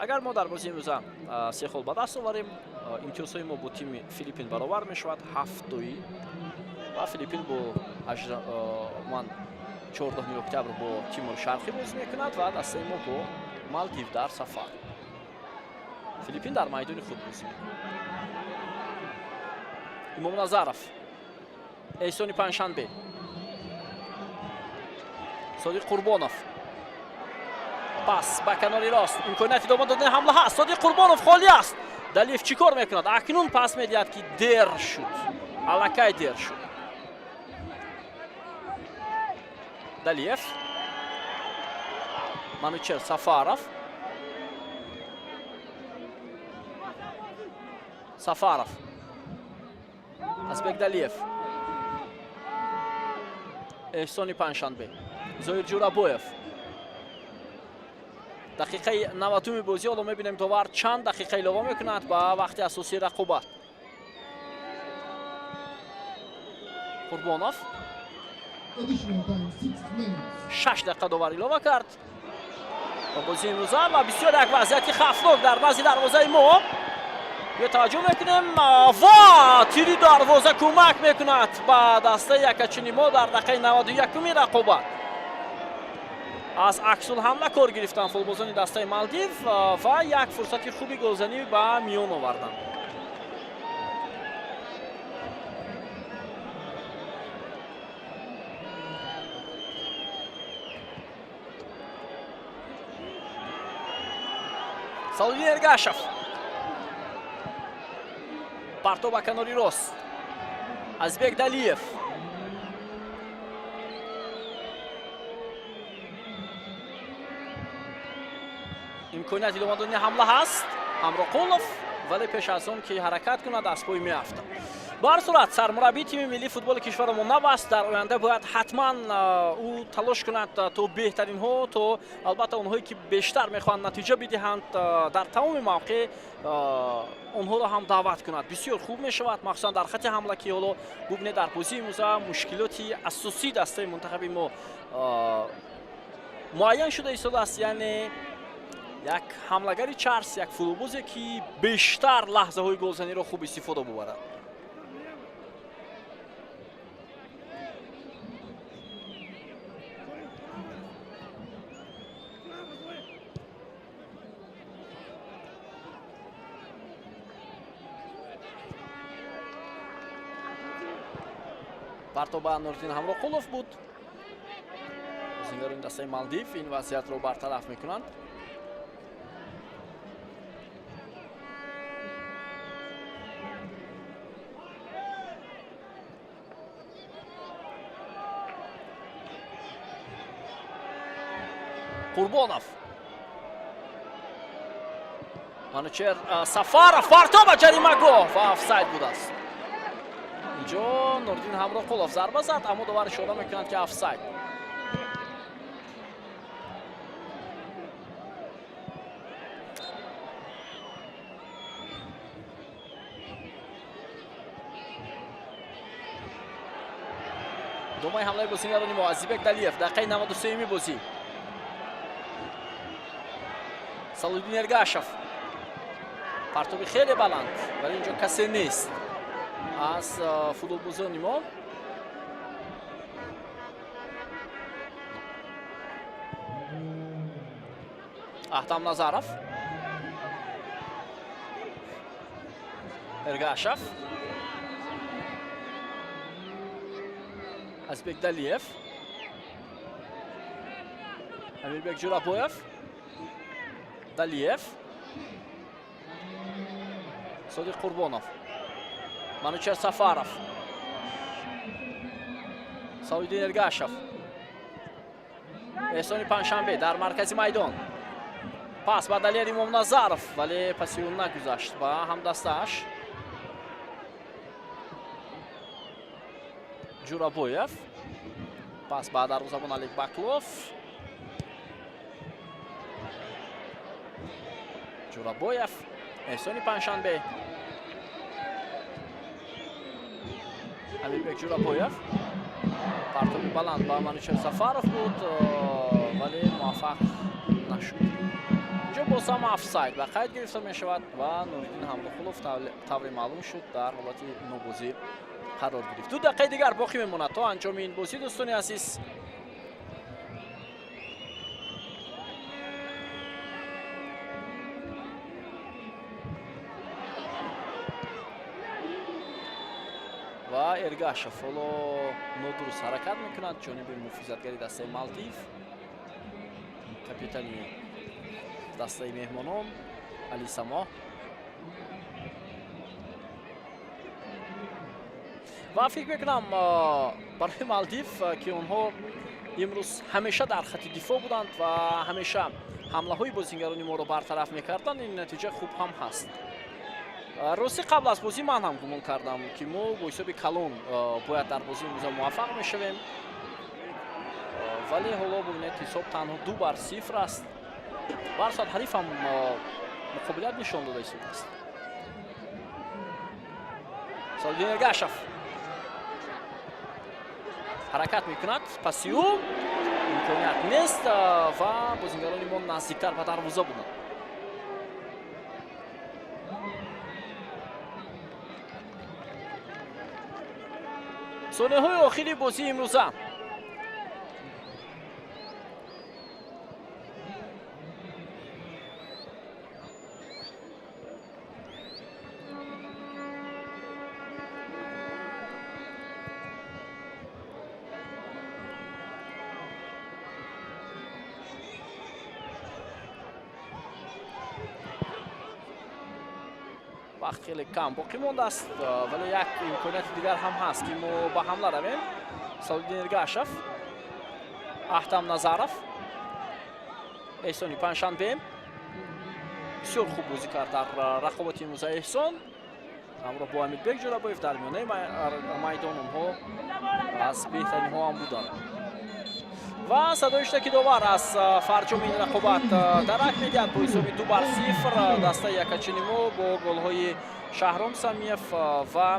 Агар мо дар бозии имрӯза се хол ба даст оварем, имтиёзҳои мо бо тими Филиппин баробар мешавад, ҳафттоӣ, ва Филиппин бо ман 14 октябр бо Тимур Шарқӣ бозӣ мекунад ва дастаи мо бо Малдив дар сафар. Филиппин дар майдони худ бозӣ мекунад. Имом Назаров, Эҳсони Панҷшанбе, Содиқ Қурбонов, пас ба канори рост, имконияти идома додани ҳамла ҳаст. Содиқ Қурбонов холӣ аст. Далиев чӣ кор мекунад? Акнун пас медиҳад, ки дер шуд, аллакай дер шуд. Далиев, Манучер Сафаров, Сафаров, Азбек Далиев, Эҳсони Панҷшанбе, Зоир Ҷурабоев. Дақиқаи 90-уми бозӣ, ҳоло мебинем довар чанд дақиқа илова мекунад ба вақти асосии рақобат. Қурбонов, 6 дақиқа довар илова кард ба бозии имрӯза ва бисёр як вазъияти хавфнок дар назди дарвозаи мо. Биё таваҷҷӯҳ мекунем ва тири дарвоза кӯмак мекунад ба дастаи якачини мо дар дақиқаи 91-уми рақобат. Аз аксулҳамла кор гирифтанд футболбозони дастаи Малдив ва як фурсати хуби голзанӣ ба миён оварданд. Салуддин Эргашев, парто ба канори рост, Азбек Далиев, имконияти идома додани ҳамла ҳаст. Ҳамроқулов, вале пеш аз он ки ҳаракат кунад, аз пой меафтад. Ба ҳар сурат, сармураббии тими миллии футболи кишварамон нав аст. Дар оянда бояд ҳатман ӯ талош кунад то беҳтаринҳо, то албатта онҳое ки бештар мехоҳанд натиҷа бидиҳанд, дар тамоми мавқеъ онҳоро ҳам даъват кунад. Бисёр хуб мешавад, махсусан дар хати ҳамла, ки ҳоло бубинед, дар бозии имрӯза мушкилоти асосии дастаи мунтахаби мо муайян шуда истодааст, яъне як ҳамлагари чарс, як футболбозе ки бештар лаҳзаҳои голзаниро хуб истифода бубарад. Парто ба Нуриддин Ҳамроқулов буд. Бозингарони дастаи Малдив ин вазъиятро бартараф мекунанд. Қурбонов, Манучер Сафаров, парто ба ҷаримагоҳ ва офсайд будааст. Инҷо Нуриддин Ҳамроқулов зарба зад, аммо довар ишора мекунад, ки офсайд. Идомаи ҳамлаи бозингарони мо, Азизбек Далиев, дақиқаи 93-юми бозӣ. Салуддин Эргашев, партоби хеле баланд, вале инҷо касе нест аз футболбозони мо. Аҳтам Назаров, Эргашев, Азизбек Далиев, Амирбек Ҷурабоев, Далиев, Содиқ Қурбонов, Манучер Сафаров, Салуддин Эргашев, Эҳсони Панҷшанбе дар маркази майдон, пас ба Далер Имомназаров, вале паси ӯ нагузашт ба ҳамдастааш. Ҷурабоев, пас ба дарвозабон Алик Баклов, Ҷурабоев, Эҳсони Панҷшанбе, Амирбек Ҷурабоев, партоби баланд ба Манучер Сафаров буд, вале муваффақ нашуд. Инҷо боз ҳам офсайд ба қайд гирифта мешавад ва Нуриддин Ҳамроқулов тавре маълум шуд дар ҳолати нобозӣ қарор гирифт. 2 дақиқаи дигар боқӣ мемонад то анҷоми ин бозӣ, дӯстони азиз. Ва Эргашев ҳоло нодуруст ҳаракат мекунад ҷониби муҳофизатгари дастаи Малдив, капитани дастаи меҳмонон Али Само. Ва фикр мекунам, барои Малдив, ки онҳо имрӯз ҳамеша дар хати дифоъ буданд ва ҳамеша ҳамлаҳои бозингарони моро бартараф мекарданд, ин натиҷа хуб ҳам ҳаст. Ростӣ, қабл аз бозӣ ман ҳам гумон кардам, ки мо бо ҳисоби калон бояд дар бозии имрӯза муваффақ мешавем, вале ҳоло бубинед, ҳисоб танҳо 2-0 аст. Барсад ҳариф ҳам муқобилият нишон дода истодааст. Солиддин Эргашев ҳаракат мекунад, паси ӯ имконият нест ва бозингарони мо наздиктар ба дарвоза буданд. Сонияҳои охири бозии имрӯза. Вақт хеле кам боқӣ мондааст, вале як имконияти дигар ҳам ҳаст, ки мо ба ҳамла равем. Салуддин Эргашев, Аҳтам Назаров, Эҳсони Панҷшанбе бисёр хуб бозӣ кард дар рақобати имрӯза. Эҳсон ҳамроҳ бо Амирбек Ҷӯрабоев дар миёнаи майдон онҳо аз беҳтаринҳо ҳам буданд. Ва садои шуда, ки довар аз фарҷоми ин рақобат дарак медиҳад, бо ҳисоби 2-0 дастаи якачини мо бо голҳои Шаҳром Самиев ва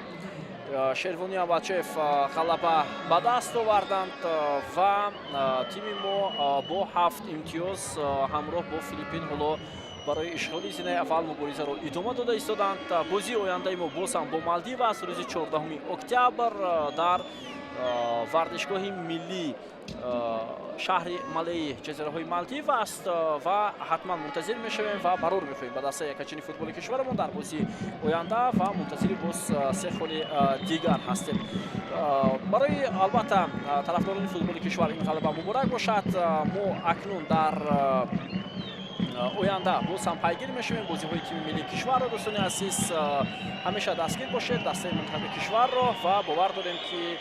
Шервони Абачев ғалаба ба даст оварданд ва тими мо бо 7 имтиёз ҳамроҳ бо Филиппин ҳоло барои ишғоли зинаи аввал муборизаро идома дода истоданд. Бозии ояндаи мо боз ҳам бо Малдив аст, рӯзи 14 октябр дар варзишгоҳи миллӣ шаҳри Малеи ҷазираҳои Малдив аст ва ҳатман мунтазир мешавем ва барор мехоҳем ба дастаи якачини футболи кишварамон дар бозии оянда ва мунтазири боз се холи дигар ҳастем. Барои албатта тарафдорони футболи кишвар ин ғалаба муборак бошад. Мо акнун дар оянда боз ҳам пайгир мешавем бозиҳои тими миллии кишварро. Дӯстони азиз, ҳамеша дастгир бошед дастаи мунтахаби кишварро ва бовар дорем, ки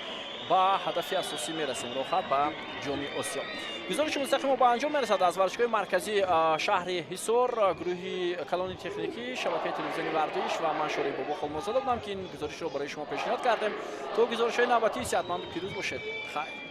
ба ҳадафи асосӣ мерасем, роҳат ба Ҷоми Осиё. Гузориши мустақимо ба анҷом мерасад аз варзишгоҳи марказии шаҳри Ҳисор. Гурӯҳи калони техникӣ шабакаи телевизиони Вардиш ва ман Шори Бобо Холмозода будам, ки ин гузоришро барои шумо пешниҳод кардем. То гузоришҳои навбатӣ сеҳатманду пирӯз бошед. Хайр.